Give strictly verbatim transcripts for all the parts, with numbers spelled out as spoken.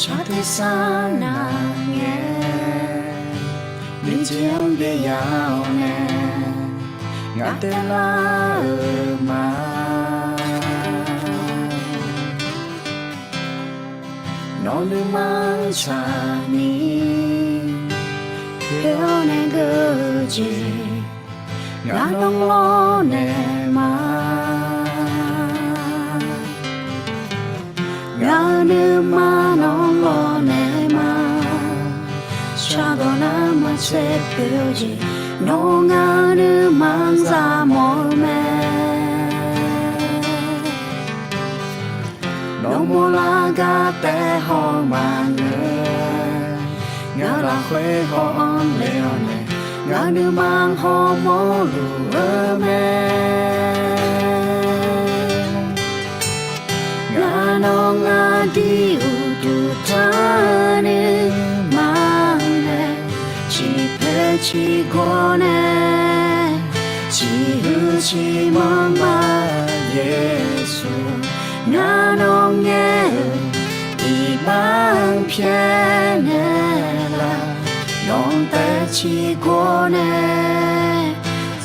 Shar tersar navngae, nuijeq-anr byaev ya-awr nae, ngaq taev lar-euq ma. Nawr nuima-anr tsaqni, poer-awr nae geur-eu jeq, ngaq nawr lawrnaeq ma. Ngaq-euq nuima nawr lawrnaeq ma. Shardawq nar maqtser poer-eu jeq, nawr ngaq-euq nuima-anr za mawf-eu mae. Nawr mawrlar gar taef haw maqngeur, ngaq lafkhoer haw-anr le-awr nae, ngaq nuima hawmawr luf-eu mae. Ngaq nawr ngaq dir uqduq taq nuima nae, ciqpoeq ciqgawr nae, ciqhuiq ciqmanr ma Yeqsur. Ngaq nawr ngaer-euq iqbax-anr pyaer naeqlaf, nawq-anr taef ciqgawr nae,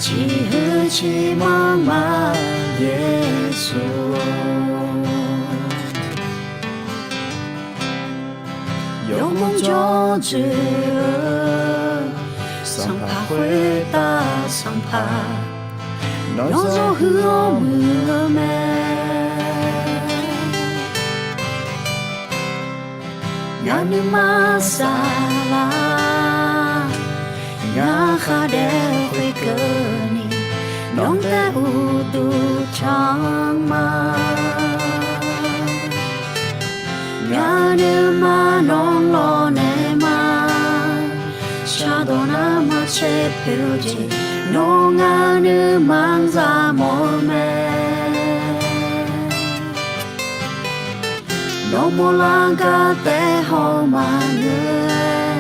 ciqhuiq ciqmanr ma Yeqsur. Yawmuiq jawr dzoeq-eu, sanqpaq khoertav sanqpaq, nawr zawr huiq-awr muiq-eu mae. Ngaq nuima saflar, ngaq khar daef khoerkeuvni, nawq-anr taef uqduq taq-anr ma. Ngaq nuima nawr lawrnaeq ma. Shardawq nar maqtser poer-eu jeq, nawr ngaq nuima-anr za mawf-eu mae. Nawr mawrlar gar taef haw maqngeur,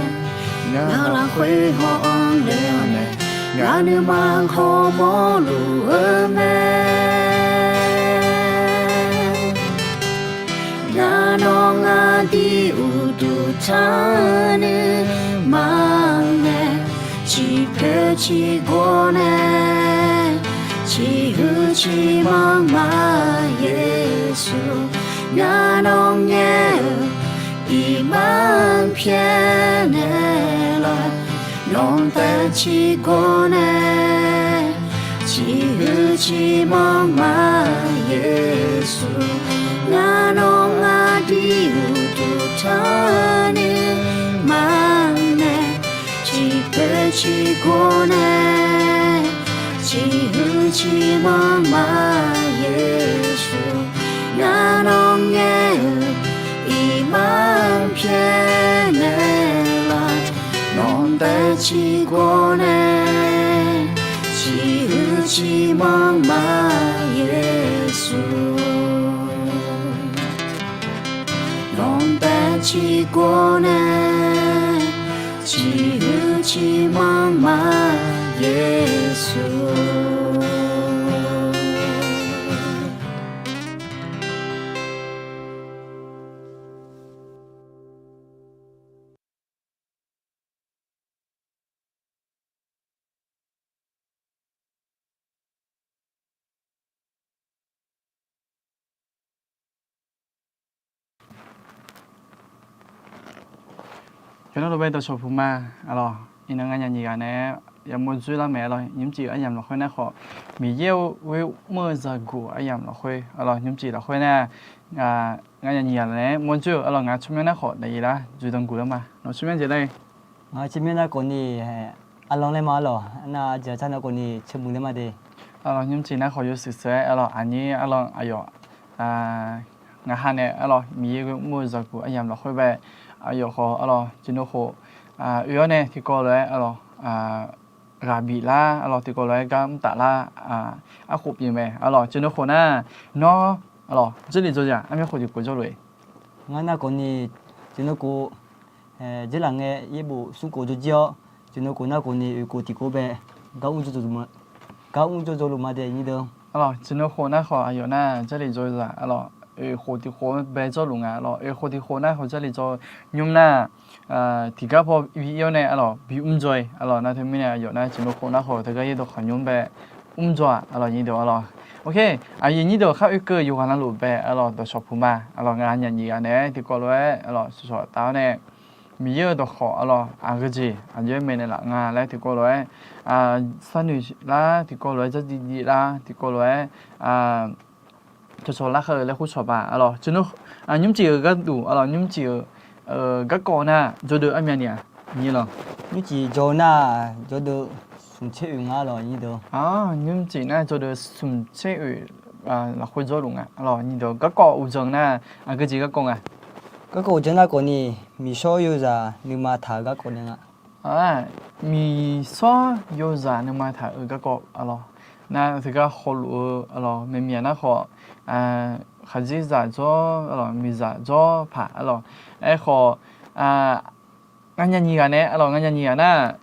ngaq lafkhoer haw-anr le-awr nae, ngaq nuima hawmawr luf-eu mae. Ngaq nawr ngaq dir uqduq taq nuima nae, ciqpoeq ciqgawr nae, ciqhuiq ciqmanr ma Yeqsur. Ngaq nawr ngaer-euq iqbax-anr pyaer naeqlaf, nawq-anr taef ciqgawr nae, ciqhuiq ciqmanr ma Yeqsur. Ngaq nawr ngaq dir uqduq taq nuima nae, ciqpoeq ciqgawr nae, ciqhuiq ciqmanr ma Yeqsur. Ngaq nawr ngaer-euq iqbax-anr pyaer naeqlaf, nawq-anr taef ciqgawr nae, ciqhuiq ciqmanr ma Yeqsur. Nawq-anr taef ciqgawr nae, ciqhuiq ciqmanr ma Yeqsur. Yawqnan lof-aer dawqcawq puq ma, aqlawq, iqnan nganyaf nyiq ghaq nae yamawr dzoerlar mae, aqlawq, nymrcif aryamq lafkhoer nar khawf, Miqyaer-euq ghoer mr-eu zaqguq aryamq lafkhoer, aqlawq, nymrcif lafkhoer nar, nganyaf nyiq ghaq nae mawr dzoer-eu, aqlawq, ngaq tsawrmyanr nar khawf daqyiq lar dzoeqdan guq lar ma. Nawq tsawrmyanr jeq lar-ir. Ngaq tsawrmyanr nar khawf ni, aqlawq laer ma, aqlawq, nar aqjeq tsar nar khawf ni tsawrmuiq laer ma de. Aqlawq, nymrcif nar khawf yawshuif sheuq-aer, aqlawq, aqnyir, aqlawq, aqyawf, ngaq ha nae, aqlawq, Miqyaer ghoer mr-eu zaqguq aryamq lafkhoer bae, aqyawf khawf, aqlawq, jeqnov khof, oe-awr nae tiqkawv lof-aer, aqlawq, ghaq bif lar, aqlawq, tiqkawv lof-aer gar mr taf lar, arkhof pyeuf mae, aqlawq, jeqnov khof nar, nawr, aqlawq, Jarlif dzaw zaq armyanr khof tiqkawv jawrluf-eq. Ngar nar khawf ni, jeqnov khof, Jarlif ngae yaerbof smr khof jawr jir-awr, jeqnov khof nar khawf ni oeq khof tiqkawv bae, gar mr jawr jawrluf ma de, nyir deuq. Aqlawq, jeqnov khof nar khawf aqyawf nar Jarlif dzaw zaq, aqlawq, oeq khof tiq khof bae jawrluf nga, arlawq. Oeq khof tiq khof nar, hawq Jarlif dzaw nymr nar, tiqgar paw bi ir-awr nae, arlawq, bi mr dzaw-i, arlawq. Nar teumirnae aqyawf nar, tiqmeuq khof nar khawf teugar yaer dawqkawq nymr bae mr dzaw-aq, arlawq, nyir deuq, arlawq. Ok, aqyuif nyir deuq khar oekeuv yawqghaq navluf bae, arlawq, dawqshawq puq ma, arlawq, ngaq nya nyiq ghaq naeq-aer tiqkawv lof-aer, arlawq, shawqshawq taf-awr nae, Miqyaer-euq dawqkawq, arlawq, aqgeujeq aqjox-aer maeqnaeq laf nga laer tiqkawv lof-aer, sharnoeq lar tiqkawv lof-aer, dzardziv dziv lar tiqkawv lof-aer, cawqcawq larkhav-eu laer khoer cawq ba, arlawq. Nymrcif-euq gharduq, arlawq, nymrcif-euq garkawv nar jawrdeuv armyavni-aq, nyir lawq. Nymrcif jawr nar, jawrdeuv smq tser oeq nga, arlawq, nyir deuq. Nymrcif nar jawrdeuv smq tser oeq lafkhoer jawrluf nga, arlawq, nyir deuq. Garkawv uqdzanq nar, aqgeujeq garkawv nga. Garkawv uqdzanq nar khawfni, miqshawr yozaq nuima taq-eu garkawv nae nga. Miqshawr yozaq nuima taq-eu garkawv, arlawq. Nar teugar hawluf-eu, arlawq, maeqmiq-aq nar khawf, khaqdzerzaq dzawr, arlawq, miqzaq dzawr paq, arlawq. Aerkhawf, nganyaf nyiq ghaq nae, arlawq, nganyaf nyiq ghaq nar,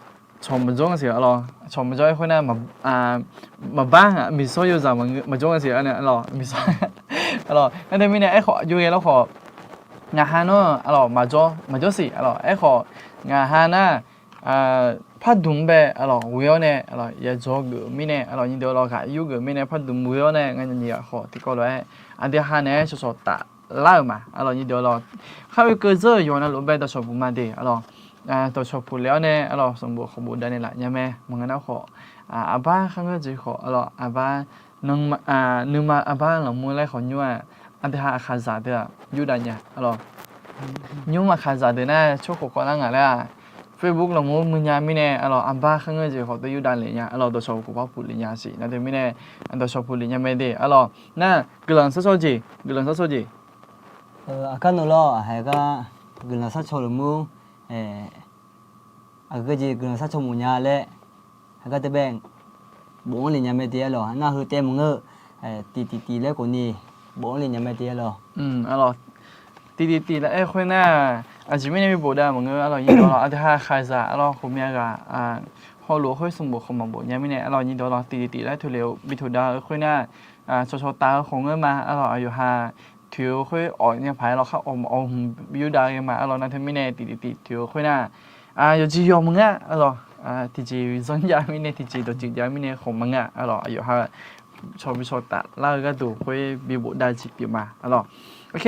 cawq maqjawr nga siq, arlawq. Cawq maqjawr-aer khoer nar, maqbar nga, miqshawr yozaq maqjawr nga siq, arlawq, miqshawr, arlawq. Nar teumirnae aerkhawf, yawghae lawr khawf, ngaq ha nar, arlawq, maqjawr, maqjawr siq, arlawq. Aerkhawf, ngaq ha nar, pardmq bae, arlawq, ghoe-awr nae, arlawq, yadzawr geuf mirnae, arlawq, nyir deuq, arlawq, ghaq yur geuf mirnae pardmq ghoe-awr nae, nganyaf nyiq ghaq khawf tiqkawv lof-aer aqdui ha naeq-aer shawqshawq taf lar-euq ma, arlawq, nyir deuq, arlawq. Khar oekeuv dzeur-euq yawqghaq navluf bae dawqshawq puq ma de, arlawq. Dawqshawq puq le-awr nae, arlawq, sanqbof khawqbof dav naeq laf nya mae, maqngeur nar khawf, aqbar kharngeur jeq khawf, arlawq, aqbar nuima aqbar lanqmur laer khawf nymr-aq, aqdui ha aqkhaqzaq deuq-aq yurdav nya, arlawq. Nymr aqkhaqzaq deuq nar tsawrkhof kawv lar ngaq laer-aq, Facebook lanqmur muiq nya mirnae, arlawq, aqbar kharngeur jeq khawf teu yurdav lef nya, arlawq, dawqshawq khof par puq lef nya siq. Nar teumirnae dawqshawq puq lef nya mae de, arlawq. Nar guiqlanq sharshawr jeq, guiqlanq sharshawr jeq. Aqkar nov lawr, aqhaq gar guiqlanq sharcaw lmur, aqgeujeq guiqlanq sharcaw mawf nya laer, haqgar teubae bof-anr le nya mae de, arlawq. Nar heu taev maqngeur, tiq tiq tiq laer khawfni bof-anr le nya mae de, arlawq. Tiq tiq tiq laer aer khoer nar, aqjeq mirnae bi bof dav maqngeur, arlawq, nyir deuq, arlawq. Aqdui ha aqkhaqzaq, arlawq, khawf myav ghaq hawluf khoer sanqbof khawf maqbof nya mirnae, arlawq, nyir deuq, arlawq, tiq tiq tiq laer teuleq-eu bi toq dav-eu khoer nar, cawqcawq taf-eu khawf ngeur ma, arlawq, aqyawf ha toeq-eu khoer awq nya paq-aer lawr khar awq hmq bi yurdav ghae ma, arlawq. Nar teumirnae tiq tiq tiq toeq-eu khoer nar, yawqjeq yawq maqngeur, arlawq, tiqjeq zanr jav mirnae, tiqjeq dawqtsuif jav mirnae khawf maqngeur, arlawq, aqyawf ha cawq bi cawq taf lar-eu gharduq khoer bi bof dav jeq pyeuf ma, arlawq. Ok.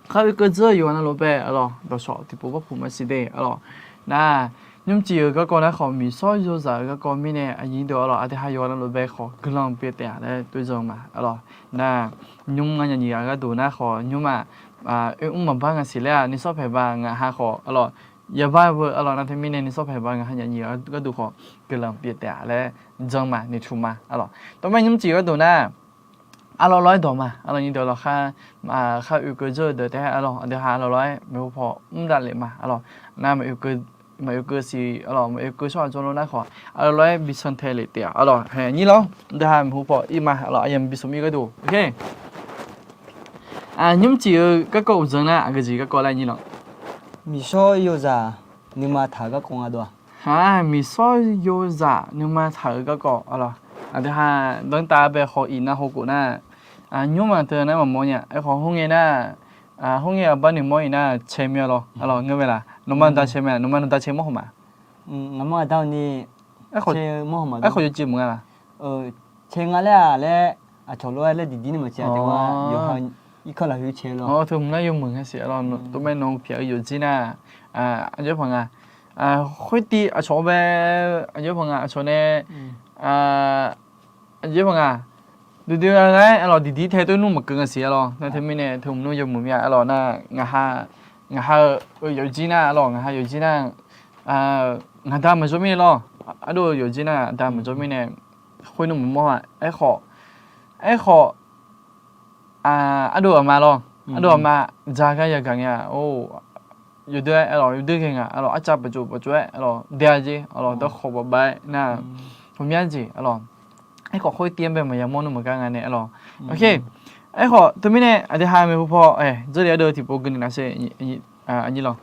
Khar oekeuv dzeur-eu yawqghaq navluf bae, arlawq, dawqshawq tiqpov par puq maqsiq de, arlawq. Nar, nymrcif-euq garkawv nar khawf, miqshawr yozaq-euq garkawv mirnae, aqnyir deuq, arlawq, aqdui ha yawqghaq navluf bae khawf guiqlanq pyeuf taef-a laer toeqzanq ma, arlawq. Nar, nymr nganyaf nyiq ghaq gharduq nar khawf, nymr-aq, oermr maqbar nga siq laer-aq, nuisawr paeq ba ngaq ha khawf, arlawq, yabar beu, arlawq. Nar teumirnae nuisawr paeq ba ngaq ha nyaf nyiq ghaq gharduq khawf guiqlanq pyeuf taef-a laer janr ma, noeqtmq ma, arlawq. Tawmaer nymrcif gharduq nar, arlawq lawr-aer dawq ma, arlawq, nyir deuq, arlawq, khar, khar oekeuv dzeur-eu deuq taef-aer, arlawq, aqdui ha arlawq lawr-aer maeqhu paw mr dav lef ma, arlawq. Nar, maqoekeuv siq, arlawq, maqoekeuv tsawrhaq jawrluf nar khawf, arlawq lawr-aer bi santae lef taef-a, arlawq. Haeq, nyir lawr, aqdui ha maeqhu paw ir ma, arlawq, aqyawf bi smq ir gharduq. Ok. Nymrcif-eu garkawv uqdzan nar aqgeujeq garkawv laer nyir lawq. Miqshawr yozaq nuima taq-euq garkawv nga dov-a. Aq, miqshawr yozaq nuima taq-euq garkawv, arlawq. Aqdui ha danrtav bae haw-iq nar hawkhof nar, nymr maqteu nar maqmawr nya. Aerkhawf khoerngae nar, khoerngae aqbar noeqmawr-iq nar cae mir-a lawr, arlawq, ngeur mae laq? Nawmaf nawqda cae mae laq? Nawmaf nawqda cae mawr haw ma? Aerkhawf yawjeq meuq nga laq? Cae nga laer-aq laer, aqcawq lof-aer laer diqdir ni maqcae-a taef-a. Yawqha irkanr lafkhoer cae lawr. Teu hmq nar yawmuiq nga siq, arlawq. Teumae nawq-eu pyaq-eu yawqjir nar, aqjox paq nga. Khoertiv aqcawq bae, aqjox paq nga, aqcawq nae aqjox paq nga, duidui ghae, arlawq, diqdir tae tov nmr maqkeuv nga siq, arlawq. Nar teumirnae teu hmq nar yawmuiq mir-a, arlawq. Nar, ngaq ha, ngaq ha-eu yawqjir nar, arlawq, ngaq ha yawqjir nar, ngaqda maqjawr mirnae lawr. Ardov-eu yawqjir nar ngaqda maqjawr mirnae, khoer nmr maqmawr-a. Aerkhawf, aerkhawf, ardov aqma lawr, ardov aqma dzaqgar yagaq ngae-a, or, yawdui-aer, arlawq, yawdui ghae nga, arlawq, arcav baqjof baqjof-aer, arlawq, dae-a jeq, arlawq, dawrkhawf baqbav-aer nar, hawmya jeq, arlawq. Aerkhawf khoertiv-anr bae maqya mawr nmr maqgar nga nae, arlawq. Ok. Aerkhawf teumirnae aqdui ha maeqhu paw, dzeur le ardov tiqpov gui ni navshae, aqnyir lawq.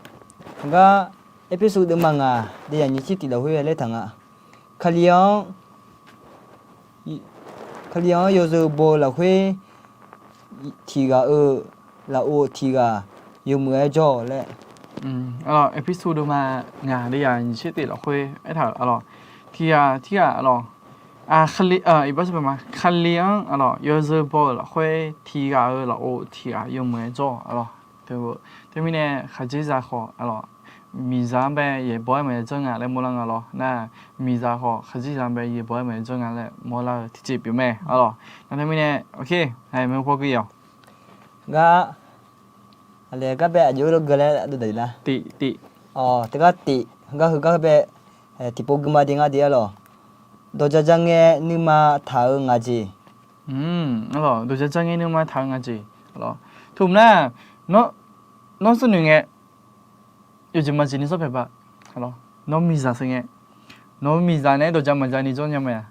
Hawgar Erpersu deuvma ngaq deuvyaq nyiq tser tiq lafkhoer laer taq nga. Kali-anr, Kali-anr yawzeu bo-eu lafkhoer tiq ghaq-eu lafov tiq ghaq yawmuiq-aer jawr-awq laer. Episode dawqma ngaq deuvyaq nyiq tser tif lafkhoer aertaq-euq arlawq. Tiq ghaq tirghaq arlawq, iqbax ma Kali-anr arlawq yawzeu baw-euq lafkhoer tiq ghaq-euq lafov tiq ghaq yawmuiq-aer jawr-awq arlawq. Teumirnae khaqdzerzaq khawf arlawq, miqzaq-anr bae yaeqbawq-aer maqya janr nga laer mawrlar nga lawr. Nar, miqzaq khawf khaqdzerzaq bae yaeqbawq-aer maqya janr nga laer mawrlar-eu tiqjeq pyeuf mae arlawq. Nar teumirnae, ok, maeqhu paw gui-awq. Gar, aqlaeq gar bae aqjox-aer lawr geu laer aqdui daqlar. Tiq, tiq. Teugar tiq, gar heu gar bae tiqpov gui ma de ngar de arlawq. Dawqja ja ngae nuima taq-eu ngaq jeq. Dawqja ja ngae nuima taq-eu ngaq jeq. Tmq nar, nawr sarnoeq ngae, yawjeq maqjeq ni zawr paeq ba. Nawr miqzaq sheuq ngae, nawr miqzaq nae-aer dawqja maqja ni jawr nya mae-a?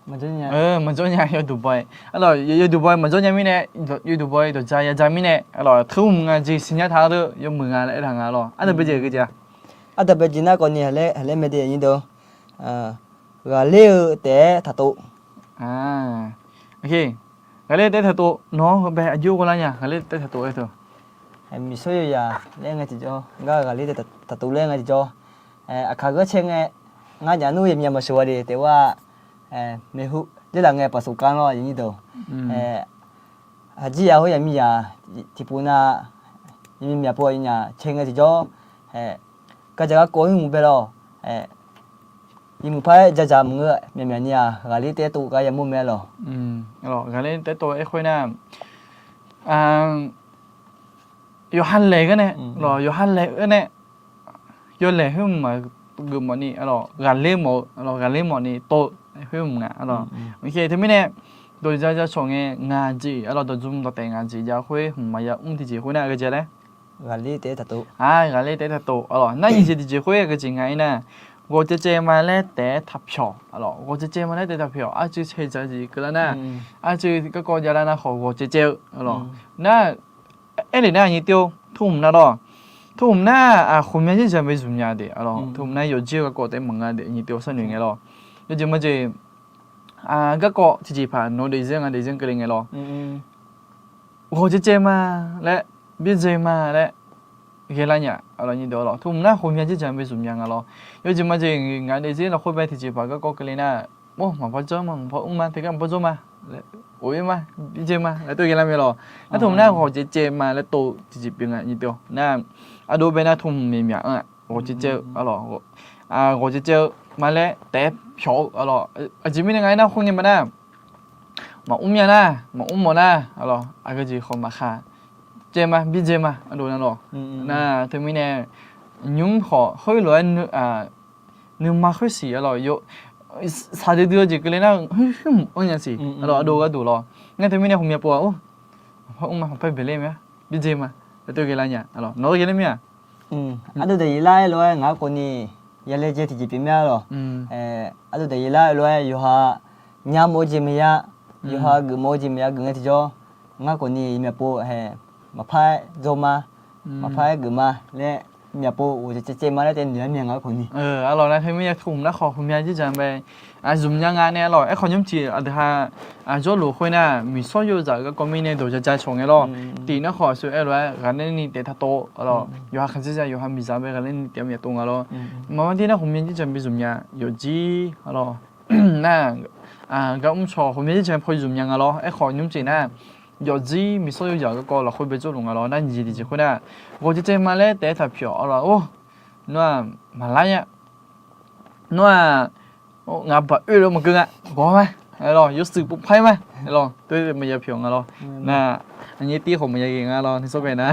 Maqjawr nya, yawduq baw-aer. Arlawq, yawduq baw-aer maqjawr nya mirnae, yawduq baw-aer dawqja ya ja mirnae, arlawq, teu hmq ngaq jeq siqnya taq-eu deuq yawmuiq nga laer aertaq nga lawr. Ardawq bae jeq-eu gui jeq-a? Ardawq bae jeq nar kawvni haqlaer mae de nyir deuq. Ghaqler-eu taef-aer taqtov. Ghaqler-eu taef-aer taqtov, nawq-anr heu bae aqjox ghawrlar nya, ghaqler-eu taef-aer taqtov-aer teu. Miqsawr yawzaq laer ngae tiqjawr, ngar ghaqler taef-aer taqtov laer ngae tiqjawr, aqkaq ghanrcae ngae, ngar nyaf nmr yamya maqsheuq-a de taef-aer, maeqhu, jarlaf ngae paqsof kar lawr nyir deuq. Aqjir yaq khoer yaqmiqzaq tiqpov nar, yaqmiqzaq pov yanyaf cae ngae tiqjawr, gardzaq garkawv hmq bae lawr. Yawmuiq par-aer dzaqdzaq maqngeur, myaqmyaq ni-aq ghaqler taef-aer tov gar yamawr mae lawq. Ghaqler taef-aer tov-aer khoer nar, yawqha laeq-aer nae, yawqha laeq-aer nae, yawlaeq khoer maqgeuf mawf ni, ghaqler mawf-eu, ghaqler mawf ni tov-eu khoer mq nga. Teumirnae, dawqja ja cawq ngae ngaq jeq, arlawq, dawqjm dawqtaef ngaq jeq jav khoer hmq maqya mr tiqjeq khoer nar ghae jeq laer, ghaqler taef-aer taqtov. Ghaqler taef-aer taqtov, arlawq, nar nyiq jeq tiqjeq khoer ghae jeq nga-ir nar, ghawqcaev caev ma laer taef-aer taqpyawq, arlawq, ghawqcaev caev ma laer taef-aer taqpyawq, arcuiv caev dzaq jeq keuvlar nar, arcuiv garkawv javlar nar khawf ghawqcaev caev-eu, arlawq, nar, aerlef nar nyir tir-or, teu hmq nar lawr, teu hmq nar, ghawqmya jir ja bae zmq nya de, arlawq, teu hmq nar yawqjir-eu garkawv taef-aer maqnga de nyir tir-or, sarnoeq ngae lawr. Yawjeq maqjeq, garkawv tiqjeq paq nawq daefzir nga daefzir keuvle ngae lawr, ghawqcaev caev ma laer, byaerdzae ma laer ghaelar nya, arlawq, nyir deuq, arlawq, teu hmq nar ghawqmya jir ja bae zmq nya nga lawr. Yawjeq maqjeq ngaq daefzir lafkhoer bae tiqjeq paq garkawv keuvle nar, mr, maqpar jawr ma, maqpar mr ma, teugar maqpar jawr ma, of-ir ma, byaerdzae ma laer tov ghaelar mae lawr. Nar teu hmq nar ghawqcaev caev ma laer tov tiqjeq pyeuf nga nyir tir-or. Nar, ardov bae nar teu hmq myaqmyaq-anr-aq ghawqcaev caev-eu, arlawq, ghawqcaev caev-eu ma laer taef-aer pyawq-eu, arlawq, aqjeq mirnae nga-ir nar khoerngae ma nar, maqmr mya nar, maqmr mawf nar, arlawq, aqgeu jeq khawf maqkhaq, caev ma, byaerdzae ma, ardov nar lawr. Nar teumirnae, nymr khawf khoerlof-aer nuima khoersiq, arlawq, saqdui dui-eu jeq keuvle nar, hmq, hmq, anr nya siq, arlawq, ardov gharduq lawr. Nar teumirnae ghawqmya pov-aq, or, maqpar mr ma, maqpar baeqler ma, byaerdzae ma laer tov ghaelar nya, arlawq, nawq-anr ghaelar mir-aq. Ardov daefzir lar-aer lof-aer ngaq-anr khawfni yalaejae tiqjeq pyeuf mir-a lawq. Ardov daefzir lar-aer lof-aer yawqha nya mawf-eu jeq maqya, yawqha geuf mawf-eu jeq maqya geuf ngae tiqjawr, ngar khawfni yawmyaq pov-aer maqpar-aer dzawr ma, maqpar-aer geuf ma laer, myaq pov ghawqcaev caev ma laer taef noeq-aer mya ngaq-anr khawfni. Arlawq, nar teumirnae teu hmq nar khawf ghawqmya jir ja bae zmq nya nga nae, arlawq, aerkhawf nymr tiq aqdui ha jawrluf khoer nar, miqsawr yawzaq-euq garkawv mirnae dawqja ja cawq ngae lawr. Tiq nar khawf aqsur aer lof-aer ghaqler ni taef-aer taqtov, arlawq, yawqha khanqzir ja yawqha miqzaq bae ghaqler ni taef-aer myaq tov nga lawr. Maqmar dir nar ghawqmya jir ja bae zmq nya, yawqjir, arlawq, nar, gar mr cawq ghawqmya jir ja paw zmq nya nga lawr. Aerkhawf nymr tiq nar, yawqjir miqsawr yawzaq-euq garkawv lafkhoer bae jawrluf nga lawr. Nar nyiq jeq tiqjeq khoer nar, ghawqcaev caev ma laer taef-aer taqpyawq, arlawq, or, nawr-aq maqlar nya, nawr-aq, ngaq baq oe lof maqkeuv nga, gawq ma, arlawq, yawshuif pov par-ir ma, arlawq, tov maqya pyawq nga lawr. Nar, aqnyir tir khawf maqya ghae nga lawr, nuisawr bae nar.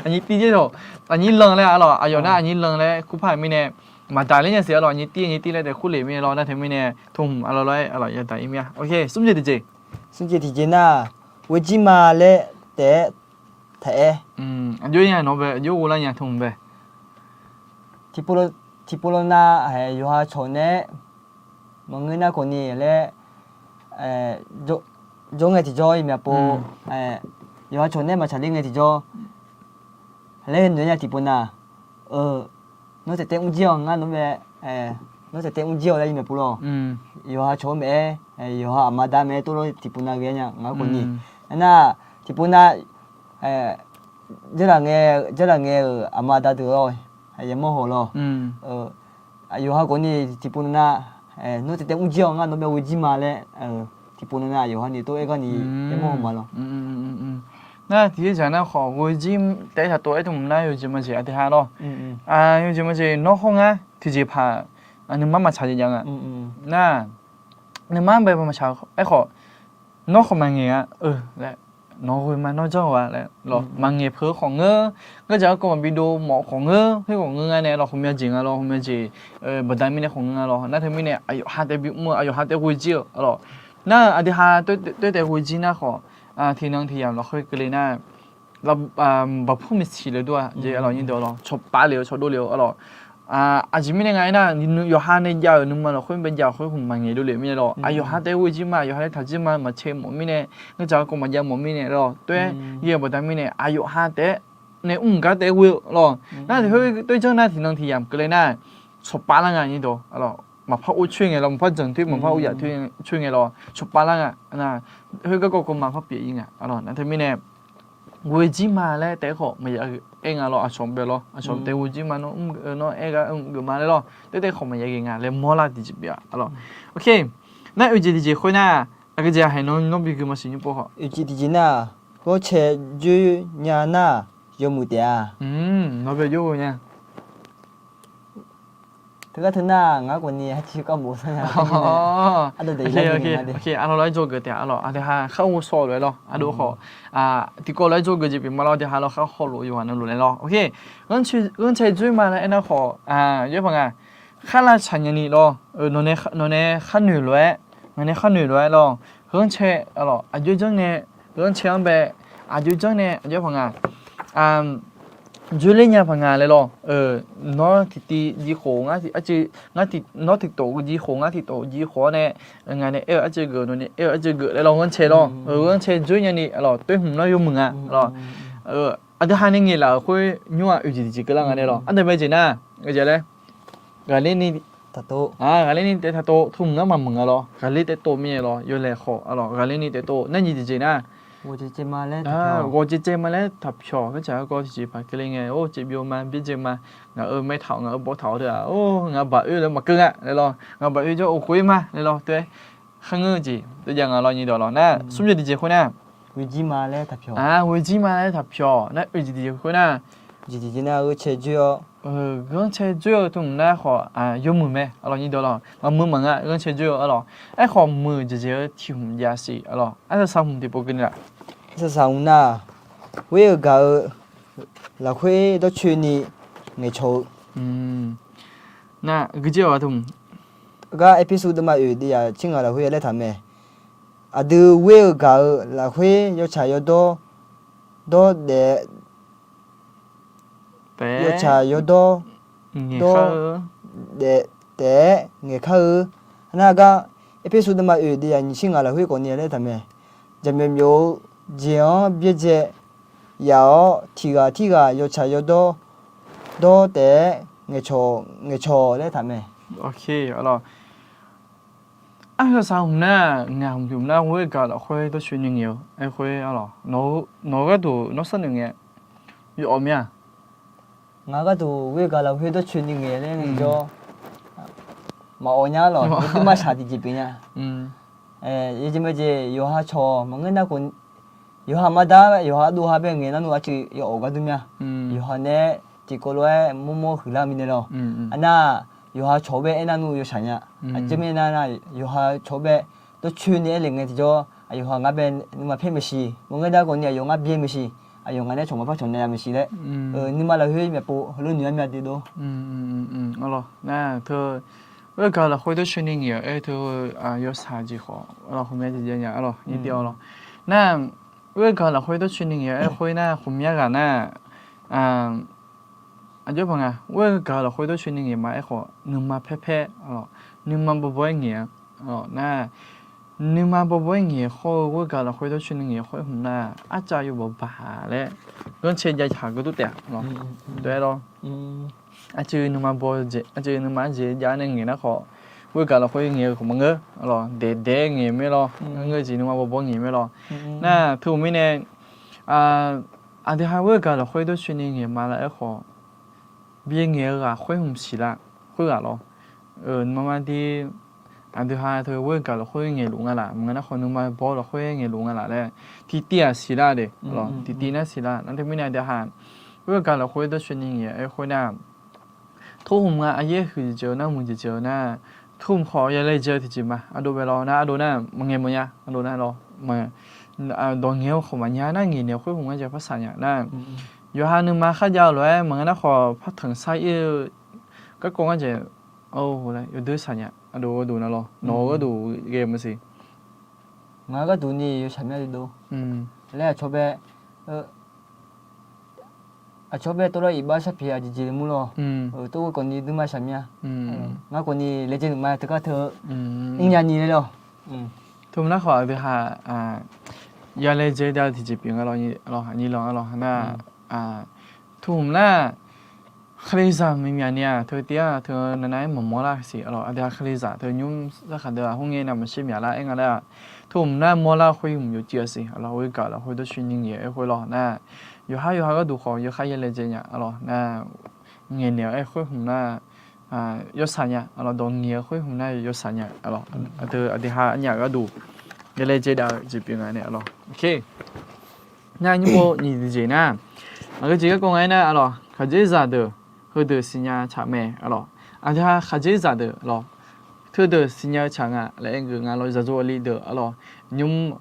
Aqnyir tir jir-awq, aqnyir lan laer, arlawq, aqyawf nar aqnyir lan laer kurpar-euq mirnae, maqdaq ler nya siq, arlawq, aqnyir tir aqnyir tir laer taef kurlef mir-a lawr. Nar teumirnae teu hmq arlawq lof-aer arlawq yadaq-ir mir-a. Ok, smr jeq tiqjeq. Smr jeq tiqjeq nar, ghoer jir ma laer taef-aer taq-aer. Aqjox-ir nya nawq bae, aqjox ghovlar nya teu hmq bae. Tiqpov lawnav-aq yawqha cawq nae-aer maqngeur nar khawfni laer, jawr ngae tiqjawr yawmyaq pov, yawqha cawq nae-aer maqtsaq ler ngae tiqjawr laer noeq-aer nya tiqpov nar, nawr taef taef mr jir-awq ngar nawr mae, nawr taef taef mr jir-awq laer yawmyaq pov lawr. Yawqha cawq-anr maeq-aer, yawqha aqma da maeq-aer tov lawr tiqpov nar ghae-aer nya ngaq-anr khawfni. Aernar, tiqpov nar, jarlaf ngae, jarlaf ngae-euq aqma aqda deuq-awr, yaeqmawr hawq lawr. Aqyawf ha khawfni tiqpov nar, nawr taef taef mr jir-awr ngar nawr byav ghoe jir ma laer, tiqpov nar aqyawf ha ni tov-aer garni yaeqmawr hawq ma lawr. Nar tiqjeq dzaq nar khawf ghoe jir taef-aer taq tov-aer tmq nar yawjeq majeq aqdui ha lawr. Yawjeq majeq nawr hawr ngar tiqjeqpaq nuima maqtsaq jeq jav nga. Nar nuima bae maqtsaq aerkhawf, nawr khawf maqngaeq nga-eu laer, nawq ghoe ma nawr janr-eu-a laer lawr, maqngaeq peuq-eu khawf ngeur, ngeur dzaq-eu kawv maqbi dov mawf khawf ngeur, khoer khawf ngeur nga nae lawr, khawqmya jeq nga lawr, khawqmya jeq baqda mirnae khawf ngeur nga lawr. Nar teumirnae aqyawf ha taef bimr-eu, aqyawf ha taef ghoe jir-eu lawr. Nar aqdui ha toer taef ghoe jir nar khawf, tiqnan tiqyamq lafkhoer keuvle nar, baqpur maqsiq le dur-a jeq lawr, nyir deuq lawr, cawqpav le-eu cawqdov le-eu lawr. Aqjeq mirnae nga aernar, yawqha nae jav-euq nuima lafkhoer bae jav-eu khoer hmq maqngaeq dovle mirnae lawr, aqyawf ha taef ghoe jir ma, aqyawf ha taef taq jir ma maqtser mawf mirnae, ngeur dzaq-eu kawv maqjav mawf mirnae lawr, toer-aer yaer-eu baqda mirnae aqyawf ha taef-aer nae mr gar taef-aer ghoe-eu lawr. Nar tiq khoer toer janr nar tiqnan tiqyamq keuvle nar, cawqpav lar nga nyir deuq lawr, maqpar or coer ngae lawr, maqpar janq toer maqpar or yaf toer coer ngae lawr, cawqpav lar nga. Khoer garkawv kawv ma par pyeuf-ir nga lawr. Nar teumirnae ghoe jir ma laer taef-aer khawf maqya aer nga lawr, aqcawq bae lawr, aqcawq taef ghoe jir ma nawr mr, nawr aer gar mr geuf ma laer lawr, taef taef khawf maqya ghae nga laer mawrlar tiqjeq pyeuf-a lawr. Nar oeq jeq tiqjeq khoer nar, aqgeu jeq haiq nawr nawr bi gui maqsiq nymr pov khawf, oeq jeq tiqjeq nar, ghanrcae dzoer nya nar yawmuiq taef-a. Nawr bae jawr-eu nya. Teugar teu nar ngar khawfni har civ kar bof sar nya. Arlawq laer jawr geuf taef-a lawr, aqdui ha khar ghovshaw lof-aer lawr, ardov khawf tiqkawv lof-aer jawr geuf jeq pyeuf ma lawr, aqdui ha lawr khar hawlof yawqghaq navluf laer lawr. Ghanrcae dzoer ma laer aernar khawf, yaer paq nga, khar lavtsaq nyani lawr, nawqnae khar noeq lof-aer, ngaq nae khar noeq lof-aer lawr, ghanrcae lawr, aqjox janr nae ghanrcae-anr bae, aqjox janr nae aqjox paq nga, dzoerler nya paq nga laer lawr. Nawr tiqtiv jir khof, nawr tiqtof jir khof, ngar tiqtof jir khof-awr nae, ngaq nae aer-eu arcuiv geuf, nawq nae aer-eu arcuiv geuf laer lawr, ghanrcae lawr, ghanrcae dzoer nyani lawr, toer hmq nar yawmuiq nga lawr. Aqdui ha nae ngaeqlaf-euq khoer nymr-aq oeq jeq tiqjeq keuvlar nga nae lawr. Ardanq bae jeq nar, laer, ghaqler ni, ghaqler ni taef taq tov, teu hmq nar maqmuiq nga lawr, ghaqler taef tov mir-aer lawr, yawlaeq khawf lawr, ghaqler ni taef tov nar nyiq tiqjeq nar, ghawq caevcaev ma laer taqpyawq, ghanrcaq garkawv tiqjeq paq keuvle ngae, or caevbyov ma byaerdzae ma, ngaq-euq maertaq-awq, ngaq-euq bawrtaq-awq deuq-aq, or ngaq baq oer laer maqkeuv nga laer lawr, ngaq baq oer jawr-eu khoer ma laer lawr, toer-aer kharngeur-eu jeq dov jav nga lawr, nyiq dawq lawr nar, smr jeq tiqjeq khoer nar, ghoe jir ma laer taqpyawq, ghoe jir ma laer taqpyawq nar, oeq jeq tiqjeq khoer nar, jeq tiqjeq nar ghanrcae dzoer-awr, ghanrcae dzoer-eu teu hmq nar khawf yawmuiq mae lawr, nyiq dawq lawr, maqmuiq maqnga ghanrcae dzoer-eu lawr. Aerkhawf muiq jeqjeq-eu tiq hmq jav siq lawr, arsaq saq hmq tiqpov keuvni laf, arsaq saq hmq nar, ghoer-eu gaq-eu lafkhoer dawrcoeni ngaeqcawq-eu nar, gui jir-awq teu hmq, gar Erpersu deuvma oeq devyaq tser ngaq lafkhoer ya laer taq mae. Aqdui ghoer-eu gaq-eu lafkhoer yawtsaq yawdawr dawr daef-aer, yawtsaq yawdawr dawr daef taef-aer ngaeqkar-eu. Nar gar Erpersu deuvma oeq devyaq nyiq tser ngaq lafkhoer khawfni ya laer taq mae. Jaqmyawf myawf-eu jeq-anr byaerdzae yaf-awr, tiq ghaq tirghaq yawtsaq yawdawr dawr taef-aer ngaeqcawq ngaeqcawq laer taq mae. Arsaq saq hmq nar, ngaq hmq tiq hmq nar ghoer-eu gaq-eu lafkhoer dawrcoeni ngaeq-eu aerkhoer lawr, nawq-eu gharduq nawr sharnoeq ngae, yawawq mir-a. Ngaq gharduq ghoer-eu gaq lafkhoer dawrcoeni ngaeq laer jawr, maqawq nya lawq, aqduimaf shaq tiqjeq pyeuf nya. Yawjeq majeq yawqha cawq maqngeur nar khawf, yawqha maqdar yawqha dov ha bae ngaeq nar nmr arcuiv yawawq gar dur mya. Yawqha nae tiqkawv lof-aer mawrmawr huiqlar mirnae lawr. Arnar, yawqha cawq-eu bae aernar nmr yawshaq nya. Aqjeq mirnae nar, yawqha cawq-eu bae dawrcoeni aerle ngae tiqjawr, aqyawf ha ngar bae nuima paer maeqshi, maqngeur nar khawfni aqyawf ngar byaer maeqshi, aqyawf ngaq nae cawq maqpar cawq naeq-a maeqshi laer, nuima lafkhoer myavpov heulof noeq-ar mya de dov. Nar teu, ghoer-eu gaq-eu lafkhoer dawrcoeni ngaeq-eu aer teu, yawshaq jeq khawf lawr, hmq mya jeq jav nya lawr, nyir tiv-awr lawr. Nar, ghoer-eu gaq-eu lafkhoer dawrcoeni ngaeq-eu aerkhoer nar, hmq mya ghaq nar, aqjox paq nga, ghoer-eu gaq-eu lafkhoer dawrcoeni ngaeq ma aerkhawf nuima paer paer lawr, nuima bawbaw-aer ngaeq-a lawr nar, nuima bawbaw-aer ngaeq khawr-eu ghoer-eu gaq-eu lafkhoer dawrcoeni ngaeq khoer hmq nar, arcav yawbawq baq laer ghanrcae jav taq geur dur taef-a lawr. Dov-aer lawr, aqcuiv nuima baw, aqcuiv nuima-anr jeq jav nae ngaeq nar khawf, ghoer-eu gaq-eu lafkhoer ngaeq-eu khawf maqngeur lawr, daeqdaeq-aer ngaeq mae lawr, ngeur jeq nuima bawbaw ngaeq mae lawr. Nar teu mirnae Aqdui ha ghoer-eu gaq lafkhoer dawrcoeni ngaeq ma laer aerkhawf, byae ngaeq-eu ghaq khoer hmq siqlar, khoerghaq lawr. Nuima ma dir, aqdui ha teu ghoer-eu gaq lafkhoer ngaeqluf nga laf, maqngeur nar khawf nuima baw lafkhoer ngaeqluf nga laf laer, tiqtiv-aq siqlar de, tiqtiv nar siqlar. Nar teumirnae aqdui ha ghoer-eu gaq lafkhoer dawrcoeni ngaeq-aer khoer nar, Turhmq nga aqyaer huiq jeq-eu nar, muiq jeq-eu nar, turhmq khawf yalaejae-eu tiqjeq ma. Ardov bae lawr nar, ardov nar maqngaeq mawfnya, ardov nar lawr, dawq ngaeq-eu khawf maqnya nar, ngaeqnaeq-eu khoer hmq ngar jeq par saqnya nar, yawqha nuima kharjav-eu lof-aer maqngeur nar khawf par tanq sar ir-eu garkawv ngar jeq, yawdoer saqnya, ardov gharduq nar lawr, nawq-eu gharduq ghae maqsiq. Ngaq-eu gharduq ni yawshaq mya dov laer aqcawq bae, aqcawq bae tawvlawr iqbax sharpiq aqjeq jeq mur lawr, tov ghoer khawf ni duima shaq mya. Ngar khawf ni laejae nuima teugar teu mrnya ni laer lawr. Teu nar khawf aqdui ha yalaejae dav-eu tiqjeq pyeuf nga lawr, aqnyir lawr, aqnyir lawr nar, turhmq nar, Kalizaq maqmyaq ni-aq teu tiv-a teu navnav-aer maqmawr lar siq. Aqdui ha Kalizaq teu nymr sarkhaq deuq-aq khoerngae navmaqtser myaqlar aer nga laer-aq, turhmq nar mawrlar khoer hmq yawcuiv-a siq. Aqlawq ghoer gaq lafkhoer dawrcoeni ngaeq-aer khoer lawr nar, yawqhar yawqha gharduq khawf yawkhav yalaejae nya. Aqlawq nar, ngaeqnaeq-aer khoer hmq nar yawshaq nya. Aqlawq dawq ngaeq-eu khoer hmq nar yawshaq nya. Aqlawq aqdui ha aqnyaf gharduq yalaejae dav-eu jeq pyeuf nga nae aqlawq. Nar nymr pov nyiq jeq nar, aqgeu jeq garkawv nga aernar aqlawq khaqdzerzaq deuq heudeuq siqnya tsaq mae aqlawq. Aqdui ha khaqdzerzaq deuq aqlawq, teudeuq siqnya-eu tsaq nga laer aer geuf nga lawr, zaqyo aqli deuq aqlawq, nymr,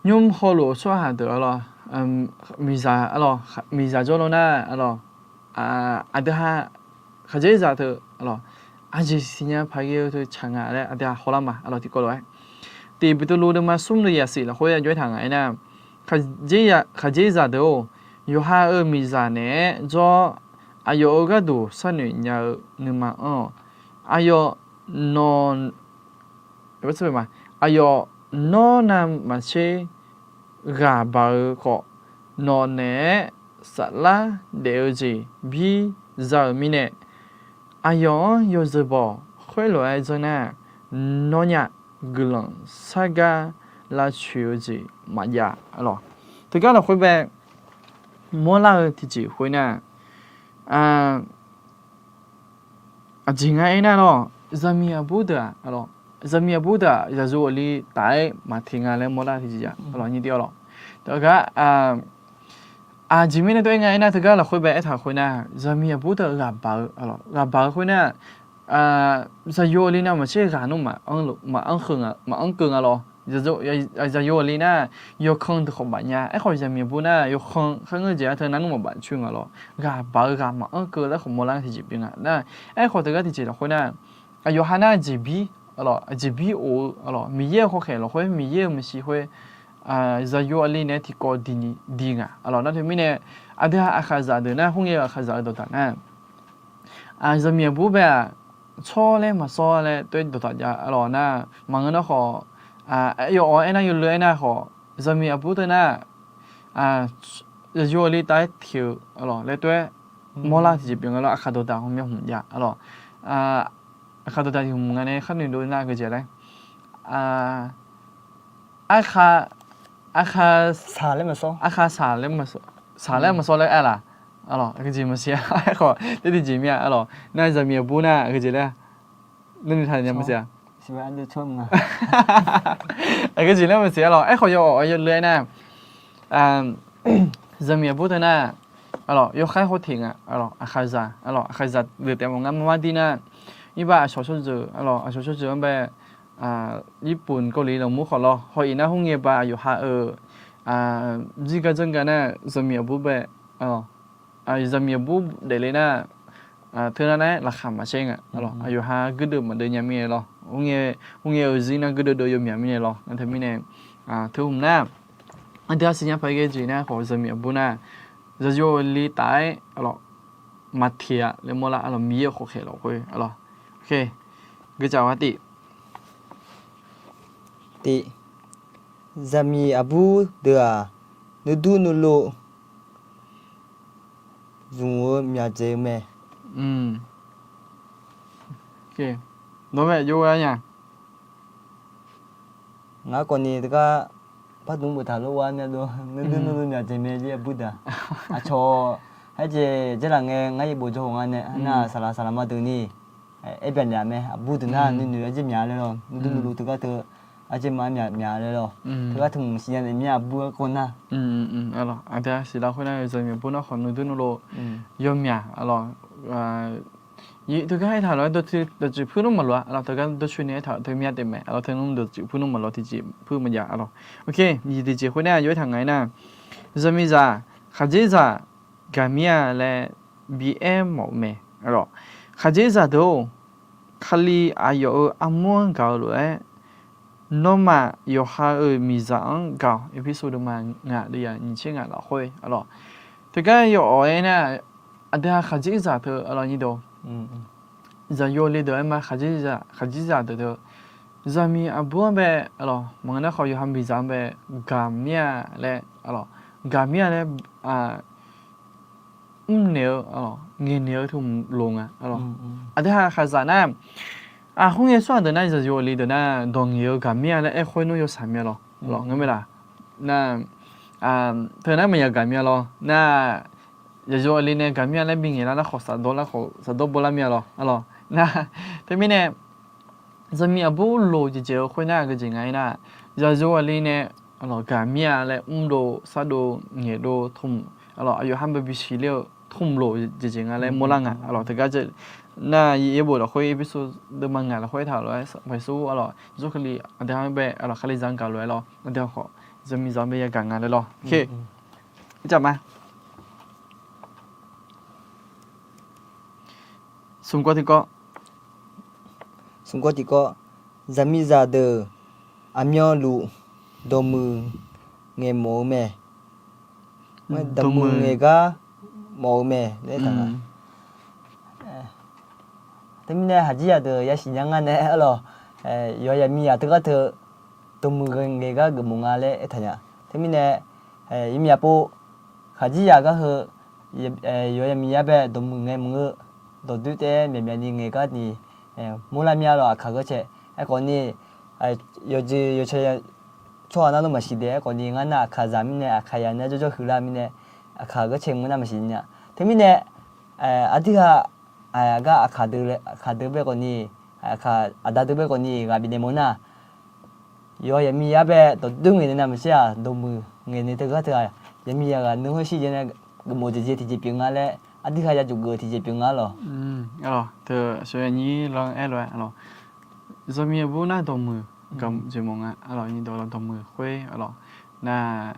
nymr hawlof-eu tsawrhaq deuq aqlawq, miqzaq aqlawq, miqzaq jawr lawr nar aqlawq, aqdui ha khaqdzerzaq teu aqlawq, aqjeq siqnya paq ghae-eu teu tsaq nga laer aqdui ha hawlar ma aqlawq tiqkawv lof-aer. Tiq Beqtuvluv deuvma smr deuq yasiq lafkhoer jawr-aer taq nga aernar, khaqdzerzaq deuq-or, yawqha-euq miqzaq naeq-aer jawr-awr, aqyawf-euq gharduq sharnoeq nya-eu nuima anr-awq. Aqyawf nawq, aqyawf nawr navmaqtser ghaq baq-eu khawf, nawq naeq-aer saflar daef-eu jeq bir za-euq mirnae, aqyawf-anr yawzeu bawq khoerlof-aer janr nar, nawnyaf guiqlanq sargar lavcoeq-eu jeq maqjav aqlawq. Teugar lafkhoer bae mawrlar-eu tiqjeq khoer nar, aqjeq nga aernar lawr, zaqmiq aqbur deuq-aq, zaqmiq aqbur deuq-aq zaqyo aqli taf-aer maqteq nga laer mawrlar tiqjeq-a aqlawq, nyir tiv-awr lawq. Teugar aqjeq mirnae tov-aer nga aernar, teugar lafkhoer bae aertaq khoer nar, zaqmiq aqbur deuq ghaq baq-eu, ghaq baq-eu khoer nar, zaqyo aqli navmaqtser ghaq nmr maqanr keuv nga lawr. Zaqyo aqli nar, yawkhan deuq khawf baf nya. Aerkhawf zaqmiq aqbur nar yawkhan kharngeur jeq-a teu nar nmr maqbaf coer nga lawr. Ghaq baq-eu ghaq maqanr keuv laer khawf mawrlar tiqjeq pyeuf nga nar, aerkhawf teugar tiqjeq lafkhoer nar, aqyawf ha nar jeqbir, aqlawq jeqbir of-eu aqlawq, Miqyaer-euq hawkhaeq lafkhoer, Miqyaer-euq maeqshi khoer, zaqyo aqli naeq-aer tiqkawv diq nga aqlawq. Nar teumirnae aqdui ha aqkhaqzaq deuq nar, khoerngae-eu aqkhaqzaq-eu dawqdaq nar, zaqmiq aqbur bae-aq, tsawr laer maqsawr laer tov-aer dawqdaq jav aqlawq nar, maqngeur nar khawf, aqyawf awq aernar yawleu aernar khawf, zaqmiq aqbur teu nar, zaqyo aqli taf-aer teq-eu aqlawq laer tov-aer mawrlar tiqjeq pyeuf nga lawr. Aqkhaq dawqdaq hmq mya hmq jav aqlawq. Aqkhaq dawqdaq tiq hmq nga nae kharnoeq dov nar geujeq laer, aqkhaq, aqkhaq, aqkhaq saq laer maqsawr laer aer laq. Aqlawq geujeq maqsiq-a. Aerkhawf tov tiqjeq mir-a aqlawq. Nar zaqmiq aqbur nar geujeq laer, nar nuitaq nya maqsiq-a. Geujeq laer maqsiq aqlawq. Aerkhawf yawawq yawleu aernar, zaqmiq aqbur teu nar, aqlawq yawkhaer hawteq nga aqlawq. Aqkhaqzaq, aqlawq aqkhaqzaq deuq taef mawf ngar marmar dir nar, iqbax aqcawq tsawrjeuq, aqlawq aqcawq tsawrjeuq-anr bae, irpuf kawvli lafmur khawf lawr, haw-iq nar khoerngae ba aqyawf ha-euq zirgar janrgar nar zaqmiq aqbur bae, zaqmiq aqbur daefle nar, teu nar nar-aer laqkhaq maqcaer nga. Aqyawf ha guirdeuv maqdeuv nya mirnae lawr, khoerngae-euq zir nar guirdeuv deuv yawmyaq mirnae lawr. Nar teumirnae teu hmq nar, aqdui ha siqnya paq ghae jeq nar khawf zaqmiq aqbur nar, zaqyo aqli taf-aer aqlawq maqteq-a laer mawrlar aqlawq. Miqyaer-euq hawkhaeq lafkhoer aqlawq. Geucaf-a tif. Tif, zaqmiq aqbur deuq-aq, nuidur nuilov zmq-eu myaq dzaeq-eu mae. Nawr mae jov-a nya. Ngar khawfni teugar Par dmq boftaq lof-aer mya dov, nuidui nuidui myaq jeq mae jeq aqbur deuq-aq. Aqcawq, aerjeq jarlaf ngae ngar yaeqbof jawr-euq nga nae, nar saqlaq saqlaq ma deuq ni, aer byaqnyaf mae, aqbur deuq nar nuinoeq aerjeq myaq laer lawr, nuidui nuiluf teugar teu, aerjeq ma myaq myaq laer lawr, teugar teu mq siqnya naeq mir aqbur-aer kawv nar. Aqdui-aq siqlar khoer nar, zaqmiq aqbur nar khawf nuidui nuiluf yawmyaq, aqlawq, teugar aertaq lof-aer dawqtsuif puir nmr maqloq-a, aqlawq, teugar dawqtsuif ni aertaq teu myav taef mae, aqlawq, teu nmr dawqtsuif puir nmr maqloq tiqjeq puir maqjav, aqlawq. Ok, nyiq tiqjeq khoer nar yawr aertaq nga-aer nar, zaqmiqzaq khaqdzerzaq gaqmir-a laer bi aer mawf-eu mae, aqlawq. Khaqdzerzaq deuq-or, Kali aqyawf-euq armur-anr gaq-eu lof-aer, nawmaf yawqha-euq miqzaq-anr gaq-awq. Erpersu deuvma ngaq deuvyaq nyiq tser ngaq lafkhoer, aqlawq. Teugar yawf-awq-aer nar, aqdui-aq khaqdzerzaq teu, aqlawq, nyiq dawq, zaqyo le deuq-aer ma, khaqdzerzaq deuq teu, zaqmiq aqbur-anr bae, aqlawq, maqngeur nar khawf yawqha miqzaq-anr bae gaqmir-a laer, aqlawq, gaqmir-a laer mrnaeq-eu, ngaeqnaeq-eu teu loq nga, aqlawq. Aqdui-aq khaqzaq nar, aqkhoer ngae tsawrhaq deuq nar, zaqyo aqli deuq nar dawq ngaeq-eu gaqmir-a laer aer khoer nmr yawshaq mya lawr, aqlawq, ngar mae laf. Nar, teu nar maqya gaqmir-a lawr nar, zaqyo aqli nae gaqmir-a laer bingaeq lar nar khawf safdawr lar khawf safdawr bawlar mya lawr, aqlawq. Nar, teumirnae zaqmiq aqbur loq jeqjeq-eu khoer nar geujeq nga-aer nar, zaqyo aqli nae, aqlawq, gaqmir-a laer mrdov sardov ngaeqdov tmq, aqlawq, aqyawf har bae bisiq ler-eu tmq loq jeqjeq nga laer mawrlar nga, aqlawq. Teugar nar yaerbof lafkhoer Erpersu deuvma ngaq lafkhoer aertaq lof-aer, Yeqsur, aqlawq, Yeqsur Kali aqdui-anr bae, aqlawq, Kalizaq-anr gaq lof-aer lawr, aqdui-aq khawf zaqmiqzaq-anr bae yagaq nga laer lawr. Ok, jaq ma. Smq gawr tiqkawv, smq gawr tiqkawv, zaqmiqzaq deuq aqmyanluf dawqmuiq ngaeq mawf-eu mae. Dawqmuiq ngaeq gar mawf-eu mae laer taq nga. Teumirnae haqjir zaq deuq yasiq nya nga nae, aqlawq, yawqha yaqmiqzaq teugar teu dawqmuiq ngaeq gar geufmawf nga laer aertaq nya. Teumirnae yawmyaq pov haqjir zaq gar heu yawqha yaqmiqzaq bae dawqmuiq ngaeq mawf-eu dawqdoer taef-aer myaqmyaq ni ngaeq gar ni mawrlar mya lawq, aqkaq geur cae. Aerkhawf ni yawqjeq yawqtsaeq tsawrhaq nar lor maqsiq daef. Aerkhawf ni ngar nar aqkaqzaq mirnae aqkaqzaq nae jawrjawr huiqlar mirnae aqkaq geur cae mr nar maqsiq nya. Teumirnae aqdui-aq, aqgar aqkaq deuq bae khawf ni, aqkaq aqda deuq bae khawf ni ghaq bifnaeq mawf nar, yawqha yaqmiqzaq bae dawqdoer ngaeq nae navmaqtser-aq, dawqmuiq ngaeq nae teugar teu-aq, yaqmiqzaq ghaq nuikhanr shir jeq nae geufmawf jeq jeq tiqjeq pyeuf nga laer, aqdui-aq ya juf geuf tiqjeq pyeuf nga lawq. Teu aqsur yaqnyir lar-aer lof-aer, aqlawq, zaqmiq aqbur nar dawqmuiq gaq jeq mawf nga, aqlawq, nyiq dawq lawq dawqmuiq khoer, aqlawq, nar,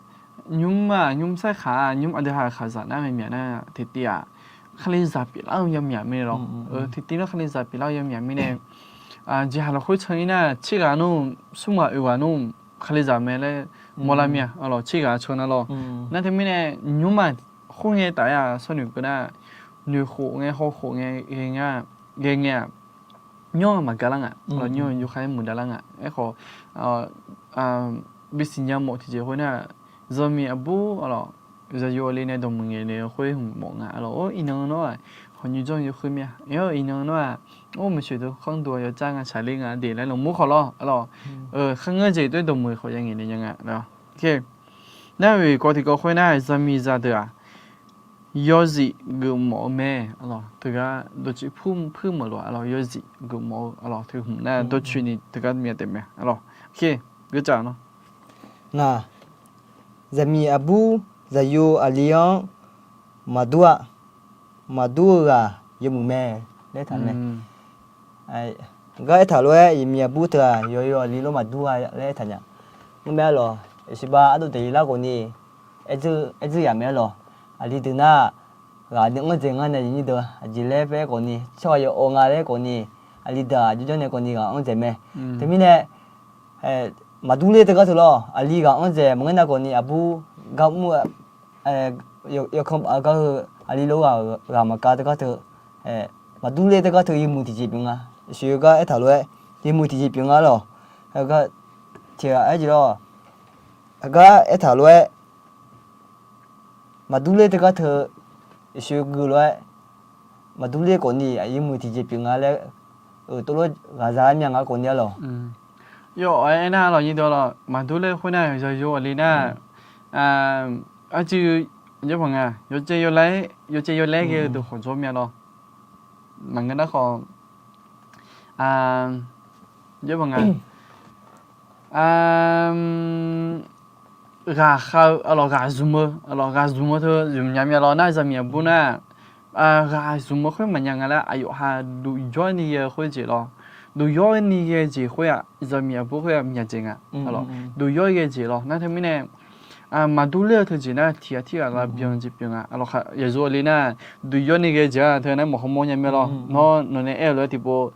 nymr-aq nymr saerkhaq-aq nymr aqdui-aq khaqzaq nar myaqmyaq nar tiqtiv-aq, Kalizaq pyeuflar-eu yamyaq mirnae lawq. Tiqtiv nar Kalizaq pyeuflar-eu yamyaq mirnae, jeqhaq lafkhoer can-ir nar tserghaq nmr smr ghaq oeq ghaq nmr Kalizaq mae laer mawrlar mir-a, aqlawq, tserghaq can nar lawr. Nar teumirnae nymr-aq khoerngae taf-aer-aq sawrnoeq keuv nar, noeqkhof ngae hawkhof ngae ghae ngae-aq, nymr-aq maqgaq lar nga, nymr-aq yawkhav-aer muiqdav lar nga. Aerkhawf, bisiq nya mawf tiqjeq khoer nar, zaqmiq aqbur, aqlawq, zaqyo aqli nae dawqmuiq ngaeq naeq-eu khoer hmq mawf nga, aqlawq. Or, iqnan nawr-aq hawq nymr jawr yawkhoer mir-a. Aer-awr iqnan nawr-aq, or, maeqtsoeq deuq khanr duq-a yawcar nga tsaqler nga de laer lawq mur khawf lawr, aqlawq, kharngeur jeq doer dawqmuiq khawf ya ngaeq naeq nya nga. Nar oeq kawv tiqkawv khoer nar zaqmiqzaq deuq-aq yawzif geufmawf-eu mae, aqlawq. Teugar dawqtsuif puir maqlof-a, aqlawq, yawzif geufmawf-eu, aqlawq, teu hmq nar dawqtsuif ni teugar myav taef mae, aqlawq. Geucav nawr ngaq, zaqmiq aqbur zaqyo aqli-anr maqdur-a, maqdur-eu ghaq yawmuiq mae laer taq mae. Gar aertaq lof-aer yaqmiq aqbur teu-aq yawqha yawqha aqli lor maqdur-a laer aertaq nya. Ngar mae-ar lawq, iqsiq bav ardov daeq-ir lar khawf ni, aer dzeur yaq mae-ar lawq. Aqli deuq nar, ghaq ni anr dzaeq ngar nae yaqnyir deuq aqjeq laer paer khawf ni, tsawrhaq yawawr nga laer khawf ni, aqli deuq-aq jawrjawr nae khawf ni ghaq anr dzaeq mae. Teumirnae maqdur ler teugar teu lawr, aqli ghaq anr dzaeq maqngeur nar khawf ni aqbur gar mr-eu yawkan gar heu aqli lof-aer ghaq maqkav teugar teu, maqdur ler teugar teu yawmuiq tiqjeq pyeuf nga. Iqshoeq gar aertaq lof-aer yawmuiq tiqjeq pyeuf nga lawq. Tiqghaq aer jeq lawr, gar aertaq lof-aer maqdur ler teugar teu, iqshoeq gui lof-aer maqdur ler khawf ni yawmuiq tiqjeq pyeuf nga laer, euq tov lof ghaq za-aer mya nga khawf ni-ar lawq. Yawf-aer aernar lawq, nyirdeuq lawq, maqdur ler-eu khoernar, yawzeu aqli nar, arcuiv, yawcaev yawlaer, yawcaev yawlaer ghae-eu deuq khawf jawr myav lawr. Maqngeur nar khawf, aqnga, ghaqkhav-eu, aqlawq ghaqzmq-eu, aqlawq ghaqzmq-eu teu zmqnya myav lawr nar, zaqmiq aqbur nar, ghaqzmq-eu khoer maqnya nga laer, aqyawf ha duq yawr ni ghae-eu khoer jeq lawr. Duq yawr ni ghae jeq khoer-aq, zaqmiq aqbur khoer-aq myav jeq nga. Duq yawr ghae jeq lawr nar teumirnae, maqdur ler-eu teujeq nar tiq ghaq tirghaq lavbyan jeq pyeuf nga. Yawzeu aqli nar, duq yawr ni ghae jeq-aq teu nar maqkhawr mawr nya mae lawr. Nawr nawqnae aer-eu lof-aer tiqpov,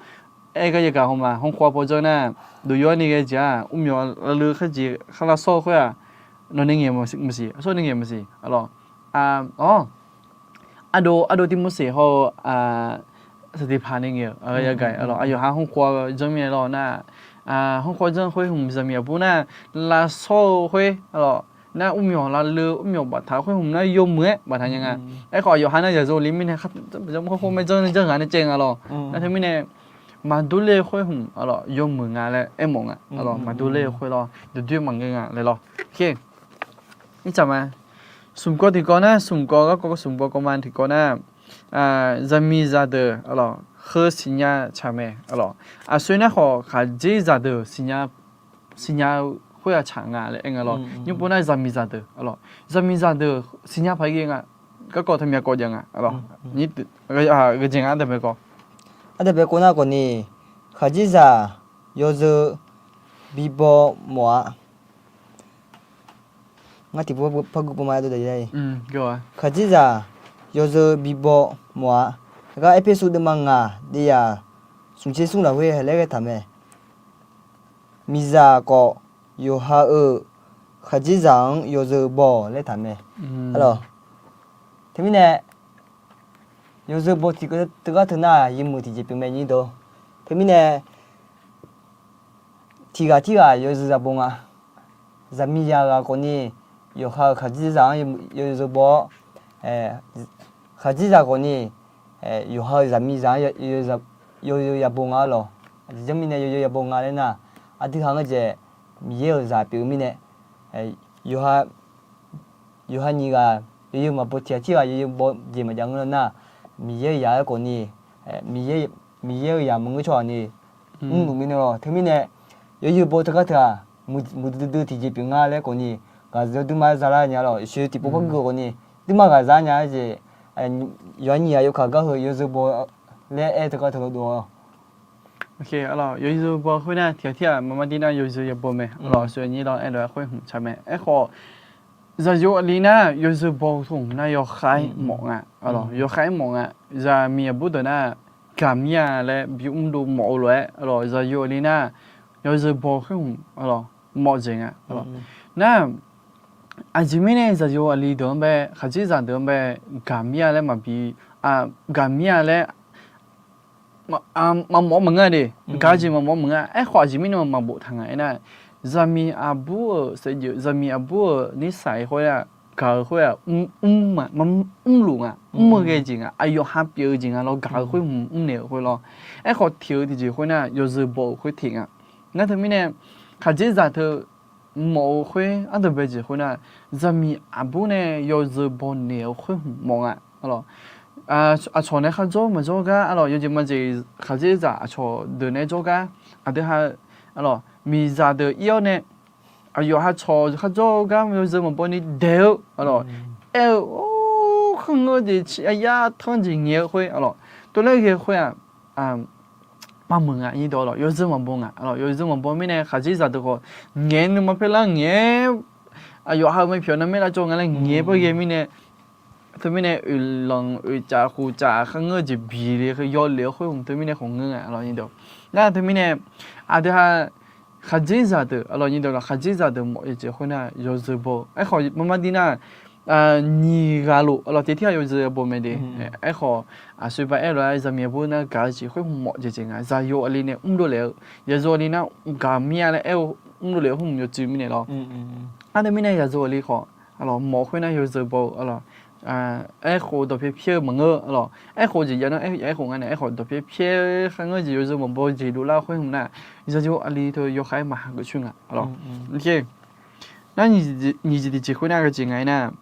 aer gar yagaq hawma, hawrkhawv paw janr nar, duq yawr ni ghae jeq-aq, mrmyawq lavleu kharjeq kharlav sawr-eu khoer-aq, nawqnae ngaeq maqsiq, sawr ni ngaeq maqsiq. Aqlawq, awr, ardov, ardov Tirmorseq hawr-eu, Saqdeqpaq nae ngaeq-euq yagaq-iq, aqlawq, aqyawf ha hawrkhawv janr mirnae lawr nar, hawrkhawv janr-eu khoer hmq zaqmiq aqbur nar, lavsawr-eu khoer, aqlawq, nar mrmyawq lavleu mrmyawq baftaq khoer hmq nar yawmuiq-aer baftaq nya nga. Aerkhawf aqyawf ha nar yawzeu aqli mirnae, hawrkhawv mae janr ni janr ghaq nae caev nga lawr. Nar teumirnae, maqdur ler-eu khoer hmq, aqlawq, yawmuiq nga laer aermawf nga. Aqlawq, maqdur ler-eu khoer lawr, dawqdoer maqngeur nga laer lawr. Ircaq ma, smq kawv tiqkawv nar, smq kawv garkawv smq kawv kawv ma tiqkawv nar, zaqmiq zaqdeuq, aqlawq, heu siqnya tsaq mae, aqlawq. Aqsoer nar khawf khaqdzerzaq deuq siqnya, siqnya khoer-aq tsaq nga laer aer nga lawr. Nymr pov nar zaqmiq zaqdeuq, aqlawq, zaqmiq zaqdeuq siqnya paq-aer ghae nga. Garkawv teu myav kawv jav nga, aqlawq. Aqgeujeq nga, aqdui bae kawv. Aqdui bae kawv nar khawf ni, khaqdzerzaq yawzeu bibaw mawf-a. Ngar tiqpov par guv pov ma-aer dov dae-a. Khaqdzerzaq yawzeu bibaw mawf-a. Gar Erpersu deuvma ngaq devyaq smqtser smr lafkhoer heulof-aer ghae taq mae. Miqzaq khawf, yawqha-euq khaqdzerzaq-anr yawzeu baw-awq laer taq mae. Aqlawq, teumirnae yawzeu baw tiq teugar teu nar-aq, yawmuiq tiqjeq pyeuf mae nyir deuq. Teumirnae tiq ghaq tirghaq yawzeu zaq baw nga. Zaqmiqzaq ghaq khawf ni, yawqha-euq khaqdzerzaq-anr yawzeu baw-awr, khaqdzerzaq khawf ni, yawqha-euq zaqmiqzaq-anr yawzeu yabaw nga-a lawq. Aqjeq mirnae yawzeu yabaw nga laer nar, aqdui ha ngeur jaeq, Miqyaer-euq zaq pyeuf-eu mirnae, yawqha nyiq ghaq yawzeu maqbaw tiq ghaq tirghaq yawzeu baw jeq maqjav ngeur nar, Miqyaer-euq zaq-aer khawf ni, Miqyaer-euq zaq maqngeur tsawrhaq ni mrluf mirnae lawq. Teumirnae yawzeu baw teugar teu-aq, muiqdui duidui tiqjeq pyeuf nga laer khawf ni, ghaq yawduima-aer zalar nya lawq. Sheuq tiqpov par guv khawf ni, duima ghaq za nya-aer jeq, yawqha nyiq ghaq yawkaq gar heu yawzeu baw laer aer teugar teu dov-awq. Yawzeu baw khoer nar tiq ghaq tirghaq maqmar dir nar yawzeu yabaw mae. Aqlawq, aqsur aqnyir lawr aer lof-aer khoer hmq tsaq mae. Aerkhawf, zaqyo aqli nar yawzeu baw teu hmq nar yawkhav-aer mawf nga. Aqlawq, yawkhav-aer mawf nga. Zaqmiq aqbur deuq nar gaqmir-a laer bi mrdov mawf-eu lof-aer, aqlawq, zaqyo aqli nar yawzeu baw khoer hmq, aqlawq, mawf jeq nga. Nar, aqjeq mirnae zaqyo aqli deuq-anr bae, khaqdzerzaq deuq-anr bae, gaqmir-a laer maqbi, gaqmir-a laer maqmawf-awr maqngeur de, gaq-eu jeq maqmawf-awr maqngeur. Aerkhawf aqjeq mirnae maqbof taq nga aernar, zaqmiq aqbur-euq saevdzeuf, zaqmiq aqbur-euq nirsaq khoer-aq, gaq-eu khoer-aq, mrluf nga, mr-eu ghae jeq nga, aqyawf ha pyeuf-eu jeq nga lawr, gaq-eu khoer hmq mrnaeq-euq khoer lawr. Aerkhawf teq-eu tiqjeq khoer nar yawzeu baw-euq khoer teq nga. Nar teumirnae khaqdzerzaq teu mawf-eu khoer ardeuv bae jeq khoer nar, zaqmiq aqbur nae yawzeu baw naeq-eu khoer hmq mawf nga. Aqcawq nae kharjawr maqjawr gar, aqlawq, yawjeq majeq khaqdzerzaq aqcawq deuq nae jawr gar, aqdui ha, aqlawq, miqzaq deuq ir-awr nae, aqyawf ha cawq kharjawr-eu gar yawzeu maqbaw ni daeq-eu, aqlawq, aer-eu, or, kharngeur jeq ciq aqyar tanr jeq ngaeq-eu khoer, aqlawq, tov laer ghae khoer-aq, maqmuiq nga, nyirdawq, aqlawq, yawzeu maqbaw nga, aqlawq, yawzeu maqbaw mirnae khaqdzerzaq deuq khawf ngaeq-aer nuima paerlar ngaeq-aer, aqyawf ha-eu mae pyawq narmaer lavcawv nga laer ngaeq-aer par ghae mirnae, teumirnae oeqlanq oeqcaf khof caf kharngeur jeq biq le yawlef-eu khoer hmq teumirnae khawf ngeur nga, aqlawq, nyirdawq. Nar teumirnae aqdui ha khaqdzerzaq deuq, aqlawq, nyirdawq, khaqdzerzaq deuq mawf-eu jeq khoer nar yawzeu baw-eu. Aerkhawf maqmar dir nar, nyiq ghaq lof, aqlawq, tiq tirghaq yawzeu baw mae de. Aerkhawf aqsur ba aer lof-aer zaqmiq aqbur nar gaq-eu jeq khoer hmq mawf jeq jeq nga. Zaqyo aqli nae mrdov lef-eu, yawzeu aqli nar gaqmir-a laer aer-eu mrdov lef-eu khoer hmq yawcuiv mirnae lawr. Nar teumirnae yawzeu aqli khawf, aqlawq, mawf khoer nar yawzeu baw-eu, aqlawq, aerkhof dawqpyaev pyaer-eu maqngeur, aqlawq. Aerkhof jeq jav nar, aerkhof nga nae, aerkhawf dawqpyaev pyaer kharngeur jeq yawzeu maqbaw jeq dovlar khoer hmq nar, zaqyo aqli teu yawkhav-aer maqha geuf coer nga, aqlawq. Nar nyiq jeq tiqjeq khoer nar, gaq jeq nga aernar,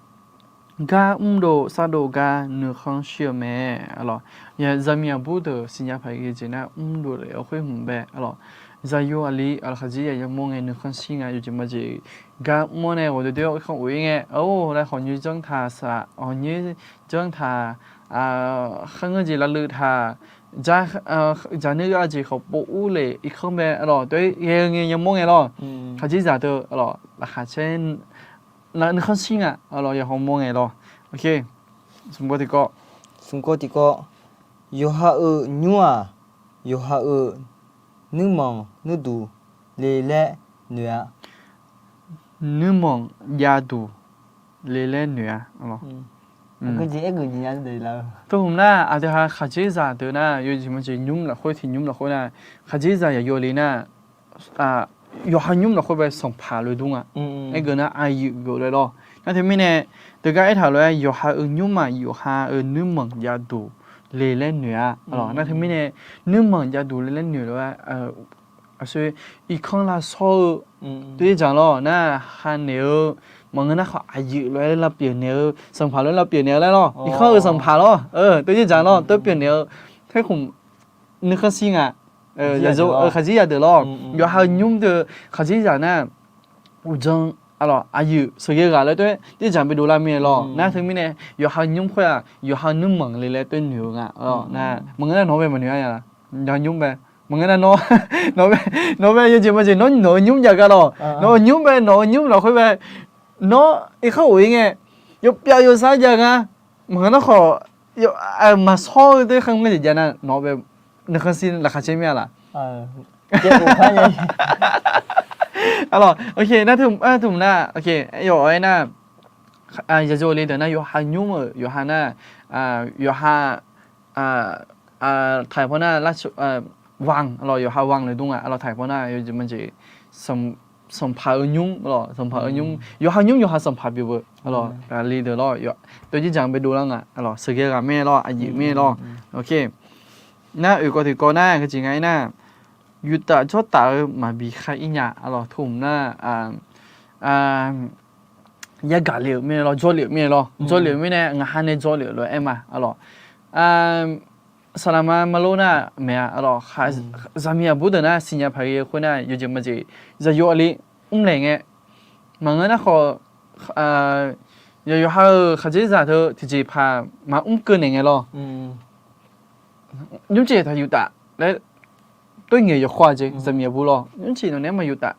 gar mrdov sardov gar nuikhanr shir-eu mae, aqlawq. Zaqmiq aqbur deuq siqnya paq ghae jeq nar, mrdov lef-eu khoer hmq bae, aqlawq. Zaqyo aqli, aqlawq, khaqdzerzaq yamawr ngae nuikhanr shir nga, yawjeq majeq gar mr-awr nae ghawqdoer doer-awr irkanr of-ir ngae, aqlawq, lawr hawqnyoer janr taq saq, hawqnyoer janr taq, kharngeur jeq lavleuv taq, dzaqnuir ghav jeq khawf pov ur lef irkanr bae, aqlawq, doer ghae-eu ngae yamawr ngae lawr. Khaqdzerzaq teu, aqlawq, laqkhaq caer nuikhanr shir nga, aqlawq, yawhaw mawr ngae lawr. Smq gawr tiqkawv, smq gawr tiqkawv, yawqha-euq nymr-aq, yawqha-euq nuirmanq nuirduq le laer noeq-a. Nuirmanq javduq le laer noeq-a, aqlawq. Teu hmq nar, aqdui ha khaqdzerzaq deuq nar, yawjeq majeq nymr lafkhoer tiq nymr lafkhoer nar, khaqdzerzaq yaqyo le nar, yawqha nymr lafkhoer bae sanqpaq loedur nga. Aergeuf nar aqyuif geuf lof-aer lawr. Nar teumirnae, teugar aertaq lof-aer yawqha-euq nymr-aq, yawqha-euq nuirmanq javduq le laer noeq-a, aqlawq. Nar teumirnae, nuirmanq javduq le laer noeq lof-aer, aqsur irkanr lavshawr-eu, tov-ir dzaq lawr nar, ha naeq-eu, maqngeur nar khawf aqyuif lof-aer lavpyeuf naeq-eu, sanqpaq lof-aer lavpyeuf naeq-eu laer lawr, irkanr-euq sanqpaq lawr, tov-ir dzaq lawr, tov pyeuf naeq-eu, khoer khmq nuikhanr shir nga. Khaqdzerzaq deuq lawr, yawqha-euq nymr deuq khaqdzerzaq nar, uqdzan, aqlawq, aqyuif sheuqghae ghaq laer tov-ir dzaq bae dovlar mir-aer lawr. Nar teumirnae, yawqha nymr khoer-aq, yawqha nuirmanq le laer tov-ir noeq-eu nga. Nar maqngeur nar nawq-anr bae maqnoeq-a ya, yawqha nymr bae. Maqngeur nar nawr, nawq bae, nawq bae yawjeq majeq nawr nawq-euq nymr jav gar lawr. Nawq-euq nymr bae, nawq-euq nymr lafkhoer bae, nawr irkanr of-ir ngae, yawpyav yawsar jav gar, maqngeur nar khawf, maqshawr-eu tov-ir kharngeur jeq jav nar nawq bae nuikhanr shir laqkhaq caer mir-a laf. Aqlawq, nar teu hmq nar, yawf-aer nar, zaqyo le deuq nar yawqha nymr-euq yawqha nar, yawqha taqpaw nar, vanq, aqlawq, yawqha vanq loedur nga, aqlawq, taqpaw nar yawjeq majeq sanqpaq-eu nymr, aqlawq, sanqpaq-eu nymr, yawqha nymr yawqha sanqpaq pyeuf-eu, aqlawq, le deuq lawr, tov-ir dzaq bae dovlar nga, aqlawq, sheuqghae ghaq mae lawr, aqyuif mae lawr. Nar oeq kawv tiqkawv nar gaq jeq nga aernar, yuftav jawrtaf-eu maqbi khar-ir nya, aqlawq, teu hmq nar, yagaq lef-euq mirnae lawr, jawrlef-euq mirnae lawr, jawrlef-euq mirnae ngaq ha nae jawrlef-euq lof-aer ma, aqlawq. Saqlaqma marlor nar maeq-a, aqlawq, zaqmiq aqbur deuq nar siqnya paq ghae-eu khoer nar yawjeq majeq zaqyo aqli mrlaeq ngae, maqngeur nar khawf, yawqha-euq khaqdzerzaq teu tiqjeqpaq maqmr keuv naeq ngae lawr. Nymrcif taq yuf taf laer tov ngaeq yawqkhawr-a jeq, zaqmiq aqbur lawr, nymrcif nawq naeq-aer maqyuf taf,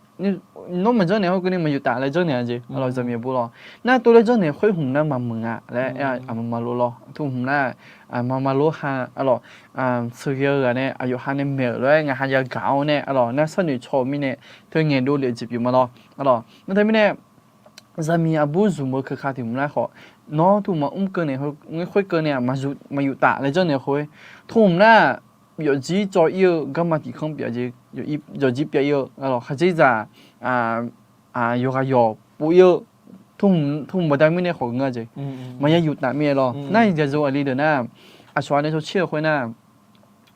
nawr maqjanr naeq hawr keuvni maqyuf taf laer janrnaeq-a jeq, aqlawq, zaqmiq aqbur lawr. Nar tov laer janrnaeq khoer hmq nar maqmuiq nga laer aer-a, aqma marlor lawr, teu hmq nar, aqma marlor ha, aqlawq, sheuqghae-eu ghaq nae aqyawf ha nae maeq-euq lof-aer ngaq ha yagaq-awr nae, aqlawq, nar sharnoeq caw-eu mirnae teu ngaeqdov lef jeq pyeuf ma lawr, aqlawq. Nar teumirnae zaqmiq aqbur zmq-eu keuka tiq hmq nar khawf, nawr teu maqmr keuv naeq khoer keuv nae-aq, maqyuf taf laer janrnaeq khoer, teu hmq nar yawfjir cawv-ir-eu garma tiq kanr pyeuf-a jeq, yawfjir pyav-ir-eu, aqlawq, khaqdzerzaq yawqghaq yawq pov-ir-eu, teu hmq baqda mirnae khawf ngeur-a jeq, maqya yuf taf mirnae lawr. Nar zaqyo aqli deuq nar, aqcawq-a nae cawcaer-eu khoer nar,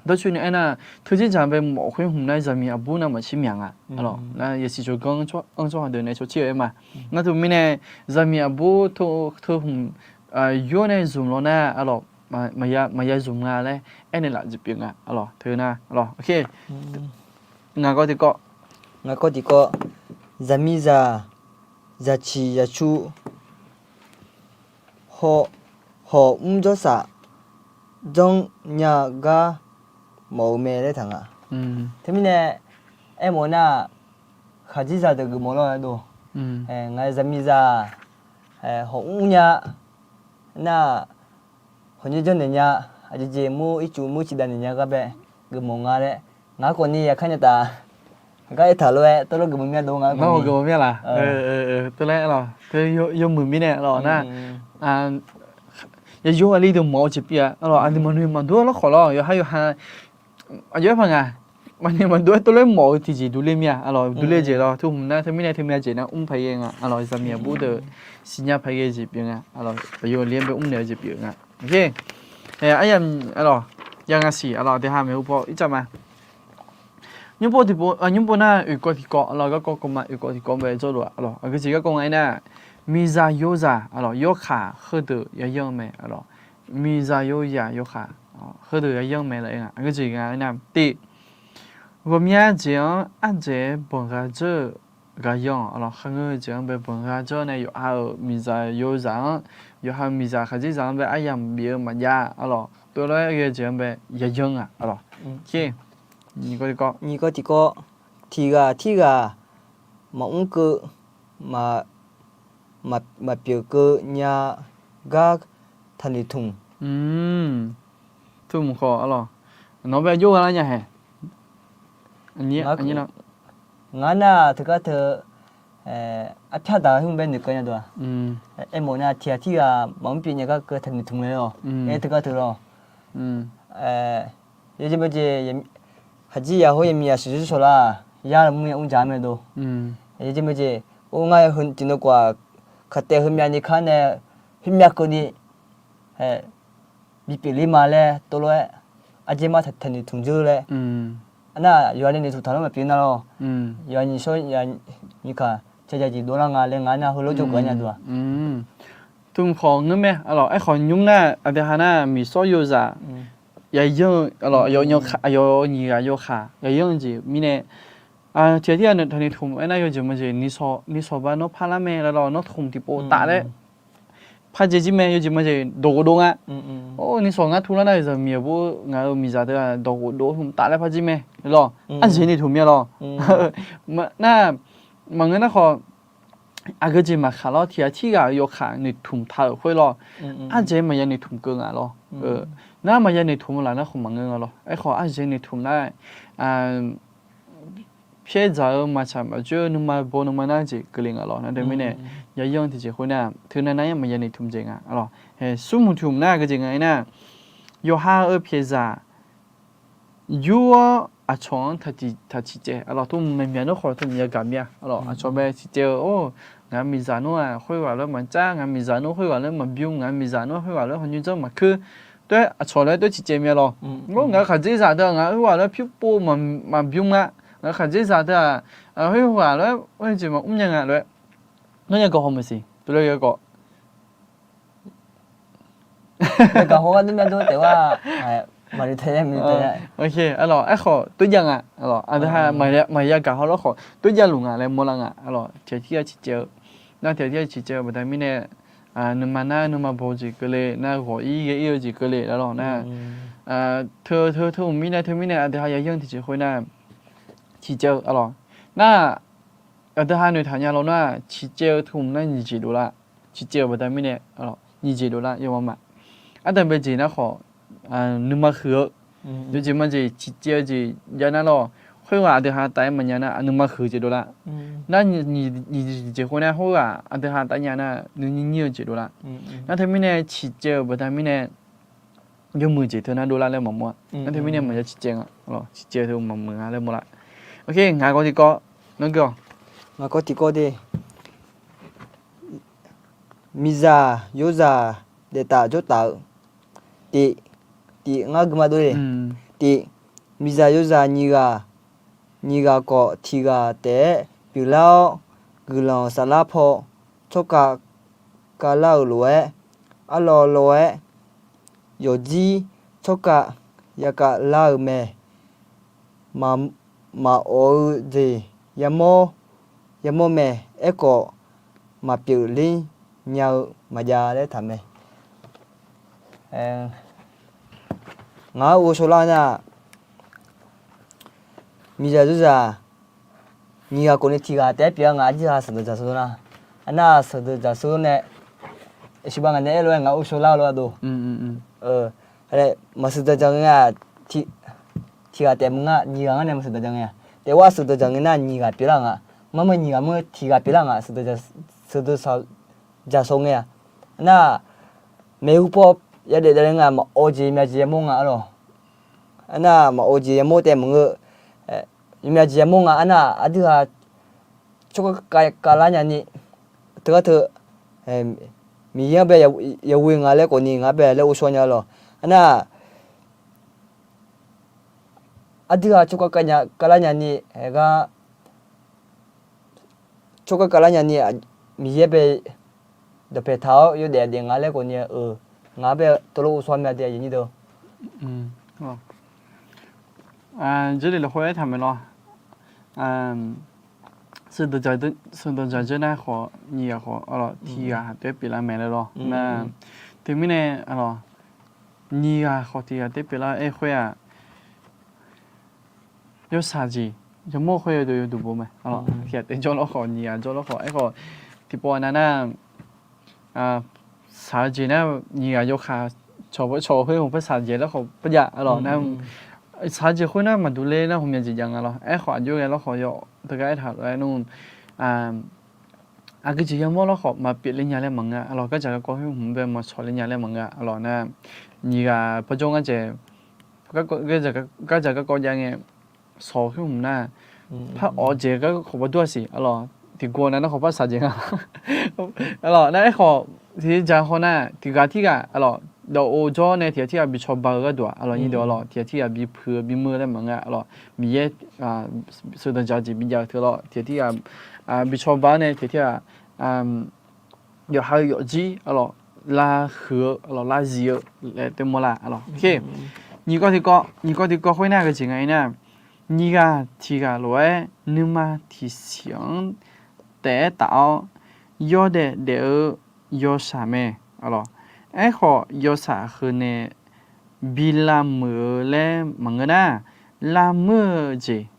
dawrcoeni aernar, teu dzerdzaq bae mawf khoer hmq nar zaqmiq aqbur nar maqshir myaq nga, aqlawq, nar yasiq tsawrganr anr tsawrhaq deuq nae cawcaer-eu aer ma. Nar teu mirnae zaqmiq aqbur teu hmq yur nae zmq law nar, aqlawq, maqya zmq nga laer aernaeq laf jeq pyeuf nga, aqlawq, teu nar, aqlawq, ngaq kawv tiqkawv, ngaq kawv tiqkawv, zaqmiqzaq zaqciq zaqcu hawq, hawq mr jawrsaf janrnya gar mawf-eu mae laer taq nga. Teumirnae aermawf nar, khaqdzerzaq deuq geufmawf lawr-a dov. Ngaq zaqmiqzaq hawq mrnya nar, hawq nyoer janrnaeq nya, aqjeq jeq mur ircuf mur ciqdav naeq nya gar bae geufmawf nga laer, ngaq-anr khawfni yaqkar nya taf. Gar aertaq lof-aer tawvlawr geufmawf mya dov nga, geufmawf mya laf. Teu laer lawq, teu yawmuiq mirnae lawq nar, yaqyo aqli deuq mawf-eu jeq pyeuf-a, aqlawq, aqduimaf noeq maqdur-a lawr khawf lawr, yawqha yawqha aqjox-aer paq nga. maqnoeq maqdov-aer tov lof-aer mawf-eu tiqjeq durler mir-a, arlawq, durler jeq lawr. Teu hmq nar teu mirnae teu mya jeq nar mr paq ghae nga, arlawq, zaqmiq aqbur deuq siqnya paq ghae jeq pyeuf nga, arlawq, aqyawf le-anr bae mrnaeq-eu jeq pyeuf nga. Aryamq, arlawq, yangaq siq, arlawq, aqdui ha maeqhu paw ircaf ma. Nymr pov tiqpov, nymr pov nar oeqkawv tiqkawv, arlawq, garkawv kawv ma, oeqkawv tiqkawv bae jawrluf-a, arlawq, aqgeujeq garkawv nga aernar, miqzaq yozaq, arlawq, yawkaq heudeuq yayanr mae, arlawq, miqzaq yozaq yawkaq heudeuq yayanr mae laer aer nga. Aqgeujeq nga aernar, tiq, ghawqmya jeq-anr ardzaeq-aer banqgha dzeur-euq ghaq yanr-awq, arlawq, kharngeur-eu jeq-anr bae banqgha dzeur nae yawqha-euq miqzaq yozaq-anr, yawqha-euq miqzaq khaqdzerzaq-anr bae aryamq bif-eu maqjav, arlawq, tov lof-aer ghae jeq-anr bae yayanr-aq, arlawq. Nyiq kawv tiqkawv, tiqghaq tirghaq maqmr keuv, maqpyeuf keuv nya gar taqnoeq tmq. Tmq khawf, arlawq, nawq-anr bae jov gha lar nya hae. Ngar nar teugar teu arpyar daq-eu hmq bae noeqkeuv nya deuq-aq, aermawf nar tiqghaq tirghaq maqmr pyeuf nya gar keuv taqnoeq tmq le-awq. Aer teugar teu lawr. Yawjeq majeq, khaqdzerzaq hawr yamiq yasheuq shawr shawq lar-aq, yar mr nya mr dzaq-aer mae dov. Yawjeq majeq, or ngar heu tiqnan khawf-aq, kaqtaev heumyav ni kar nae khoermyav keuvni bipyeuf ler ma laer tov lof-aer, ardzer mar taqnoeq tmq dzeur laer. Arnar yawqha nae noeqtmq taq lar maqpyeuf nar lawr. Yawqha nyiq shawr nyiq kaq caejav jeq dovlar nga laer ngar nar heulof jawrgeuf-aer nya deuq-aq. Tmq khawf ngeur mae, arlawq, aerkhawf nymr nar aqdui ha nar miqsawr yozaq yayanr-eu, arlawq, aqyawf nyiq ghaq yawkaq yayanr-eu jeq mirnae, tiqghaq tirghaq taqnoeq tmq aernar yawjeq majeq, nishawq ba nawr parlar mae laer lawr, nawr tmq tiqpov taf laer pardzae jir mae, yawjeq majeq dawq ghofdov nga. Or, nishawq ngar turlar nar-euq zaqmiq aqbur ngaq-euq miqzaq teu-aq dawq ghofdov hmq taf laer pardzae jir mae lawr. Ardzaeq noeqtmq mya lawr. Nar, maqngeur nar khawf, aqgeujeq maqkaq lawr, tiqghaq tirghaq-euq yawkaq noeqtmq taq-euq khoer lawr. Ardzaeq maqya noeqtmq keuv nga lawr. Nar maqya noeqtmq-eu laf nar khawf maqngeur nga lawr. Aerkhawf ardzaeq noeqtmq nar pyaerdzaq-eu maqtsaq maqjoer-eu nuima baw nuima nar jeq keuvle nga lawr. Nar teumirnae yayanr tiqjeq khoer nar teunav nar-aer maqya noeqtmq jeq nga lawr. Smrmuiq tmq nar geujeq nga aernar, yawqha-euq pyaeqzaq yur-awr aqcawq-anr taq ciqcaev, arlawq, tmq maeqmyaq nar khawf tmq yagaq mir-a, arlawq, aqcawq bae ciqcaev-eu, or, ngaq miqzaq nar-aq khoerghaq lof-aer maqcav, ngaq miqzaq nar khoerghaq lof-aer maqbymr, ngaq miqzaq nar khoerghaq lof-aer hawnyur janr maqkuir, tov-aer aqcawq lof-aer tov ciqcaev mir-a lawr. Or, ngaq-euq khaqdzerzaq teu-aq ngaq khoerghaq lof-aer pyur pov maqbymr nga, ngaq-euq khaqdzerzaq teu-aq khoerghaq lof-aer jeq maqmr nya nga lof-aer, nawr yagaq haw maqsiq, tov lof-aer yagaq Yagaq haw-awr nar myav dov taef-a. Maqnoeq taef-a, maqnoeq taef-a. Arlawq, aerkhawf tov jav nga. Aqdui ha maqya gaq haw lawr khawf tov javluf nga laer mawrlar nga. Arlawq, tiqghaq tirghaq ciqcaev-eu, nar tiqghaq tirghaq ciqcaev-eu baqda mirnae, nuima nar nuima baw jeq keuvle, nar ghawq-ir ghae-ir-eu jeq keuvle laer lawr nar, teu teu teu mirnae teu mirnae aqdui ha yayanr tiqjeq khoer nar, ciqcaev-eu arlawq, nar aqdui ha noeqtaq nya lawr nar, ciqcaev-eu teu nar nyiq jeq dovlar. Ciqcaev-eu baqda mirnae, nyiq jeq dovlar yawma ma. Ardanqbae jeq nar khawf, nuima huiq-eu, yawjeq majeq ciqcaev-eu jeq jav nar lawr, khoerghaq aqdui ha taf-aer maqnya nar nuima huiq-eu jeq dovlar. Nar nyiq jeq khoer nar khoerghaq aqdui ha taf nya nar nuinyir nyir-eu jeq dovlar. Nar teumirnae ciqcaev-eu baqda mirnae yawmuiq jeq teu nar dovlar laer maqmawr-a. Nar teumirnae maqya ciqcaev nga, ciqcaev-eu teu maqmuiq nga laer mawrlar. Ngaq kawv tiqkawv, nawr gui-awq. Ngaq kawv tiqkawv de, miqzaq yozaq daeftaf jawrtaf-eu, tif, tif ngar gui ma dov-e. Tif, miqzaq yozaq nyiq ghaq, nyiq ghaq khawf tiq ghaq taef-aer pyeuflar-awr, guiqlanq saflar paw tsawrkhav kavlar-euq lof-aer, arlawv lawv-aer yawqjir tsawrkhav yakav lar-eu mae. Maqawq-eu jeq yamawr, yamawr mae. Aerkhawf maqpyeuf ler nya-eu maqjav laer taq mae. Ngaq-anr ghovshaw lar nar, miqzaq yozaq nyiq ghaq khawf ni tiq ghaq taef-aer pyeuf-a, ngaq aqjir ha sheuqdeuq dzaqsur nar. Arnar sheuqdeuq dzaqsur nae, iqshiq ba ngaq nae aer lof-aer ngaq ghovshaw lar-eu lof-a dov. Maqsheuqdeuq dzaq ngae-a, tiq ghaq taef maqnga, nyiq ghaq ngar nae maqsheuqdeuq dzaq ngae-a. Taef-aer sheuqdeuq dzaq ngae nar nyiq ghaq pyeuflar nga. Marmar nyiq ghaq mr tiq ghaq pyeuflar nga, sheuqdeuq dzaqsur ngae-a. Arnar maeqhu paw yadaef davle nga, maqawq jeq myav jeq yamawr nga arlawq. Arnar maqawq jeq yamawr taef maqngeur. Miqmyaq jeq yamawr nga. Arnar aqdui ghaq tsawrkar kavlar nyani, teugar teu Miqyaer-anr bae yaghoe nga laer khawfni ngaq-anr bae laer ghovshaw nya lawq. Arnar aqdui ghaq tsawrkar kavlar nyani, aer gar tsawrkar kavlar nyani, Miqyaer bae dawqpaeq taq-awr yawdaef daef nga laer khawfni-eu, ngaq-anr bae teulof ghovshaw mya de. Aqyuif nyir deuq, Jarlif lafkhoer aertaq maeq lawr. Sheuqdanq dzaq dzeur nar khawf nyiq ghaq khawf arlawq tiq ghaq haq taef-aer pyeuflar mae laer lawr. Nar teumirnae arlawq nyiq ghaq khawf tiq ghaq taef-aer pyeuflar aer khoer-aq, yawshaq jeq yamawr khoer yawdov yawduq bo mae. Arlawq tiq ghaq taef jawr lawr khawf nyiq ghaq jawr lawr khawf aerkhawf, tiqpov aqnav nar shaq-eu jeq nar nyiq ghaq yawkaq cawq cawq khoer hmq par shaq jeq laer khawf par jav arlawq nar, shaq-eu jeq khoer nar maqduq ler nar hmq myav jeq jav nga lawr. Aerkhawf aqjox ghae lawr khawf yaw teugar aertaq lof-aer nmr aqgeujeq yamawr lawr khawf maqpyeuf ler nya laer maqngeur arlawq. Gardzaq garkawv khoer hmq bae maqcawq ler nya laer maqngeur arlawq nar, nyiq ghaq par jawr ngar dzaeq, gardzaq garkawv jav ngae shawq khoer hmq nar par awq jeq gar khawf bar dur-a siq arlawq. Tiqguv nav nar khawf par shaq jeq nga arlawq nar. Aerkhawf tiqjeq dzaq haw nar tiqghaq tirghaq arlawq dawqov jawr nae tiqghaq tirghaq bi cawba-eu gharduq-aq arlawq nyir deuq arlawq tiqghaq tirghaq bi puiq-eu bi muir-eu laer maqngeur arlawq. Miqyaer sheuqdanq dzaq-eu jeq bi jav-eu teu lawr tiqghaq tirghaq bi cawba-awr nae tiqghaq tirghaq yawqha-eu yawfjir arlawq lavhuiq-eu arlawq lavzif-eu laer taef mawrlar arlawq. Nyiq kawv tiqkawv, nyiq kawv tiqkawv khoer nar gaq jeq nga-ir nar, nyiq ghaq tiq ghaq lof-aer nuima tiqsiq-anr taef-aer taf-awr yawdaef daef-eu yawshaq mae arlawq. Aerkhawf yawshaq heu nae bi lavmuiq-eu laer maqngeur nar, lavmuir-eu jeq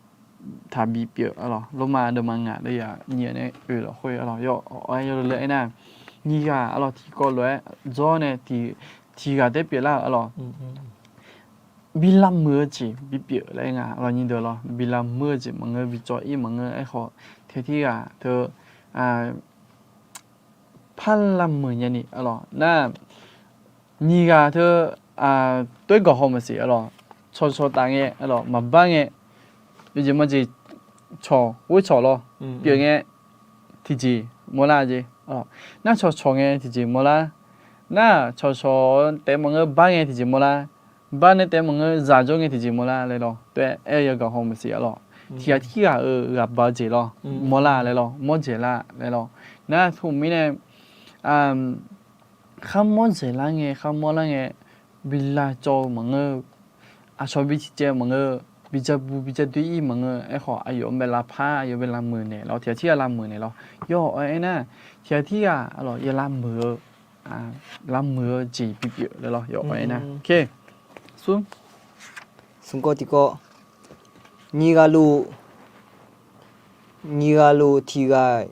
taqbi pyeuf arlawq. Lormav deuvma ngaq deuv yaq nyiq-a nae oe lafkhoer arlawq yaw-aer yawleu aernar, nyiq ghaq arlawq tiqkawv lof-aer dzawr nae tiq ghaq taef-aer pyeuflar-euq arlawq bi lavmuiq-eu jeq bipyeuf laer nga arlawq nyir deuq lawr. Bi lavmuir-eu jeq maqngeur, bi cawv-ir maqngeur. Aerkhawf tiqghaq tirghaq teu par lavmuiq nyani arlawq nar, nyiq ghaq teu toer gawq haw maqsiq arlawq. Cawqcawq taf ngae arlawq maqbar ngae, yawjeq mawjeq cawq ghoer cawq lawr pyeuf ngae tiqjeq mawrlar jeq. Nar cawqcawq ngae tiqjeq mawrlar. Nar cawqcawq taef maqngeur bar ngae tiqjeq mawrlar. Bar nae taef maqngeur zaq jawr ngae tiqjeq mawrlar laer lawr. Taef-aer yagaq haw maqsiq arlawq. Tiqghaq tirghaq-euq ghaq ba-eu jeq lawr mawrlar laer lawr, mawr dzaeqlar laer lawr. Nar teumirnae khar mawr dzaeqlar ngae, khar mawrlar ngae bi lavcawv-eu maqngeur, aqcawq bi tiqcaev maqngeur, bi ja bu bi ja doe-ir maqngeur. Aerkhawf aqyawf-anr bae lavpar, aqyawf bae lavmuiq naeq lawr, tiqghaq tirghaq lavmuiq naeq lawr. Yaw-aer aernar, tiqghaq tirghaq arlawq ya lavmuiq-eu lavmuiq-eu jeq bipyeuf laer lawr yaw-aer aernar. Smq kawv tiqkawv, nyiq ghaq luf, nyiq ghaq luf tiq ghaq,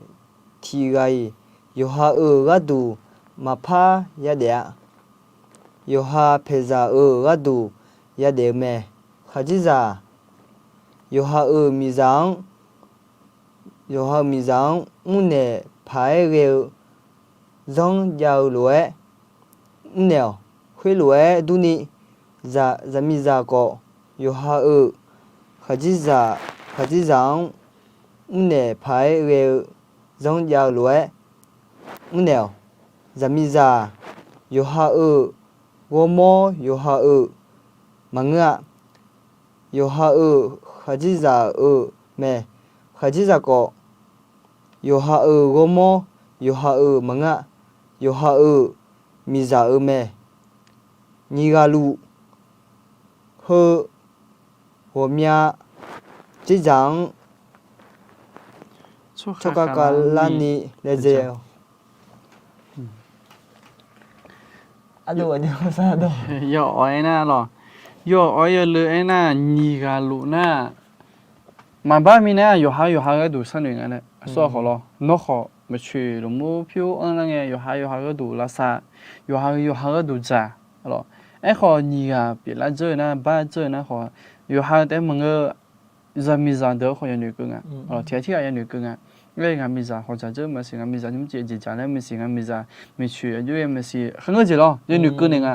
tiq ghaq-iq yawqha-euq gharduq maqpar yadaef-a. Yawqha paeqzaq-euq gharduq yadaef-eu mae. Khaqdzerzaq yawqha-euq miqzaq-anr, yawqha-euq miqzaq-anr mrnaeq paq-aer ghae-eu zanr jav-eu lof-aer mrnaeq-awq. Khoerlof-aer durni, zaqmiqzaq khawf yawqha-euq khaqdzerzaq, khaqdzerzaq-anr mrnaeq paq-aer ghae-eu zanr jav-eu lof-aer mrnaeq-awq. Zaqmiqzaq yawqha-euq ghawrmawr yawqha-euq maqngeur-a. Yawqha-euq khaqdzerzaq-euq mae. Khaqdzerzaq khawf yawqha-euq ghawrmawr yawqha-euq maqngeur-a. Yawqha-euq miqzaq-euq mae. Nyiq ghaq luf heu ghawqmya dzerzaq-anr tsawrkar kavlarni laejae-a. Yaw-awq aernar lawq, yaw-awq aer yawleu aernar, nyiq ghaq luf nar, maqbar mirnae yawqha yawqha gharduq sharnoeq nga nae aqsur khawf lawr. Nawr khawf maeqtsoeq lmqmr pyur anrlar ngae yawqha yawqha gharduq lavsav, yawqha yawqha gharduq dzaq lawq. Aerkhawf nyiq ghaq pyeuflar dzeur-eu nar, bar dzeur-eu nar khawf, yawqha taef-aer maqngeur, zaqmiqzaq deuq-anr khawf yanoeq keuv nga. Tiqghaq tirghaq yanoeq keuv nga. Ngaq miqzaq khawf dzaq dzeur maqsiq, ngaq miqzaq nymrcif aqjeq dzaq laer maqsiq, ngaq miqzaq maeqtsoeq aqjox-aer maqsiq, kharngeur jeq lawr yanoeq keuv naeq nga.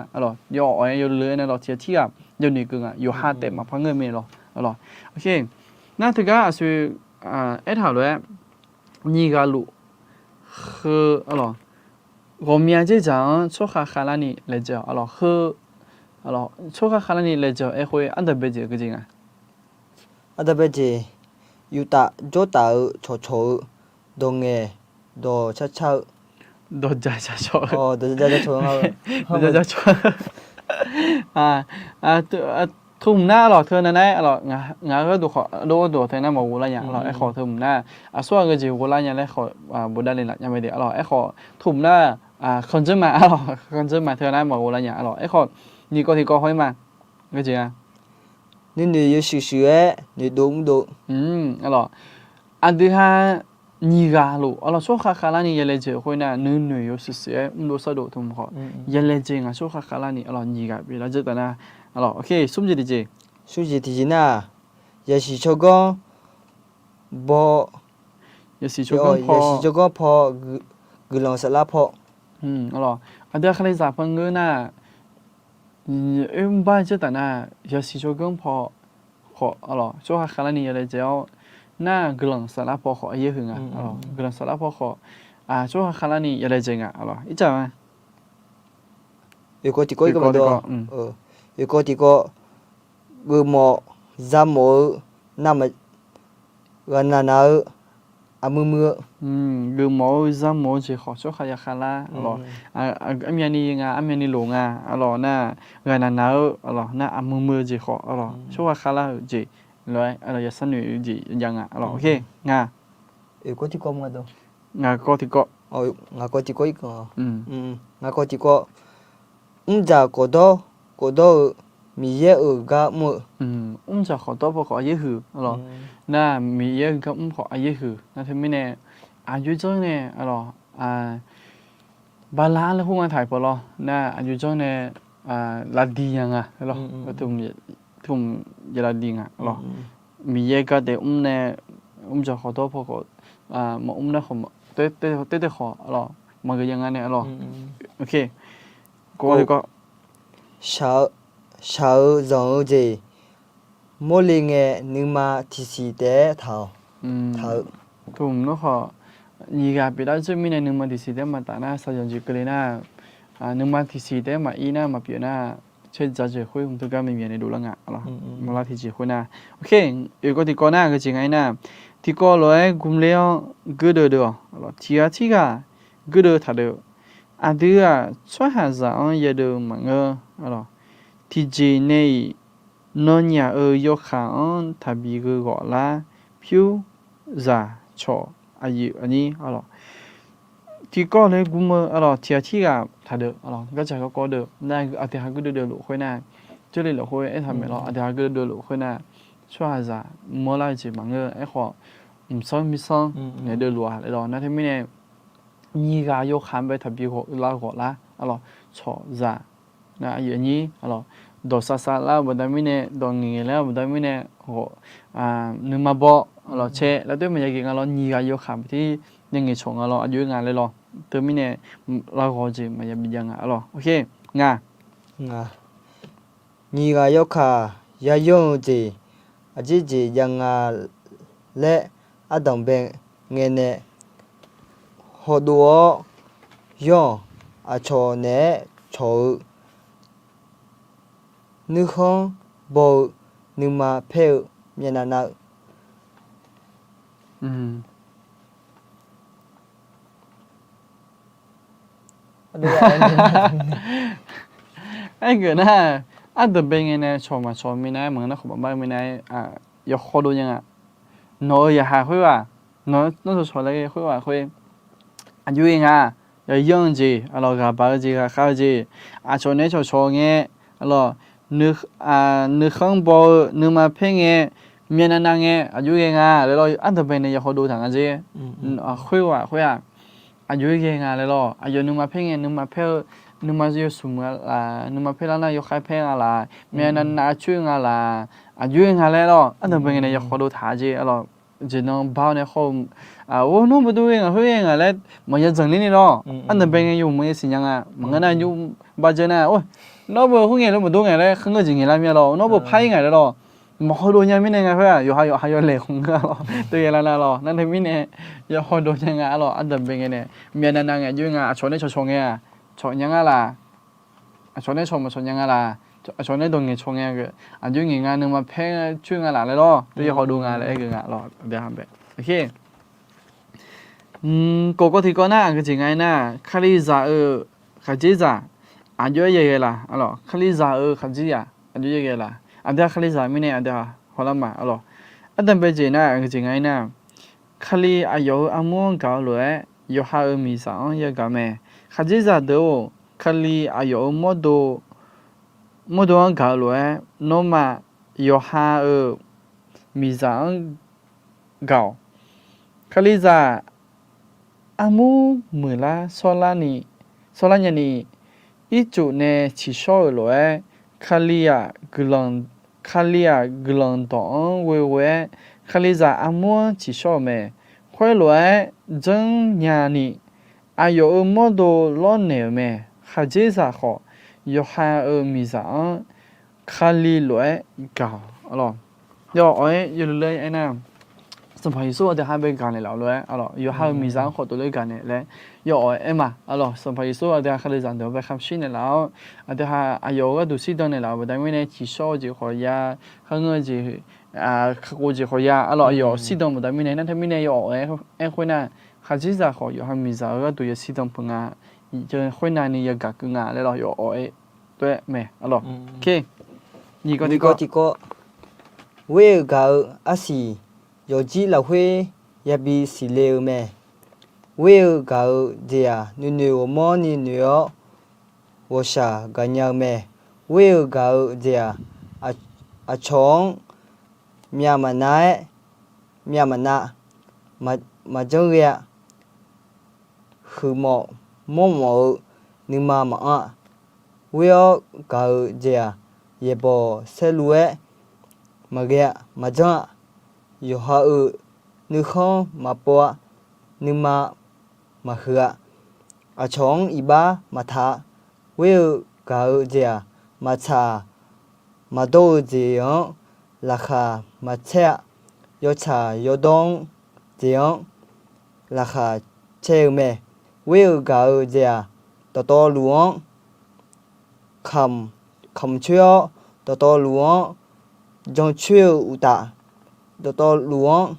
Yaw-awq aer yawleu aernar lawq, tiqghaq tirghaq yanoeq keuv nga. Yawqha taef maqpar ngeur mae lawq. Nar teugar aqsur aertaq lof-aer, nyiq ghaq luf heu, aqlawq, ghawqmya dzerdzaq-anr tsawrkhav khavlarni laejae-awq, aqlawq, heu, aqlawq, tsawrkhav khavlarni laejae-awq. Aerkhoer ardanqbae jeq geujeq nga. Ardanqbae jeq, yuftav jawrtaf-eu cawqcawq-eu dawq ngaeq dawq carcar-eu, dawq ja ja cawq-eu, dawq ja ja cawq-eu, teu hmq nar, aqlawq, teu navnav-aer, aqlawq, ngaq-euq gharduq khawf, dov gharduq teu nar maqghov lar nya, aqlawq. Aerkhawf teu hmq nar, aqsur-aq geujeq ghov lar nya laer khawf, bofdavle laf nya mae de, aqlawq. Aerkhawf teu hmq nar, khanqdzeur ma, aqlawq, khanqdzeur ma teu nar maqghov lar nya, aqlawq. Aerkhawf nyiq kawv tiqkawv haw-ir ma. Geujeq nga. Nuinoeq yawshuif shuif-aer noeqdov mrdov. Aqlawq, aqdui ha nyiq ghaq luf, aqlawq, tsawrkhav khavlarni yalaejae-euq khoer nar, nuinoeq yawshuif shuif-aer mrdov sardov teu hmq khawf, yalaejae nga tsawrkhav khavlarni, aqlawq, nyiq ghaq bif lar dzeur taf nar, aqlawq, ok, smr jeq tiqjeq. Smr jeq tiqjeq nar, yasiq tsawrganr baw, yasiq tsawrganr paw, yasiq tsawrganr paw, guiqlanq saflar paw. Aqdui ha kalizaq paw ngeur nar, oermr bar dzeur taf nar, yasiq tsawrganr paw khawf, aqlawq, tsawrkhav khavlarni yalaejae-awr, nar guiqlanq saflar paw khawf aqyaer huiq nga. Guiqlanq saflar paw khawf, tsawrkhav khavlarni yalaejae nga, aqlawq. Ircaf ma. Oeqkawv tiqkawv, oeqkawv tiqkawv, geufmawf zamawf-eu nar, ghaqnaq naq-eu aqmuiq muiq-eu. Geufmawf-eu zamawf-eu jeq khawf tsawrkhav ya khavlar, aqlawq. Armyavni nga, armyavni loq nga, aqlawq, nar ghaqnaq naq-eu, aqlawq, nar aqmuiq muiq-eu jeq khawf, aqlawq, tsawrkhav khavlar-euq jeq lof-aer, aqlawq, yasar noeq-eu jeq ya nga, aqlawq. Ok, nga. Oeqkawv tiqkawv ma dawq. Ngaq kawv tiqkawv. Ngaq kawv tiqkawv, irkanq. Ngaq kawv tiqkawv. Mrdzaq khawfdawr, khawfdawr-eu Miqyaer-euq gar mr-eu. Mrdzaq khawfdawr paw khawf aqyaer huiq, aqlawq. Nar Miqyaer-euq gar mr khawf aqyaer huiq. Nar teumirnae aqjox janr nae, aqlawq, bala laer khoer nga taq-iq paw lawr. Nar aqjox janr nae lavdiq nya nga, aqlawq. Tmq ya lavdiq nga, aqlawq. Miqyaer gar taef mr nae, mrdzaq khawfdawr paw khawf, maqmr nar khawf, taertaer khawf, aqlawq, maqgeuf ya nga nae, aqlawq. Ok. Shaq-eu zanq-eu jeq mawrle ngae nuima tiqsiq taef-aer taq-awq. Taq-eu, tmq nar khawf, nyiq ghaq pyeuflar dzeur mirnae nuima tiqsiq taef-aer maqtaf nar, shaqzanq jeq keuvle nar, nuima tiqsiq taef-aer maqir nar, maqpyeuf nar, caerdzaq jeq khoer hmq teugar maqmyaq nae dovlar nga, aqlawq. Maqlar tiqjeq khoer nar, ok, oeqkawv tiqkawv nar geujeq nga-ir nar, tiqkawv lof-aer gmler-awr guirdeuv deuv-awq, aqlawq. Tiq ghaq tirghaq guirdeuv taqdeuv. Aqdui-aq tsawrhaqzaq-anr yadeuv maqngeur, aqlawq. Tiqjeq nae-iq nawnyaf-euq yawkaq-anr taqbi gheu ghawf lar, pyur zaq cawq aqyuif aqnyir, aqlawq. Tiqkawv lof-aer gm-eu, aqlawq, tiq ghaq tirghaq taqdeuv, aqlawq, gardzaq garkawv deuv nar, aqdui ha guirdeuv deuv luf khoer nar, jarle lafkhoer aertaq maeq lawr, aqdui ha guirdeuv deuv luf khoer nar, tsawrhaqzaq mawrlar-eu jeq maqngeur, aerkhawf mqsanr mirsanr naeq deuv luf-a laer lawr. Nar teumirnae nyiq ghaq yawkaq bae taqbi ghawq lar ghawq lar, aqlawq, cawq zaq nar aqyuif aqnyir, aqlawq, dawq sar sar lar-eu baqda mirnae, dawq ngaeq ngaeq lar-eu baqda mirnae, ghawq, nuima baw, aqlawq, cae lar doer maqya ghae nga lawr, nyiq ghaq yawkaq bae tir ya ngaeq cawq nga lawr, aqjox-aer nga laer lawr. Teumirnae lar ghawq-eu jeq maqya bijav nga, aqlawq. Ok, nga. Nyiq ghaq yawkaq yayanr-eu jeq aqjeq jeq jav nga laer ardanq bae ngae nae hawdov-awr yanr-awq. Aqcawq naeq-aer cawq-eu nuikhanr baw-eu nuima paer-eu myavnav nav-eu. Aergeuf nar, ardanq bae ngae nae cawq maqcawq minav-aer maqngeur nar khawf maqbar minav-aer, yawkhaw dov nya nga. Nawq-euq yaqhaq khoerghaq, nawq-anr cawqcawq laer ghae khoerghaq khoer, aqjox ghae nga. Yawyanr-eu jeq, aqlawq, ghaq baq-eu jeq, ghaq khav-eu jeq, aqcawq naeq-aer cawqcawq ngae, aqlawq, nuikhanr baw-eu nuima paer ngae, myavnav nav ngae, aqjox ghae nga laer lawr, ardanq bae nae yawkhaw dov taq nga jeq. Khoerghaq khoer-aq, aqjox-aer ghae nga laer lawr, aqyawf nuima paer ngae, nuima paer-eu, nuima yawsmq nga laf, nuima paer lar nar yawkhav paer nga laf, myavnav nav coer nga laf, aqjox-aer nga laer lawr, ardanq bae ngae nae yawkhaw dov taq jeq, aqlawq. Jeq nan bar-awr nae khawr-eu, or, nawr bawdov ghae ngaq khoer ghae ngaq laer maqya dzanq ler ni lawr, ardanq bae ngae yawmuiq-aer siqnya nga. Maqngeur nar nymr bar dzeur nar, or, nawr beu khoer ngae lof maqdov ngae laer kharngeur jeq ngaeq lar mir-a lawr, nawr beu par-ir ngaq laer lawr. Maqhaw dov nya mirnae nga khoer-aq, yawqha yawqha yawlaeq khmq ngeur-a lawr. Teughaq laf nav lawr, nar teu mirnae yawhaw dov nya nga-a lawr. Ardanqbae ngae nae myavnav nav ngae aqjox-aer nga, aqcawq nae cawqcawq ngae-aq, cawq nya nga laq? Aqcawq nae cawq maqcawq nya nga laq? Aqcawq nae dawq ngaeqcawq ngae, aqjox ngaeq nga, nuima paer coer nga laf laer lawr. Teu yawhaw dov nga laer aer-eu nga lawr. Kov kawv tiqkawv nar aqgeujeq nga aernar, Kalizaq-euq khaqdzerzaq aqjox-aer yaghae laf? Kalizaq-euq khaqdzerzaq aqjox-aer yaghae laf? Aqdui-aq Kalizaq mirnae aqdui-aq hawlar ma-a lawr. Ardanqbae jeq nar aqgeujeq nga aernar, Kali aqyawf-euq armur-anr gaq-eu lof-aer, yawqha-euq miqzaq-anr yagaq mae. Khaqdzerzaq deuq-or, Kali aqyawf-euq mawrdo, mawrdo-anr gaq-eu lof-aer, nawmaf yawqha-euq miqzaq-anr gaq-awq. Kalizaq armur muiqlar shawrlar nyani, ircuf nae tsiqshawr-euq lof-aer, Kali-aq guiqlanq, Kali-aq guiqlanq dawq-anr ghoeghoe-aer, Kalizaq armur-anr tsiqshawr-euq mae. Khoerlof-aer janrnya ni, aqyawf-euq mawrdo lawrnaeq-euq mae. Khaqdzerzaq khawf, yawqha-euq miqzaq-anr Kali lof-aer gaq-awq. Yawawq-aer yawluiv ler aernar, Sanqpaq Yeqsur aqdui ha bae gaqnaeq laf-eu lof-aer, yawqha-euq miqzaq-anr khawf tov ler gaqnaeq laer yawawq-aer aer ma-a lawr. Sanqpaq Yeqsur aqdui ha Kalizaq deuq-anr bae khamq shir naeq laf-awr, aqdui ha aqyawf-euq gharduq shirdan naeq laf-euq baqda mirnae, tsiqshawr-eu jeq khawf ya, kharngeur-eu jeq, kakhof jeq khawf ya-a lawr. Aqyawf shirdan baqda mirnae, nar teu mirnae yawawq-aer aer khoernar, khaqdzerzaq khawf yawqha miqzaq-euq gharduq ya shirdan peuq nga, khoernav ni yagaq keuv nga laer lawr. Yawawq-aer tov-aer mae-a lawr. Nyiq kawv tiqkawv, ghoer-eu gaq-eu arsiq yawqjir lafkhoer yabi siqle-eu mae. Ghoer-eu gaq-eu jeq-aq, nuinoeq ghawqmawr ni noeq-awr ghawqshaq gaqnya-eu mae. Ghoer-eu gaq-eu jeq-aq, aqcawq-anr myav maqnav-aer, myav maqnav, maqjanr ghae-a. Huiqmawf mawrmawf-eu nuima maqanr-a. Ghoer-awr gaq-eu jeq-aq, yaeqbawq saerlu-aer maqghae-a, maqjanr-a. Yawqha-euq nuikhanr maqpov-a, nuima maqhuiq-a. Aqcawq-anr iqbax maqtaq-a. Ghoer-eu gaq-eu jeq-aq, maqtsaq maqdawr-eu jeq-anr laqkhaq maqcaer-a. Yawtsaq yawdawr-anr jeq-anr laqkhaq caer-eu mae. Ghoer-eu gaq-eu jeq-aq, dawqtawvluf-anr kamq, kamq coer-awr, dawqtawvluf-anr jancoer-eu uqtaf, dawqtawvluf-anr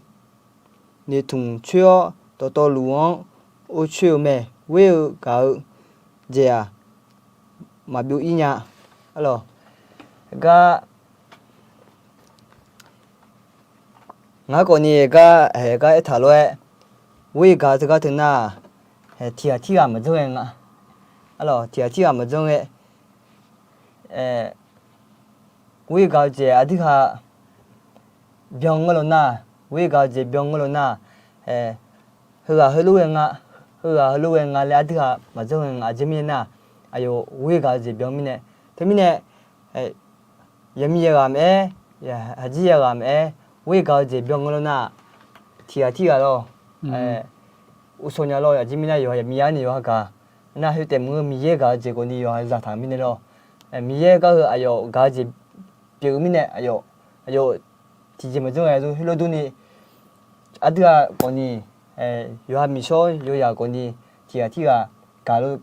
noeqtmq coer-awr, dawqtawvluf-anr or coer-eu mae. Ghoer-eu gaq-eu jeq-aq, maqbyov ir nya-a lawq. Gar Ngar khawfni gar, haeq gar aertaq lof-aer, ghoer-eu gaq-eu teugar teunar, tiqghaq tirghaq maqjanr ghae nga. Arlawq, tiqghaq tirghaq maqjanr ghae. Ghoer-eu gaq-eu jeq aqdui ha byan ngeur lo nar, ghoer-eu gaq-eu jeq byan ngeur lo nar, heughaq heulof ghae nga, heughaq heulof ghae nga laer aqdui ha maqjanr ghae nga. Aqjeq mirnae nar, aqyawf ghoer-eu gaq-eu jeq byan mirnae. Teumirnae, yaqmiq yaghaq maqaer, haqjir yaghaq maqaer, ghoer-eu gaq-eu jeq byan ngeur lo nar, tiqghaq tirghaq lawr, uqshawq nya lawr. Aqjeq mirnae yawqha yaqmiq yar ni yawqha gaq nar, khoertaef maqngeur, Miqyaer gaq-eu jeq khawfni yawqha zaqtaq mirnae lawr. Miqyaer gar heu aqyawf gaq-eu jeq pyeuf-eu mirnae, aqyawf, aqyawf tiqjeq maqjanr ghae-eu heulof durni, aqdui ha khawfni, yawqha miqshawr yawzaq khawfni tiqghaq tirghaq gaq lo,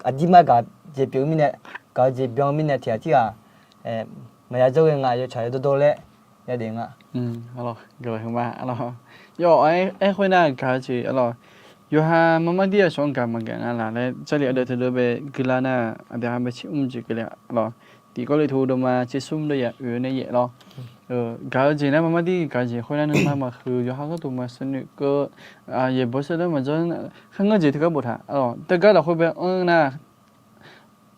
aqdirmar gaq jeq pyeuf-eu mirnae, gaq-eu jeq byan-eu mirnae tiqghaq tirghaq maqya dzawr ghae nga, yawtsaq yawdawr dawr laer yadaef nga. Yawf aer khoernar gaq-eu jeq, yawqha marmar dir aqcawq-anr gaq maqgaq nga laq laer Jarlif ardeuv teudeuv bae guilar nar, aqdui ha bae tser mr jeq keuvle lawr. Tiq Gawrliqtu deuvma tser smr deuv yaf oeq nae yaef lawr. Gaq-eu jeq nar marmar dir gaq-eu jeq khoernar nuima maqhuiq, yawqha gharduq maqsar noeq keuv, yaeqbawq sar dawr maqjanr, kharngeur jeq teugar boftaq. Teugar lafkhoer bae anr nar,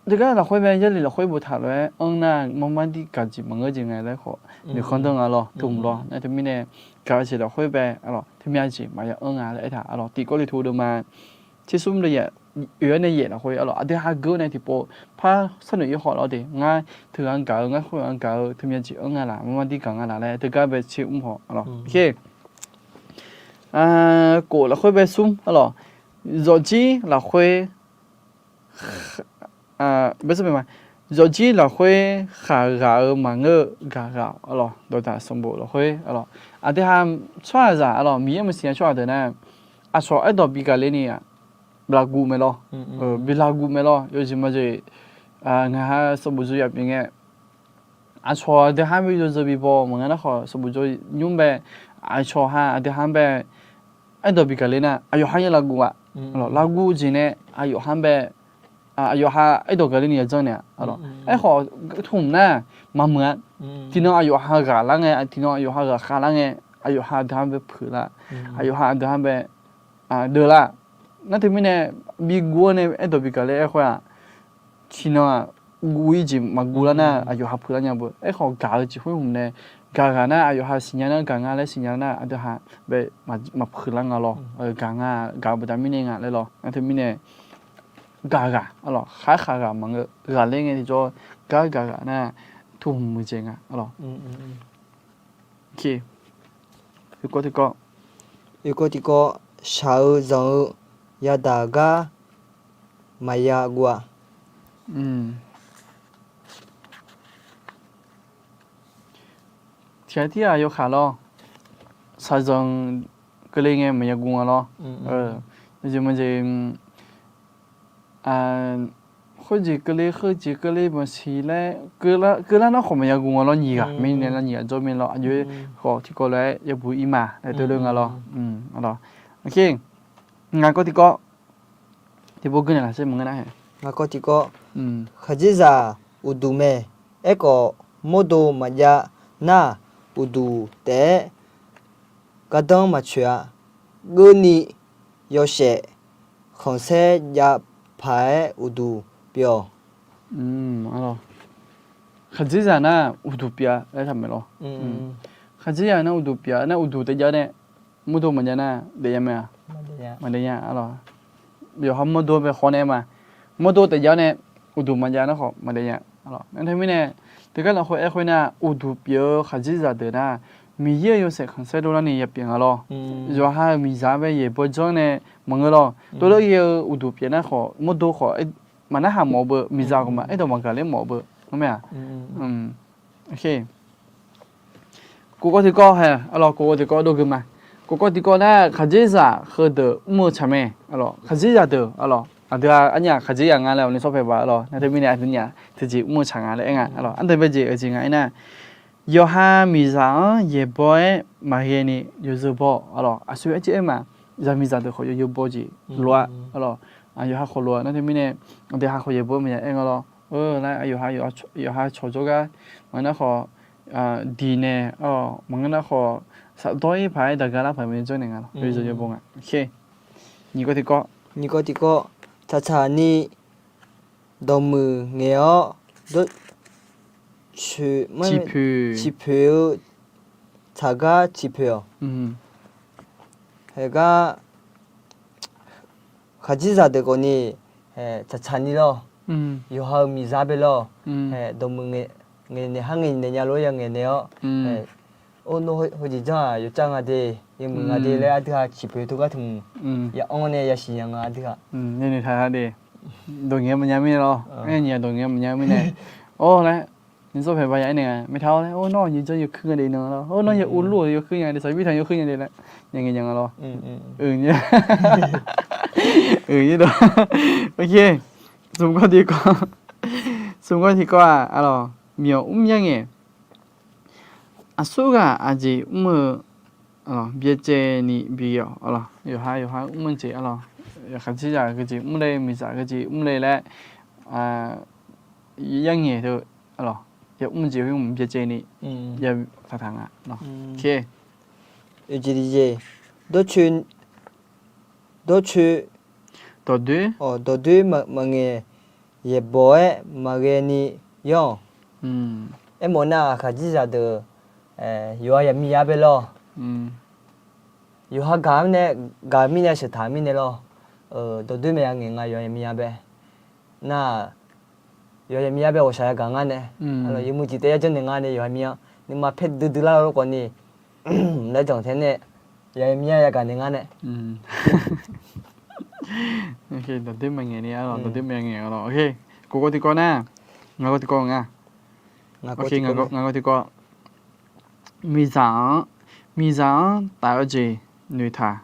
teugar lafkhoer bae Jarlif lafkhoer boftaq lof-aer anr nar, marmar dir gaq jeq maqngeur jeq nga laer khawf noeqkhanr dawr nga lawr, tmq lawr. Nar teumirnae gaq-eu jeq lafkhoer bae, arlawq, teumyav jeq maqya anr nga laer aertaq, arlawq. Tiq Gawrliqtu deuvma tser smr deuv yaf oeq-awr nae yaef lafkhoer, arlawq, aqdui ha geur nae tiqpov par sar noeq ir haw lawr de. Ngar teughaq-anr gaq-eu, ngar khoerghaq-anr gaq-eu teumyav jeq anr nga laq, marmar dir gaq nga laq laer teugar bae tser mr haw, arlawq. Kof lafkhoer bae smr, arlawq, zawqjir lafkhoer, bae smr bae ma, Yawqjir lafkhoer khaqghaq-eu maqngeur-eu gaqghaq-awq, arlawq, dawqdaq sanqbof lafkhoer, arlawq. Aqdui ha tsawrhaqzaq, arlawq, Miqyaer maqsiq nya tsawrhaq deuq nar, aqcawq aerdawq bi gaqler ni-aq, bi lafguv mae lawr. Bi lafguv mae lawr, yawjeq majeq, ngaq ha sanqbof dzoer yaf pyeuf ngae, aqcawq aqdui ha-anr bi yawzeu bi baw maqngeur nar khawf, sanqbof dzoer nymr bae, aqcawq ha aqdui ha-anr bae, aerdawq bi gaqler nar, aqyawf ha-anr ya lafguv-aq, lafguv jeq nae, aqyawf ha-anr bae, aqyawf ha aerdawq gaqler ni yadzanr naeq-a, arlawq. Aerkhawf, tmq nar, maqmuiq-a. Tiqnan aqyawf ha ghaqlar ngae, tiqnan aqyawf ha ghaqkhav lar ngae, aqyawf ha aqdui ha-anr bae peuq lar, aqyawf ha aqdui ha-anr bae deuvlar. Nar teumirnae, bi guv-awr nae aerdawq bi gaqler aerkhoer-aq, tiqnan-aq, guv-ir jeq maqguv lar nar, aqyawf ha peuq lar nya beu. Aerkhawf, gaq-eu jeq khoer hmq nae, gaqghaq nar aqyawf ha siqnya nar gaq nga laer siqnya nar, aqdui ha bae maqpeuq lar nga lawr. Gaq nga, gaq-eu baqda mirnae nga laer lawr. Nar teumirnae, gaqghaq, arlawq, khar khaqghaq maqngeur, ghaqler ngae tiqjawr, gar gaqghaq nar, tmq muiqdzaeq nga, arlawq. Yawkawv tiqkawv, yawkawv tiqkawv, shaq-eu zanq-eu yadaq gar maqya guv-a. Tiqghaq tirghaq yawkaq lawr, shaqzanq keuvle ngae maqya guv nga lawr. Yawjeq majeq, khoerjeq keuvle khoerjeq keuvle maqsiq laer, keuvlar nar khawf maqya guv nga lawr, nyiq ghaq mirnae lar nyiq ghaq jawr mirnae lawr, aqjox-aer khawf tiqkawv lof-aer yabuq ir ma laer teulof nga lawr. Ngaq kawv tiqkawv, tiqpov gui naeq laf sher maqngeur nar-a. Ngaq kawv tiqkawv, khaqdzerzaq uqduq mae. Aerkhawf mawrdo maqjav nar, uqduq taef-aer gardanr maqtsoeq-a. Geuvni yawshaef khanqsaer jav paq-aer uqduq pyeuf-awq. Khaqdzerzaq nar uqduq pyeuf-a laer taqmaeq lawr. Khaqdzerzaq nar uqduq pyeuf-a nar, uqduq taef jav nae mawrdo maqjav nar daefnya mae-a? Maqdaef nya, arlawq. Yawqha mawrdo bae khawf nae ma. Mawrdo taef jav nae uqduq maqjav nar khawf maqdaef nya. Nar teumirnae, teugar lafkhoer aerkhoer nar, uqduq pyeuf-eu khaqdzerzaq deuq nar, Miqyaer-euq yawshaef khanqsaer dovlar ni yapyeuf nga lawr. Yawqha-euq miqzaq bae yaeqbawq janr nae maqngeur lawr. Dovlar ghae-eu uqduq pyeuf nar khawf, mawrdo khawf maqnarhaq mawf-eu beu, miqzaq khawf ma aerdawq maqgaq ler mawf-eu beu, ngar mae-a. Kov kawv tiqkawv hae, arlawq, kov kawv tiqkawv dov gui ma. Kov kawv tiqkawv nar, khaqdzerzaq heudeuq mr-eu tsaq mae, arlawq, khaqdzerzaq deuq, arlawq, aqdui-aq arnyaf khaqdzerzaq nga laer awqni sawr paeq ba, arlawq, nar teumirnae aqdui nyaf teujeq mr-eu tsaq nga laer aer nga, arlawq, ardanq bae jeq-eu jeq nga aernar, yawqha miqzaq-anr yaeqbawq-aer maqghae ni yawzeu baw, arlawq, aqsur arciv aer ma, zaqmiqzaq deuq khawf yawzeu baw jeq lof-a, arlawq, yawqha khawf lof-a, nar teumirnae, aqdui ha khawf yaeqbawq-aer maqya aer nga lawr. Nar yawqha, yawqha cawq jawrgar maqngeur nar khawf, diq nae, maqngeur nar khawf, safdawr-ir paq-aer daqga lar paq mae janrnaeq nga lawr, yawzeu yaeqbawq nga. Nyiq kawv tiqkawv, nyiq kawv tiqkawv, tsaqtsaq ni dawqmuiq ngaeq-awr, ciqpoeq-eu tsaqgar ciqpoeq-awq. Haegar khaqdzerzaq deuq khawf ni, tsaqtsaq ni lawr, yawqha-euq miqzaq bae lawr, dawqmuiq ngaeq naeq har ngaeq naeq nya lof-aer ya ngaeq naeq-awr, or nawr heujeq janr-aq yawcav nga de, yawmuiq nga de laer aqdui ha ciqpoeq teugar tmq ya anr nae yasiq nya nga aqdui ha. Dawq ngaeq maqnya mirnae lawr, aer nyiq dawq ngaeq maqnya mirnae, or laer, nyiq zawr paeq ba ya aer naeq nga, maeqtaq-awr laer, or nawr nyiq janr yawkuir nga de nan lawr, or nawr ya urlur-eu yawkuir nya de, saqbir taq yawkuir nya de laer, ya ngaeq nya nga lawr. Smq kawv tiqkawv, smq kawv tiqkawv-aq, arlawq, myawq mr yar ngaeq, aqsurghaq aqjeq mr-eu byacaevni bighae-awq, arlawq, yawqha yawqha mr-eu jeq, arlawq, khaqdzerzaq heujeq mr le, miqzaq heujeq mr le laer, yar ngaeq teu, arlawq, ya mr jeq khoer byacaevni ya taqtaq nga. Dawrcoe, dawrcoe, dawqdoer, dawqdoer maqngaeq, yaeqbawq-aer maqghae ni yawr-awq. Aermawf nar khaqdzerzaq deuq yawqha yaqmiqya bae lawr. Yawqha gaq-eu mirnae, gaq-eu mirnae sheuqtaq mirnae lawr. Dawqdoer maqya ngaeq nga yawqha yaqmiqya bae. Nar-aq, yawqha yaqmiqya bae ghawqshaq yagaq ngar nae, yawmuiq tiq taef ya janrnaeq nga nae yawqha yaqmiqya, nuima paer duidui lar-eu lor khawf ni, laer janq tae nae, yawqha yaqmiqya yagaq naeq ngar nae. Dawqdoer maqngaeq ni, dawqdoer maqngaeq, kov kawv tiqkawv nar, Ngaq gawr tiqkawv nga. Ngaq gawr tiqkawv. Miqzaq-anr, miqzaq-anr taf-eu jeq noeqtaq.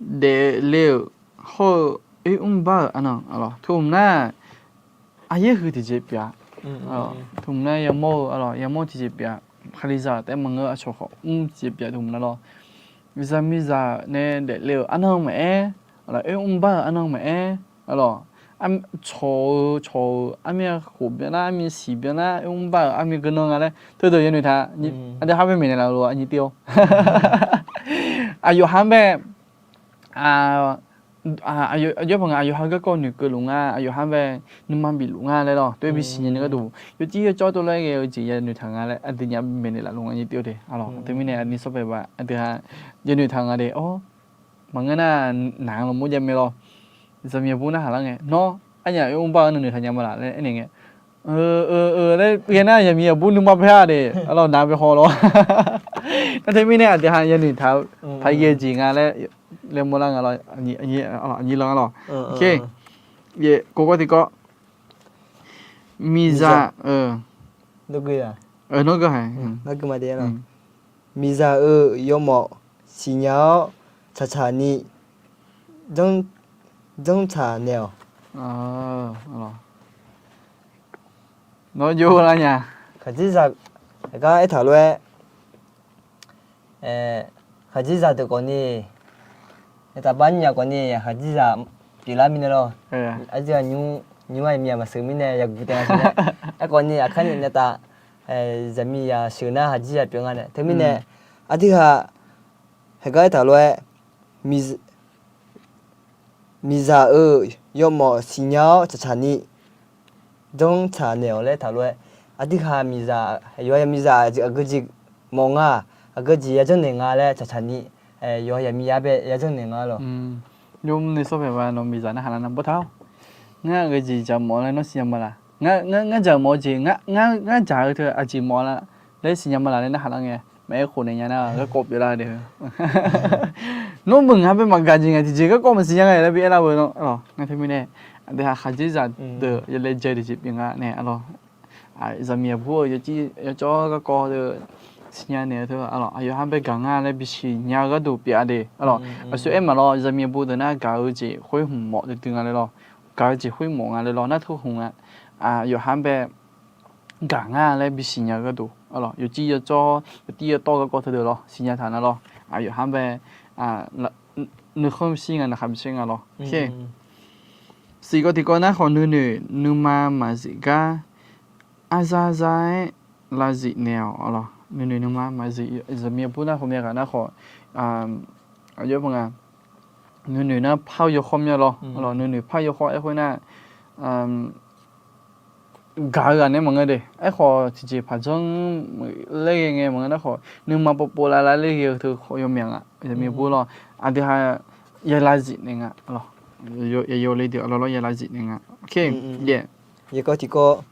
Daefle-euq hawr-eu oermr bar-euq arnan, tmq nar, aqyaer huiq tiqjeq pyeuf-a. Tmq nar yamawr-eu, yamawr tiqjeq pyeuf-a. Kalizaq taef maqngeur, aqcawq khawf mr tiqjeq pyeuf-a tmq nar lawr. Zaqmiqzaq nae daefle-euq arnan maqaer, oermr bar-euq arnan maqaer, cawq-eu cawq-euq armir-a khof byanlar, armir siq byanlar, oermr bar-euq armir geunan nga laer teudeuq yanoeq taq. Aqdui ha bae maeqnaeq laf lof-a nyir tir-awr. Aqyawf ha-anr bae aqjox paq nga, aqyawf ha garkawv noeqkeuv luf nga, aqyawf ha-anr bae nuima bif luf nga laer lawr, tov-aer bisiq nya ni gharduq yawcir yawcawr tov laer ghae-eu jeq yanoeq taq nga laer aqdui nya maeqnaeq laf lof nga nyir tir-awr de. Teumirnae aqdui sawr paeq ba aqdui ha yanoeq taq nga de. Awr, maqngeur nar, naq-anr lawr mawr jav mae lawr. Zaqmiq aqbur narhaq lar ngae, nawr arnyaf oermr bar-eu nuinoeq taqnya ma laf laer aernaeq ngae, eu, eu, eu laer ghae nar, zaqmiq aqbur nuima paer-a de, arlawr nav bae haw lawr. Nar teumirnae aqdui ha yanoeq taq-eu paq ghae-eu jeq nga laer, laer mawrlar nga lawr. Aqnyir lan-a lawr. Kov gawr tiqkawv. Miqzaq, nawr gui haiq. Miqzaq-euq yawmawf siqnya-awr tsaqtsaq ni janrtsaq naeq-awq. Nawr jov lar nya. Khaqdzerzaq gar aertaq lof-aer, khaqdzerzaq deuq khawfni, taqbar nyaf khawfni khaqdzerzaq pyeuflar mirnae lawr. Aqdui-aq nymr-aq myaq maqsheuq mirnae yagui taef nga siq nae. Aerkhawfni aqkar nae nae taf, zaqmiqzaq sheuq nar khaqdzerzaq pyeuf nga nae. Teumirnae aqdui ha heugar aertaq lof-aer, miqzaq-euq yawmawf siqnya-awr tsaqtsaq ni janrtsaq naeq-awq laer taq lof-aer, aqdui ha miqzaq, yawqha yamiqzaq aqgeu jeq mawf nga, aqgeu jeq yajanr naeq nga laer tsaqtsaq ni, yawqha yamiqzaq bae yajanr naeq nga lawr. Nymr ni sawr paeq ba nawr miqzaq narhaq lar nar bawrtaq-awr, ngar aqgeu jeq dzaq mawf laer nawr siqnya ma laf. Ngar dzaq mawf-eu jeq, ngar dzaq-eu teu aqjeq mawf lar laer siqnya ma laf laer narhaq lar ngae, maqaer khof naeq nya nar garkawv pyeuflar de. Nawr meuq nga bae maqgaq jeq ngae tiqjeq garkawv maqsiq nya nga laer bi aerlar-eu nawr. Ngar teumirnae aqdui ha khaqdzerzaq deuq yalaejae tiqjeq pyeuf nga nae arlawr. Zaqmiq aqbur-eu yawcawr garkawv deuq siqnya naeq-eu teu arlawr, aqyawf ha bae gaq nga laer bisiq nya-eu gharduq pyeuf-a de arlawr. Aqsur aer maqlawr, zaqmiq aqbur deuq nar gaq-eu jeq khoer hmq mawf duidui nga laer lawr. Gaq-eu jeq khoer mawf nga laer lawr, nar teu hmq nga. Aqyawf ha bae gaq nga laer bisiq nya-eu gharduq arlawr, yawcir yawcawr yawtir yawtawr garkawv teudeuq lawr siqnya taq nar lawr. Aqyawf ha bae nuikhanr bishir nga, naqkhaq bishir nga lawr. Siq gawr tiqkawv nar khawf nuinoeq nuima maqzif gar, arzar zar-aer lavzif naeq-awq arlawr. Nuinoeq nuima maqzif, zaqmiq aqbur nar khawf myav ghaq nar khawf, aqjox paq nga, nuinoeq nar par-eu yawkhawr myav lawr. Nuinoeq par-eu yawkhawr aerkhoer nar, gaq-eu ghaq nae maqngeur de. Aerkhawf tiqjeq paqdzanr laer ghae ngae maqngeur nar khawf, nuima povpov lavlav laer ghae-eu teu khawf yawmyaq nga. Zaqmiq aqbur lawr, aqdui ha yalavzif naeq nga lawr. Yawle deuq arlawr lawr yalavzif naeq nga. Yawkawv tiqkawv,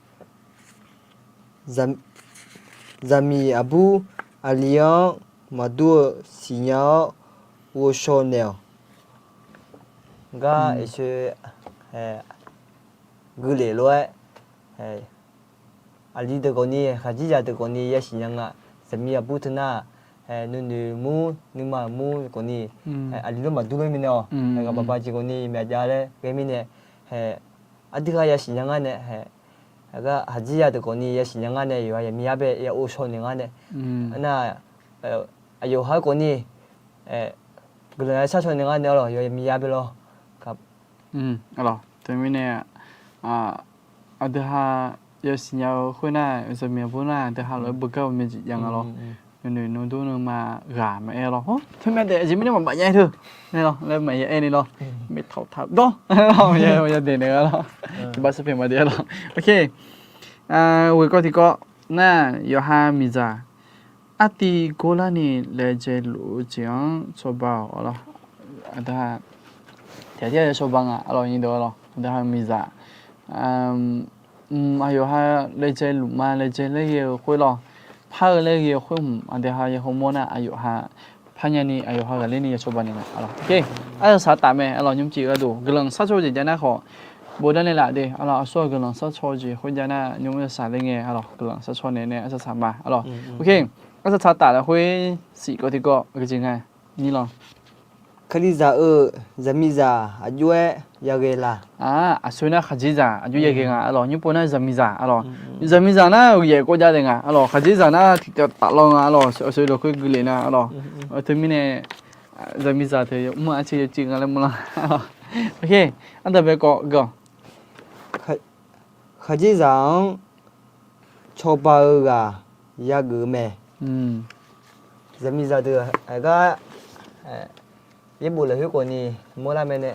zaqmiq aqbur aqli-anr maqdur-eu siqnya-awr ghovshaw naeq-awq. Gar eqsoe guilef lof-aer, aqli deuq khawfni khaqdzerzaq deuq khawfni yasiq nya nga. Zaqmiq aqbur teunar, nuinoeq mur nuima mur khawfni, aqli lof maqdur lof mirnae-awq. Ghaq baqba jeq khawfni myavjav laer ghae mirnae, aqdui ha yasiq nya ngar nae, aqgar khaqdzerzaq deuq khawfni yasiq nya ngar nae yawqha yamiq yar bae ya ghovshaw naeq ngar nae, nar, aqyawf ha khawfni guiqlanq ya shar shaw naeq ngar nae arlawr, yawqha yamiq yar bae lawr. Teumirnae aqdui ha yasiq nya-eu khoer nar, zaqmiq aqbur nar aqdui ha lof-aer beugar-eu myav jeq jav nga lawr. Nuinoeq nuidur nuima ghaq maqaer lawr. Hawr, teumyav daef aqjeq mirnae maqbaf nya-aer teu laer maqya aer ni lawr. Maqtaq taq dawr, maqya daef naeq-a lawr. Tiqbav sarpaeq maqdaef lawr. Ghoeq kawv tiqkawv nar, yawqha miqzaq artiv gorlarni laejae luf-eu jeq-anr cawba-awq lawr. Aqdui ha tiqghaq tir-aq ya cawba nga arlawr, nyirdeuq arlawr. Aqdui ha miqzaq aqyawf ha laejae luf ma laejae laer ghae-eu khoer lawr, par-eu laer ghae-eu khoer hmq aqdui ha ya hawmawr nar aqyawf ha parnya ni aqyawf ha ghaqler ni ya cawba naeq nga arlawr. Arsaq saq taf mae arlawr, nymrcif gharduq guiqlanq sharshawr-eu jeq jav nar khawf, Bofdar naeqlaf de, arlawq, aqsur-aq guiqlanq sharcaw-eu jeq khoerjav nar, nymr-mr saqsaq ler ngae, arlawq, guiqlanq sharcaw naeq nae arsaq saq ma, arlawq. Ok, arsaq saq taf lafkhoer siq kawv tiqkawv gaqjeq nga, nirlanq. Kalizaq-euq zaqmiqzaq aqjox-aer yaghae la? Aqsur nar khaqdzerzaq aqjox yaghae nga, arlawq. Nymr pov nar zaqmiqzaq, arlawq. Zaqmiqzaq nar-euq yaef kawv jav daef nga, arlawq. Khaqdzerzaq nar tiqkawv taflawr nga, arlawq. Aqsur lafkhoer guiqlanq nar, arlawq. Teumirnae zaqmiqzaq teu yawmr arciv yawcuiv nga laer mrlar, arlawq. Ok, ardanq bae kawv gawq. Khaqdzerzaq-anr cawba-eu ghaq yageuf-eu mae. Zaqmiqzaq deuq aqgar yaerbof lafkhoer khawfni mawrlar mae nae,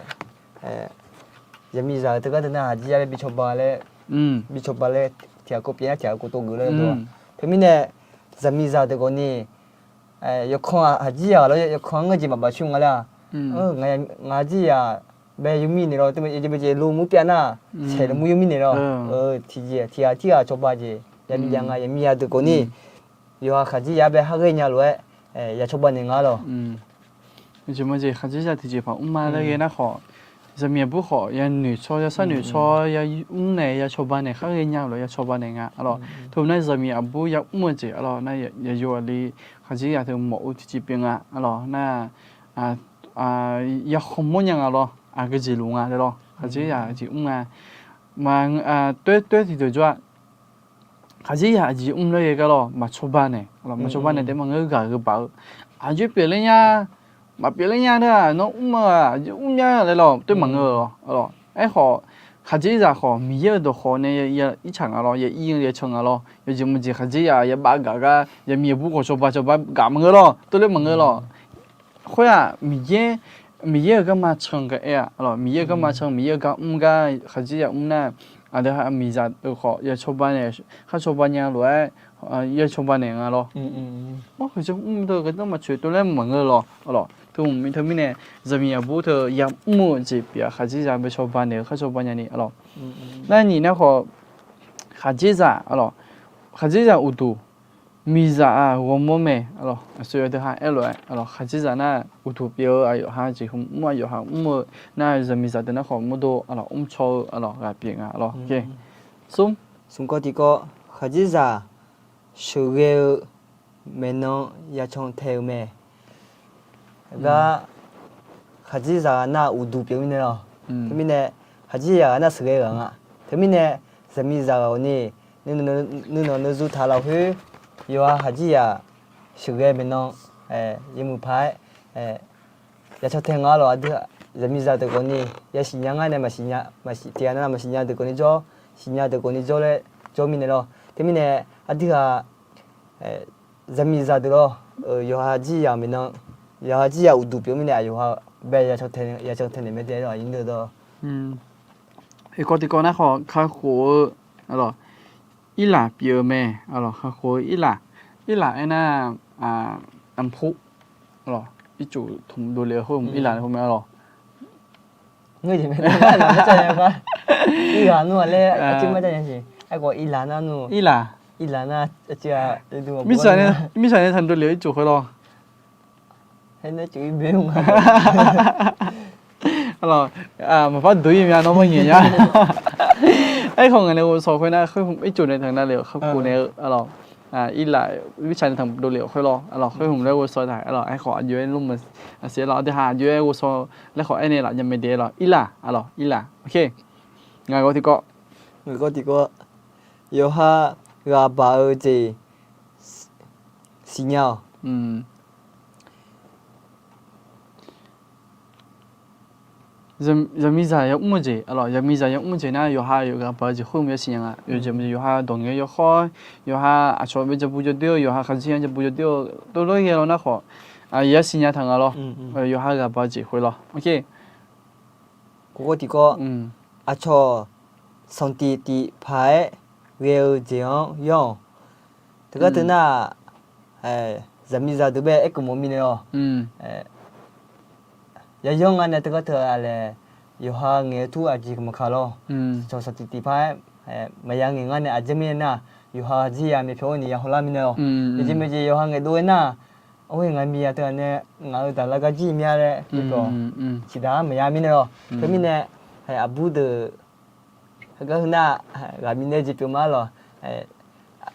zaqmiqzaq-euq teugar teu nar aqjeq ya laer bi cawba laer, bi cawba laer tiqghaq kov pyeuf nar tiqghaq kov tov geuf laer dov-a. Teumirnae zaqmiqzaq deuq khawfni yawkan aqjeq ya lawr, yawkan-anr ngeur jeq maqbaf coer nga laer-aq, ngaq aqjeq ya bae yawmir naeq lawr, teumirnae jeq lo mur pyav nar saeq lmur yawmir naeq lawr. Tiqjeq tiqghaq tirghaq cawba jeq yabi jav nga, yaqmir ya deuq khawfni yawqha khaqdzerzaq bae khar ghae nya lof-aer ya cawba naeq nga lawq. Jeq ma jeq khaqdzerzaq tiqjeqpaq mrma laer ghae nar khawf, zaqmiq aqbur khawf yanoeq caw, yasar noeq caw, ya mr naeq, ya cawba naeq, khar ghae nya lof-aer ya cawba naeq nga, arlawq. Teunar zaqmiq aqbur yamr-eu jeq, arlawq, nar yaq yawqli khaqdzerzaq teu mawf-eu tiqjeq pyeuf nga, arlawq. Nar ya khawmawr nya nga lawr, aqgeujeq luf nga laer lawr, khaqdzerzaq jeq mr nga. Maq toer toer tiqdeuq jawr-a. Khaqdzerzaq aqjeq mr laer ghae gar lawr, maqcawba naeq, maqcawba naeq taef maqngeur ghaq gheu baq-eu. Aqjox pyeufler nya, maqpyeufler nya nar nawr mr-eu aqjeq mr nya laer lawr, toer maqngeur-eu lawr, arlawq. Aerkhawf, khaqdzerzaq khawf Miqyaer-euq dawqkhawq nae ircaq nga lawr, ya ir ya can nga lawr, yawjeq maqjeq khaqdzerzaq ya bav gaq gar yaqmiq aqbur khawf cawba cawba gaq maqngeur lawr, tov ler maqngeur lawr. Khoer-aq, Miqyaer, Miqyaer-euq garma can gar aer-a, arlawq. Miqyaer-euq garma can, Miqyaer-euq gar mr gar khaqdzerzaq mr nar, aqdui aqmiqzaq-euq khawf ya cawba naeq, khar cawba nya lof-aer ya cawba naeq nga lawr. Mawr khaqdzerzaq mr deuq gardanr maqtsoeq tov laer maqngeur lawr, arlawq. Teu teumirnae zaqmiq aqbur teu yamr-eu jeq pyeuf-a, khaqdzerzaq bae cawba naeq-eu khar cawba nya ni, arlawq. Nar nyiq nar khawf, khaqdzerzaq, arlawq, khaqdzerzaq uqduq, miqzaq-aq ghawrmawr mae, arlawq. Aqsur yawdui ha aerlof-aer, arlawq, khaqdzerzaq nar uqduq pyeuf-eu aqyawf ha jeq hmq mr, aqyawf ha mr-eu nar zaqmiqzaq deuq nar khawf mawrdo, arlawq, mr caw-eu, arlawq, ghaq pyeuf nga, arlawq. Smr, smr kawv tiqkawv, khaqdzerzaq sheuqghae-eu maeqnan ya can tae-eu mae. Gar khaqdzerzaq ghaq nar uqduq pyeuf mirnae lawr. Teumirnae khaqdzerzaq ghaq nar sheuqghae ghaq nga. Teumirnae zaqmiqzaq ghaq-awq ni, nuinanq nuizu taq lafkhoer yawqha khaqdzerzaq sheuqghae maeqnan yawmuiq paq-aer ya can tae nga lawq. Aqdui zaqmiqzaq deuq khawfni ya siqnya ngar nae maqsiq, maqsiq tiq ghaq nar maqsiq nya deuq khawfni jawr, siqnya deuq khawfni jawr laer jawr mirnae lawr. Teumirnae aqdui ghaq zaqmiqzaq deuq lawr, yawqha jir yaq maeqnan, yawqha jir yaq uqduq pyeuf mirnae aqyawf ha bae ya can tae naeq mae de, aqyuif deuq dawr. Iqkawv tiqkawv nar khawf kakhof-eu, arlawq, irlaq pyeuf-eu mae, arlawq, kakhof-eu irlaq. Irlaq aernar, arlawq, ircuf tmq dovlef-eu khoer irlaq-eu mae, arlawq. Irlaq, mirtsaq nae tmq dovlef-eu ircuf khoer lawr. Arlawq, maqpar duq-ir mya nawr marnyaef nya. Aerkhawf ngaq nae ghovshaw khoernar khoer ircuf nae taq davlef-euq kakhof naeq-eu, arlawq, irlaq, mirtsaq nae tmq dovlef-euq khoer lawr, arlawq, khoer hmq laer ghovshaw taq, arlawq. Aerkhawf aqjox-aer lmr maqsiq, arlawq, aqdui ha aqjox-aer ghovshaw laer khawf aernaeq laf nya mae de, arlawq, irlaq, arlawq, irlaq. Ok, ngaq gawv tiqkawv, ngaq gawv tiqkawv, yawqha ghaq baq-eu jeq siqnya-awq. Zaqmiqzaq yamr-eu jeq, arlawq, zaqmiqzaq yamr-eu jeq nar yawqha yawqghaq baq-eu jeq khoer hmq yasiq nya nga. Yawqjeq yawqha dawq ngaeq-eu yawkhawr, yawqha aqcawq bae jabu jawdoer-eu, yawqha khaqdzerzaq jabu jawdoer-eu dovlof ghae lawr nar khawf, yasiq nya taq nga lawr. Yawqha ghaq baq-eu jeq khoer lawr. Ok. Gawv tiqkawv, aqcawq sanqtif tiqpaq-aer ghae-eu jeq-anr yawr-awq. Teugar teunar, zaqmiqzaq deuq bae aerkeuv mawf mirnae-awq. Yayawr nga nae teugar teu-aq laer, yawqha ngaeq-eu tur aqjeq maqkaq lawr. Aqcawq sanqtif tiqpaq-aer maqya ngaeq ngar nae aqjeq mirnae nar, yawqha jir ya maeqpyawr-awr ni ya hawlar mirnae-awq. Yawqjeq maeqjeq yawqha ngaeq dov-aer nar, arghoer ngaq miqzaq teughaq nae ngaq-euq daqlar gar jir mya laer, tiqdaq-ar maqya mirnae-awq. Teumirnae, aqbur deuq Heugar heu nar, ghaq mirnae jeq pyeuf ma lawq.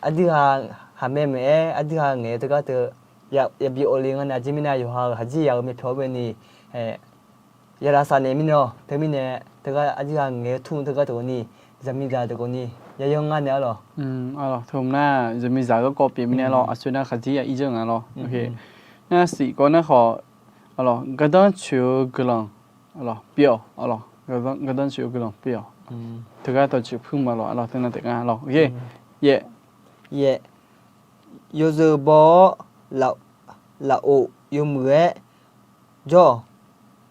Aqdui ghaq haqmae maeq-aer aqdui ghaq ngaeq-eu teugar teu yabi awv le ngar nae, aqjeq mirnae yawqha-euq khaqdzerzaq-euq myavpyawq-anr baeni yalav saf naeq mirnae-awq. Teumirnae teugar aqdui ghaq ngaeq-eu tmr teugar teu khawfni, zaqmiqzaq teu khawfni yayanr ngar nae arlawq. Teu nar zaqmiqzaq garkawv pyeuf mirnae arlawq, aqsur nar khaqdzerzaq ir dzeur nga lawq. Nar siq kawv nar khawf, arlawq, gardanr coeq-eu guiqlanq, arlawq, pyeuf-awq, arlawq, gardanr coeq-eu guiqlanq pyeuf-awq. Teugar tawqtsuif puir ma lawq, arlawq, teu nar taef nga lawq. Yaeq, yawzeu baw-awr lafov yawmuiq-aer jawr-awq.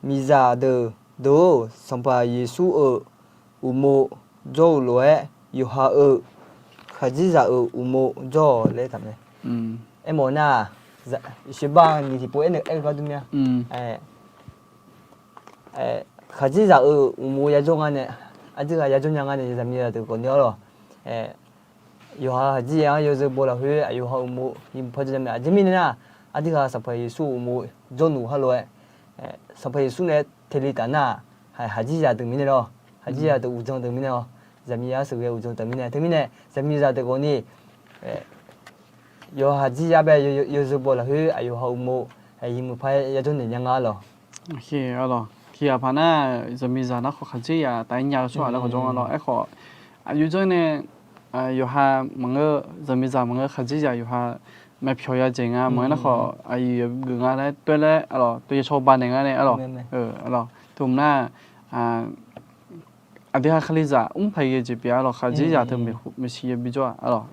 Miqzaq deuq deuq-or, Sanqpaq Yeqsur-euq uqmov jawr-eu lof-aer, yawqha-euq khaqdzerzaq-euq uqmov jawr-awq laer taq mae. Aermawf nar-aq, sheuqbar nyiq tiqpov aernaeq aer-eu gar dur mir-a. Khaqdzerzaq-euq uqmov yajawr ngar nae, aqdui ghaq yajawr nya ngar nae, zaqmiqzaq deuq khawfni arlawq, yawqha khaqdzerzaq-anr yawzeu baw lafkhoer aqyawf-euq uqmov yawmuiq par jawr nya mae. Aqjeq mirnae nar, aqdui ghaq Sanqpaq Yeqsur uqmov jawrluf har lof-aer, Sanqpaq Yeqsur nae teqli taf nar-aq, khaqdzerzaq deuq mirnae lawr, khaqdzerzaq deuq uqdzan deuq mirnae-awr, zaqmiqzaq sheuqghae uqdzan deuq mirnae, teumirnae zaqmiqzaq deuq khawfni yawqha khaqdzerzaq bae yawzeu baw lafkhoer aqyawf-euq uqmov yawmuiq par yajawr naeq nya nga lawq. Arlawq, tiqghaq paq nar, zaqmiqzaq nar khawf khaqdzerzaq taf-aer nya-eu tsawrhaq laer khawf jawr nga lawq. Aerkhawf, aqyuif dzanr nae yawqha maqngeur, zaqmiqzaq maqngeur, khaqdzerzaq yawqha myavpyawq ya dzaeq nga maqngeur nar khawf, aqyuif yawgeuf nga laer toer laer arlawq, toer yaw cawba naeq nga nae arlawq. Arlawq, teu nar, aqdui ha Kalizaq mr paq ghae jeq pyeuf arlawq, khaqdzerzaq teu maeqshi yabi jawr-a arlawq.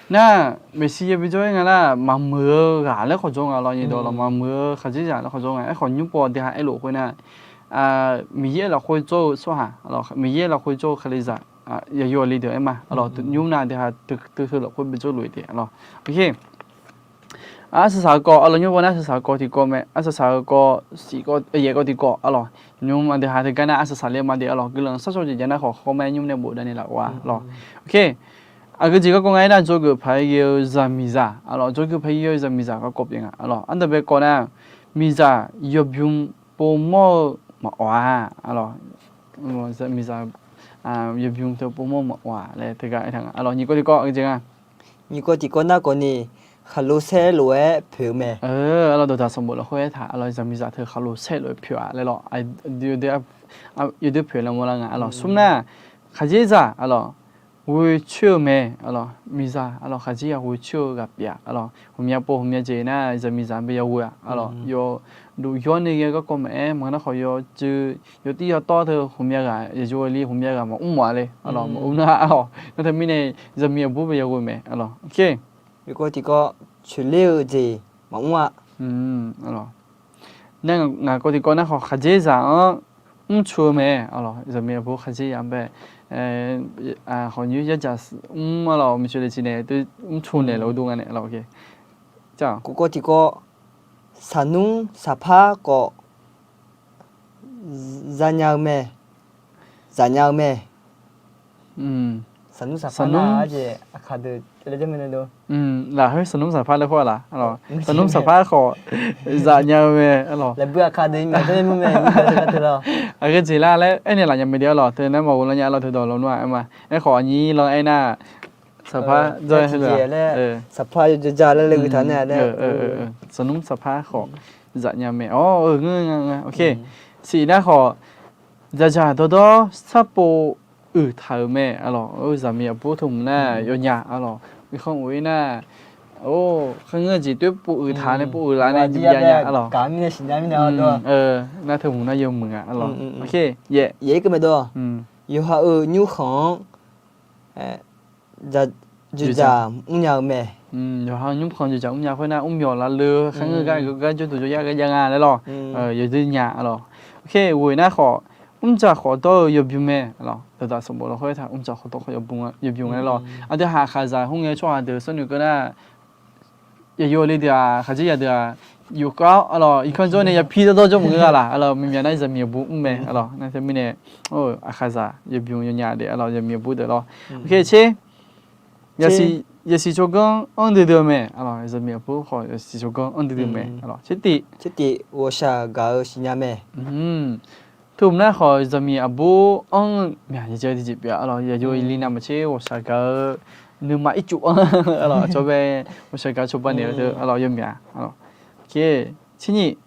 Nar, maeqshi yabi jawr-aer nga nar, maqmuiq-eu ghaq laer khawf jawr nga lawq, nyiq dawq lawq, maqmuiq-eu khaqdzerzaq laer khawf jawr nga. Aerkhawf nymr paw aqdui ha aerlof khoer nar, Miqyaer lafkhoer jawr-eu tsawrhaq, Miqyaer lafkhoer jawr-eu Kalizaq, yaqyo aqli deuq aer ma arlawq, nymr nar aqdui ha teu teu lafkhoer bi jawrluf-eu taef arlawq. Arsaq saq-eu kawv arlawq, nymr paw nar arsaq saq-eu kawv tiqkawv mae, arsaq saq-eu kawv siq kawv yaeq kawv tiqkawv arlawq. Nymr aqdui ha teugar nar arsaq saq le ma de arlawq, guiqlanq sharshawr jeq jav nar khawf khawr ma nymr nae bofdav ni laf-a arlawq. Aqgeu jeq garkawv nga aer nar, jawrgeuf paq-aer ghae-eu zaqmiqzaq arlawq, jawrgeuf paq-aer ghae-eu zaqmiqzaq garkawv pyeuf nga arlawq. Ardanqbae kawv nar, miqzaq yawbym povmawr-eu maqawf-a arlawq. Miqzaq yawbym teu povmawr-eu maqawf-a laer teugar aertaq nga arlawq. Nyiq kawv tiqkawv aqgeu jeq nga. Nyiq kawv tiqkawv nar khawfni, khaqlo saer lof-aer poeq-eu mae. Arlawq, dawqdaq sanqbof lafkhoer aertaq arlawq, zaqmiqzaq teu khaqlo saer lof-aer poeq-a laer lawq. Yawdoer poeq laer mawrlar nga arlawq. Smr nar, khaqdzerzaq arlawq, ghoe coer-eu mae arlawq. Miqzaq arlawq, khaqdzerzaq ghoe coer-eu ghaq pyeuf-a arlawq. Ghawqmya pov ghawqmya jeq nar zaqmiqzaq bae yaghoe-a arlawq. Yawduq yawr ni ghae garkawv maqaer, maqngeur nar khawf yawcuiv yawtir yawtawr teu ghawqmya ghaq yaqyo aqli ghawqmya ghaq maqmr mawf-a le arlawq, maqmr nar arlawq. Nar teumirnae zaqmiq aqbur bae yaghoe mae arlawq. Tiqkawv tiqkawv coeqler-eu jeq maqmr-a. Nar ngaq kawv tiqkawv nar khawf khaqdzerzaq-anr mrcu-eu mae arlawq. Zaqmiq aqbur khaqdzerzaq bae khawf nymr yardzaq mr arlawq, miqcoeq le ciq naeq mrcu naeq laf-eu dur nga nae arlawq. Kawv tiqkawv saqnmr saqpar khawf zanya-eu mae, zanya-eu mae. Saqnmr saqpar nar-aq jeq aqkaq deuq laer janr mae nae do. Lafkhoer saqnmr saqpar laer khoer-a laf. Saqnmr saqpar khawf zanya-eu mae arlawq. Lafbui aqkaq deuq maqjanr mr mae. Aqgeu jeq lar laer aernaeq laf nya mae de arlawq. Teu nar maqghov lar nya arlawq, teu dawq lawnmr-aq aer ma. Aerkhawf aqnyir lan aernar, saqpar jawr-aer heu-aq, saqpar yawdzaq laer laer gui taq nae. Saqnmr saqpar khawf zanya mae. Awr, ngeur nga. Siq nar khawf dzaqdzaq dawrdawr sarpov uiq taq-euq mae arlawq. Zaqmiq aqbur teu hmq nar yawnya arlawq. Irkhanr of-ir nar, kharngeur jeq toer pov uiq taq nae pov uiq laf nae jibya nya arlawq. Nar teu hmq nar yawmuiq nga arlawq. Yawqha-euq nymrkhanq-anr dzoeqdzaq mrnya-eu mae. Yawqha-euq nymrkhanq dzoeqdzaq mrnya khoer nar mrmyawq lavleu kharngeur gar gar jawrduq jawryar gar jav nga laer lawq. Yawdui nya arlawq. Ghoeq nar khawf mrdzaq khawf dawr-eu yawbym mae arlawq. Dawqdaq sanqbof lafkhoer aertaq mrdzaq khawf dawr khawf yawbym nga laer lawq. Aqdui haq aqkaqzaq hmr ngae tsawrhaq deuq sawrnoeq keuv nar, yaqyo le deuq-aq khaqdzerzaq deuq-aq yufkar arlawq, irkanr jawr nae yapir dawrdawr jawr maqngeur-a laf arlawq. Mqmyaq nar zaqmiq aqbur mr mae arlawq. Nar teumirnae aqkaqzaq yawbym yawnya de arlawq, zaqmiq aqbur deuq lawq. Tser, yasiq tsawrganr anr duidui-eu mae arlawq. Zaqmiq aqbur khawf yasiq tsawrganr anr duidui mae arlawq. Tser tif, ghawqshaq gaq-eu siqnya mae. Teuhmq nar khawf zaqmiq aqbur anr-eu myaq jeq tiqjeq pyeuf-a arlawq. Yaqyo ili navmaqtser ghawqshaq gaq-eu nuima ircuf anr arlawq, aqcawq bae ghawqshaq gaq cawba naeq-eu teu arlawq yawmyaq arlawq. Tser nyiq,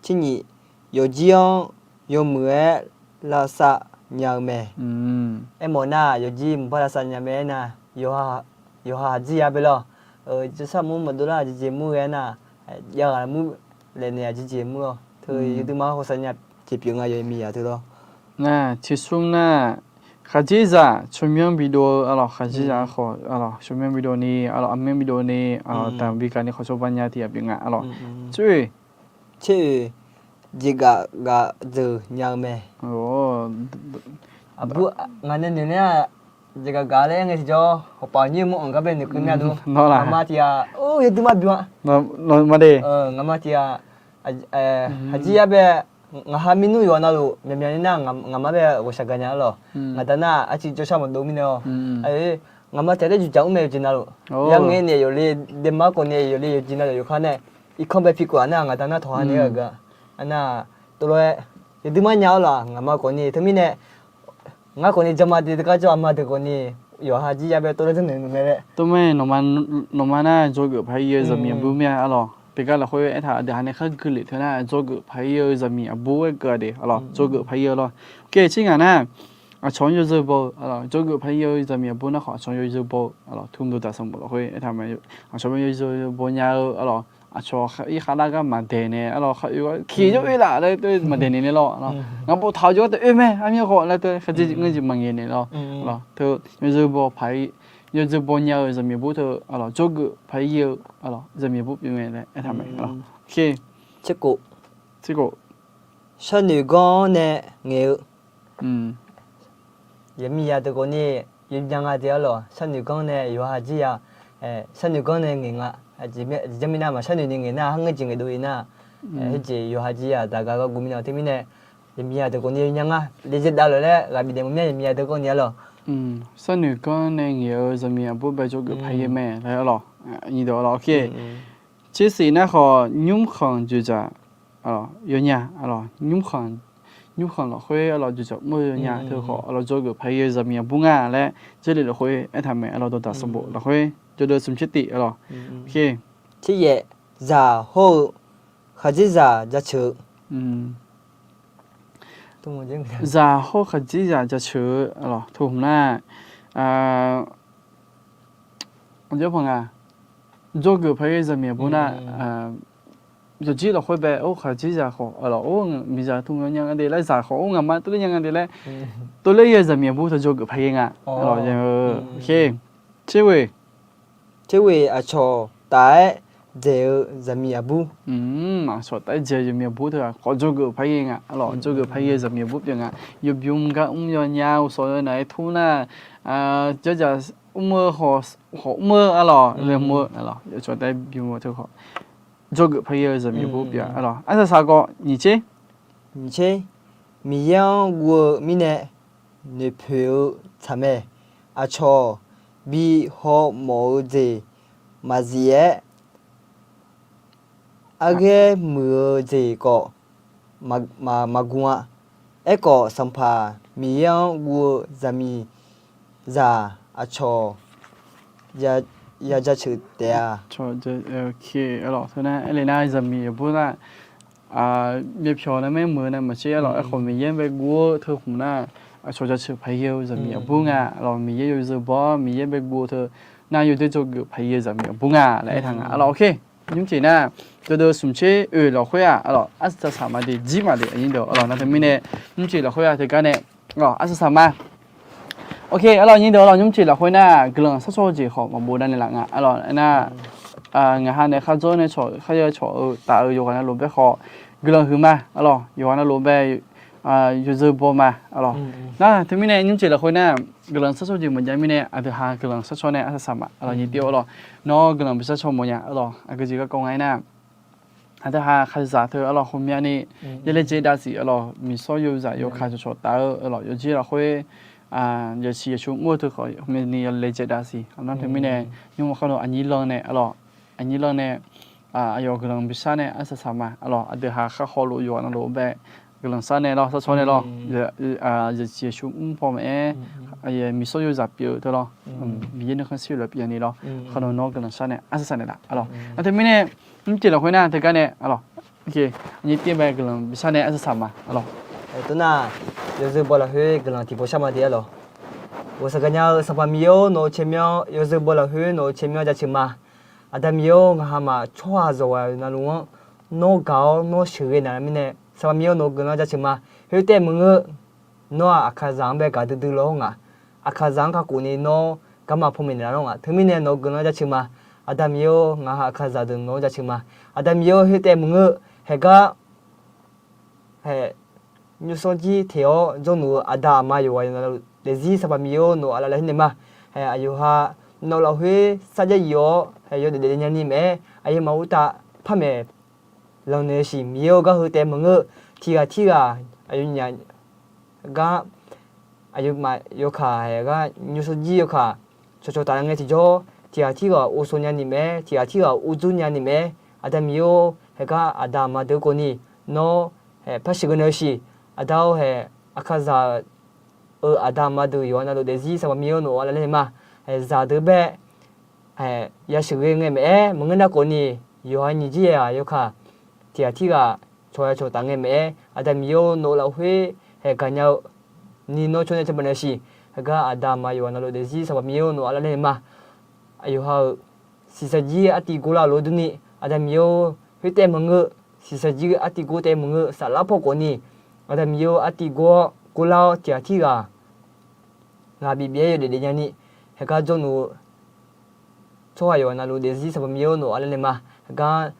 tser nyiq, yawqjir-anr yawmuiq-aer lavsav nya-eu mae. Aermawf nar yawqjir maqbar lavsav nya mae aernar, yawqha haqjir ya bae lawr. Jawrshar mur maqdov lar aqjeq jeq mur ghae nar, jav ghaq mur laenaeq aqjeq jeq mur lawr. Teu yawduima khawf sar nya jeq pyeuf nga yawmiq yaq teu lawr. Nar tersmr nar, khaqdzerzaq tsawrmyanr bidov-eu arlawq, khaqdzerzaq khawf arlawq tsawrmyanr bidov ni arlawq, aqmyanr bidov ni arlawq, taqbi gaq ni khawf cawba nya tiq ghaq pyeuf nga arlawq. Tser oeq, tser oeq, jeqgaf gaq dzeuq nya-eu mae. Aqbur ngaq nae noeq nar, jeqgaf gaq laer aer ngae tiqjawr khawf paf nyir mur anq gar bae noeqkeuv mya dur. Ngaqma tiq ghaq, yawduima bymr-a. Ngaqma tiq ghaq, haqjir ya bae, ngaq ha mirnmr yawqha navluf myaqmyaq ni nar, ngaqma bae ghawqshaq gaq nya arlawq. Ngaqda nar arciv jawrshar maqdov mirnae-awr, ngaqma tiq ghaq laer juqjaq mr mae jeq navluf. Yar ngae nae yawqle daema khawf ni yawqle yawqjeq navluf yawkhav nae irkanr bae pi khof-aq nar, ngaqda nar tawqha nae-eu aqgeu-a. Arnar, tov lof-aer yawduima nya-awr laf ngaqma khawf ni teumirnae ngar khawf ni janma de teugar jawr aqma deuq khawf ni yawqha jir ya bae tov laer zanrnoeq mae laer. Tov mae, nawqma nar dzawgeuf paq-ir-eu zaqmiq aqbur mya arlawq. Tiqgar lafkhoer aertaq aqdui ha nae khar gui lef teu nar, dzawgeuf paq-ir-eu zaqmiq aqbur aer geuv-a de arlawq, dzawgeuf paq-ir-eu lawr. Oke, tser ngaq nar, aqcawq-anr yawzeu baw-eu arlawq, dzawgeuf paq-ir-eu zaqmiq aqbur nar khawf aqcawq-anr yawzeu baw-eu arlawq, tmr dov daq sanqbof lafkhoer aertaq mae, aqcawq-anr yawzeu baw nya-eu arlawq, aqcawq ir khavlar gar maqdaeq naeq arlawq, khar oe gar kiq jawr oe laf laer teu maqdaeq naeq nae lawr arlawq, ngaq boftaq-eu jawrgar taef oe mae armyanr khawf laer teu khaqdzerzaq ngeurjeq maqngaeq naeq lawr arlawq, teu yawzeu baw paq-ir, yawzeu baw nya-eu zaqmiq aqbur teu arlawq, dzawgeuf paq-ir-eu arlawq, zaqmiq aqbur pyeuf mae laer aertaq mae arlawq. Oke, tser khof, sharnoeq ganr nae ngaeq-eu yawmiq yaq deuq khawf ni yawnya nga de arlawq, sharnoeq ganr nae yawqha jir ya, sharnoeq ganr nae ngaeq nga. Aqjeq janr mirnae maqsharnoeq ni ngaeq nar, har ngeur jeq ngaeqdov-ir nar, khoerjeq yawqha jir ya daq gaq gar guv mirnae teumirnae, yawmiq yaq deuq khawf ni yawnya nga. Laejae dav lef laer ghaq bifnaeq mawf mya, yawmiq yaq deuq khawf ni arlawq. Sharnoeq ganr nae ngaeq-eu zaqmiq aqbur bae dzawgeuf paq-ir mae laer arlawq. Nyiq deuq arlawq, oke. Tser siq nar khawf nymrkhanq dzoeqdzaq yawnya arlawq, nymrkhanq lafkhoer arlawq dzoeqdzaq mr-eu yawnya teu khawf arlawq, dzawgeuf paq-ir-eu zaqmiq aqbur nga laer Jarlif lafkhoer aertaq mae arlawq, dawqdaq sanqbof lafkhoer jawrdeuv smq tser tiq arlawq. Tser yaef, zaq hawr-eu khaqdzerzaq jaceuq-eu zaq hawr khaqdzerzaq jaceuq-eu arlawq, teu hmq nar, aqjeq nga, dzawgeuf paq-ir-eu zaqmiq aqbur nar, yawqjir lafkhoer bae or khaqdzerzaq khawf arlawq, or miqzaq tmr yawnya nga de laer, zaq khawf or ngaqma tov ler nya nga de laer, tov ler-eu zaqmiq aqbur teu dzawgeuf paq-ir nga. Tser oeq, tser oeq, aqcawq taf-aer dzaeq-eu zaqmiq aqbur. Aqcawq taf-aer dzaeq-eu zaqmiq aqbur teu-aq khawf dzawgeuf paq-ir nga arlawq, dzawgeuf paq-ir-eu zaqmiq aqbur pyeuf nga. Yawbymr gar mr yawnya uqsawq-eu naq-aer tur nar, jardzaq mr-eu khawf mr-eu arlawq, laer mr-eu arlawq, aqcawq taf-aer bymr-eu teu khawf dzawgeuf paq-ir-eu zaqmiq aqbur pyeuf arlawq. Arsaq saq khawf nyiq tser, nyiq tser, Miqyaer-anr guv-eu mirnae noeqpoeq-eu tsaq mae. Aqcawq bi hawmawf-eu jeq maqzif-aer, arghaer muiq-eu jeq khawf maqguv-a. Aerkhawf, Sanqpaq Miqyaer-anr guv-eu zaqmiqzaq aqcawq ya jaceuq taef-a. Teu nar aerle nar zaqmiq aqbur nar, myavpyawq nar maer muiq-eu navmaqtser arlawq, aerkhawf Miqyaer bae guv-eu teu hmq nar, aqcawq jaceuq paq-ir-eu zaqmiq aqbur nga arlawq. Miqyaer yawzeu baw-awr Miqyaer bae guv-eu teu nar, yawdoer dzawgeuf paq-ir-eu zaqmiq aqbur nga laer aertaq nga arlawq. Oke, nymr teq nar, jawrdeuv smq tser oeq lafkhoer-aq arlawq, arsaq saq ma de jir maqle aqnyir deuq arlawq. Nar teumirnae nymr teq lafkhoer-aq teugar nae arlawq, arsaq saq ma. Oke arlawq, nyir deuq arlawq, nymr teq lafkhoer nar guiqlanq sharshawr-eu jeq khawf maqbof davnaeq laf nga arlawq. Aernar, ngaq ha nae khardzawr nae cawq kharya cawq-eu taf-eu yawqghaq navluf bae khawf guiqlanq huiq ma arlawq, yawqghaq navluf bae yawzeu baw ma arlawq. Nar teumirnae nymr teq lafkhoer nar guiqlanq sharshawr jeq maqjav mirnae aqdui ha guiqlanq sharshawr nae arsaq saq ma arlawq, nyir teq arlawq. Nawr guiqlanq bi sharshawr mawf nya arlawq, aqgeujeq garkawv nga aernar, aqdui ha khaqzaq teu arlawq, khoermyavni yawlaejae davsiq arlawq, miqsawr yawzaq yawkaq cawqcawq taf-eu arlawq, yawjir lafkhoer yasiq yasur mr-eu teu khawf khoermyavni yawlaejae davsiq. Nar teumirnae nymr ma khar lo aqnyir lan nae arlawq, aqnyir lan nae aqyawf guiqlanq bishar nae arsaq saq ma. Aqlawq, aqdui ha khar khawf lof yawqha navluf bae guiqlanq shar nae lawr, sharcaw nae lawr, zaqsiq aqsur mr paw maqaer, miqsawr yozaq pyeuf-eu teu lawr, Miqyaer nuikhanr shir-eu laf pyeuf ni lawr, khawf nawq nawr guiqlanq shar nae arsaq saq naeqlaf. Aqlawq, nar teumirnae, mrcif lafkhoer nar teugar nae, aqlawq, aqnyir tir bae guiqlanq bishar nae arsaq saq ma. Aqlawq, teunar, yawzeu baw lafkhoer guiqlanq tiqpov shar ma de. Aqlawq, ghawqshaq gaqnya-eu Sanqpaq Miqyaer-or, nawq-euq caermyanr, yawzeu baw lafkhoer nawq-euq caermyanr jaceuq ma. Aqda Miqyaer-or, ngaq ha maf tsawrhaq zawqghaq navluf-anr nawr gaq-awr nawr sheuqghae naeqlaf mirnae, Sanqpaq Miqyaer-or, nawq-euq guiqlanq jaceuq ma. Khoertaev maqngeur, nawr-aq Aqkaqzaq-anr bae gaq duidui lawr-awr ngaq, Aqkaqzaq-anr kakhof ni nawr garma panmaeq naeqlaf lawr ngaq. Teumirnae nawq-euq guiqlanq jaceuq ma. Aqda Miqyaer-or, ngaq ha Aqkaqzaq deuq nawq-anr jaceuq ma. Aqda Miqyaer-or, khoertaev maqngeur, haeqgar haeq nymrsanr jir teq-awr jawrluf-eu aqda aqma yawqghaq navluf daefzir Sanqpaq Miqyaer-or, nawq aqlaf laer naeq ma. Haeq aqyawf ha nawq lafkhoer sarjax yif-awr haeq yawdaef daef nya ni maeq-aer, aqyawfmaf khoertav par maeq lanq naeq-eu siq. Miqyaer-or, gar heu taev maqngeur, tiq ghaq tirghaq aqyawfnyaf gar aqyawfmaf yawkaq haeq gar nymrsanr jir yawkaq cawqcawq taf ngae tiqjawr, tiq ghaq tirghaq uvsov nya ni maeq-aer, tiq ghaq tirghaq uvdzur nya ni maeq-aer, Aqda Miqyaer-or, haeq gar aqda aqma deuq khawf ni nawr haeq par sheuqghae naeq-eu siq. Aqda-or, haeq Aqkaqzaq-euq aqda aqma deuq yawqha navluf daefzir Sanqpaq Miqyaer-or, nawq aqlaf laer naeq ma. Haeq zaqdeuq bae haeq yasheuqghae ngae maeq-aer maqngeur nar khawf ni, yawqha nyiq jir yaeq-aq yawkaq tiq ghaq tirghaq cawq ya cawq taf ngae maeq-aer, Aqda Miqyaer-or, nawq-eu lafkhoer haeq gaqnya-eu ni nawr tsawrnae caerbae naeq-eu siq. Haeq gar aqda aqma yawqghaq navluf daefzir Sanqpaq Miqyaer-or, nawq aqlaf laer naeq ma. Aqyawf ha-euq siqsaqjir artiv gor lar-eu lof-aer durni, Aqda Miqyaer-or, khoertaev maqngeur, siqsaqjir artiv gor taev maqngeur, saflar paw khawf ni, Aqda Miqyaer-or, artiv gor-awr gor lar-awr tiq ghaq tirghaq ghaq bif bif-aer yawdaef daef nya ni, haeq gar jawrluf-eu tsawrhaq yawqghaq navluf daefzir Sanqpaq Miqyaer-or, nawq aqlaf laer naeq ma. Haeq gar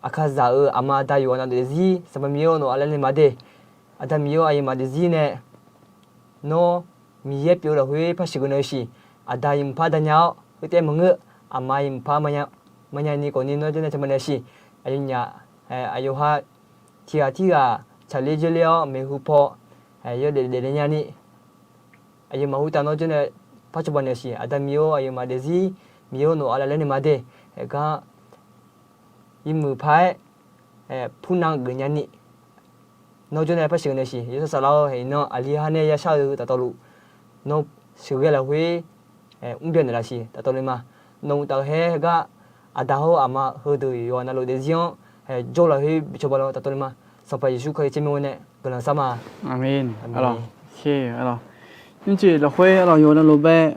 Aqkaqzaq-euq aqma aqda yawqghaq navluf daefzir Sanqpaq Miqyaer-or, nawq aqlaf laer naeq ma de. Aqda Miqyaer-or, aqyawfmaf daefzir nae nawr Miqyaer pyeuf-eu lafkhoer par sheuqghae naeq-eu siq. Aqda iq mqpar danya-awr khoertaev maqngeur, aqma iq mqpar maqnya ni khawf ni nawr jawrnae caerbae naeq-eu siq. Aqyawfnyaf aqyawf ha tiq ghaq tirghaq tsaqler dzoerler-awr maeqhu paw yawdaef daef daef nya ni, aqyawfmaf khoertav nawr jawrnae par cawba naeq-eu siq. Aqda Miqyaer-or, aqyawfmaf daefzir Miqyaer-or, nawq aqlaf laer naeq ma de. Haeq gar iqmuiq paq-aer purnav geuf nya ni nawr jawrnae par sheuqghae naeq-eu siq. Yawshawr Saflar-or, haeq iqnan aqli ha nae yashar-eu dawqtawvluf nawr sheuqghae lafkhoer mrbyan naeqlaf siq dawqtawvluf ma. Nawq-euq tafhaer haeq gar aqda hawr aqma heudeuq yawqghaq navluf daefzir-anr jawr-eu lafkhoer bi cawba lawr dawqtawvluf ma. Sanqpaq Yeqsur Kali tsawrmyanr nae guiqlanq shar ma. Aqmeq. Nymrcif lafkhoer aqlawq yawqghaq navluf bae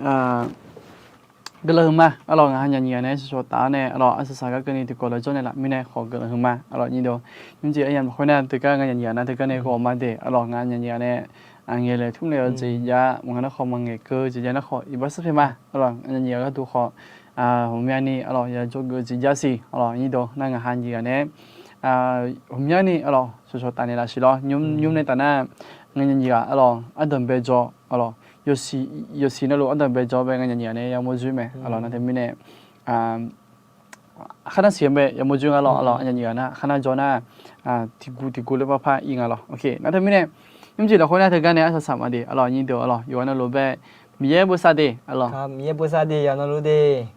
guiqlanq huiqma. Aqlawq, ngaq ha nyaf nyiq ghaq nae shawqshawq taf-awr nae aqlawq arsaq saq gar keuvni tiqkawv lafjawr nae laf mirnae khawf guiqlanq huiqma. Aqlawq, nymrcif aryamq lafkhoer nar teugar ngaq nyaf nyiq ghaq nar teugar nae ghawqma de. Aqlawq, ngaq ha nyaf nyiq ghaq nae ngaeq laeq tmr laeq-eu jeq jav, maqnga nar khawf maqngaeq keuv jeq jav nar khawf iqbax sarpaeq ma. Aqlawq, ngaq nyaf nyiq ghaq gharduq khawf ghawqmyani aqlawq ya jawrgeuf jeq jav siq. Aqlawq, nymrcif nar ngaq ha nyiq ghaq nae ghawqmyani aqlawq shawqshawq taf naeq laf siq lawr. Nymr nymr nae taf nar ngaq nyaf nyiq ghaq aqlawq ardanqbae jawr aqlawq yawsiq navluf ardanqbae jawr bae ngaq nyaf nyiq ghaq nae yamawr dzoer mae. Aqlawq, nar teumirnae kharnar siq-anr bae yamawr dzoer nga lawr. Aqlawq, aqnyaf nyiq ghaq nar kharnar jawr nar tiqguv tiqguv ler parpar ir nga lawr. Oke, nar teumirnae nymrcif lafkhoer nar teugar nae arsaq saq ma de. Aqlawq, nymrcif aqlawq yawqghaq navluf bae Miqyaer bosav de. Aqlawq, Miqyaer bosav de yawqghaq navluf de.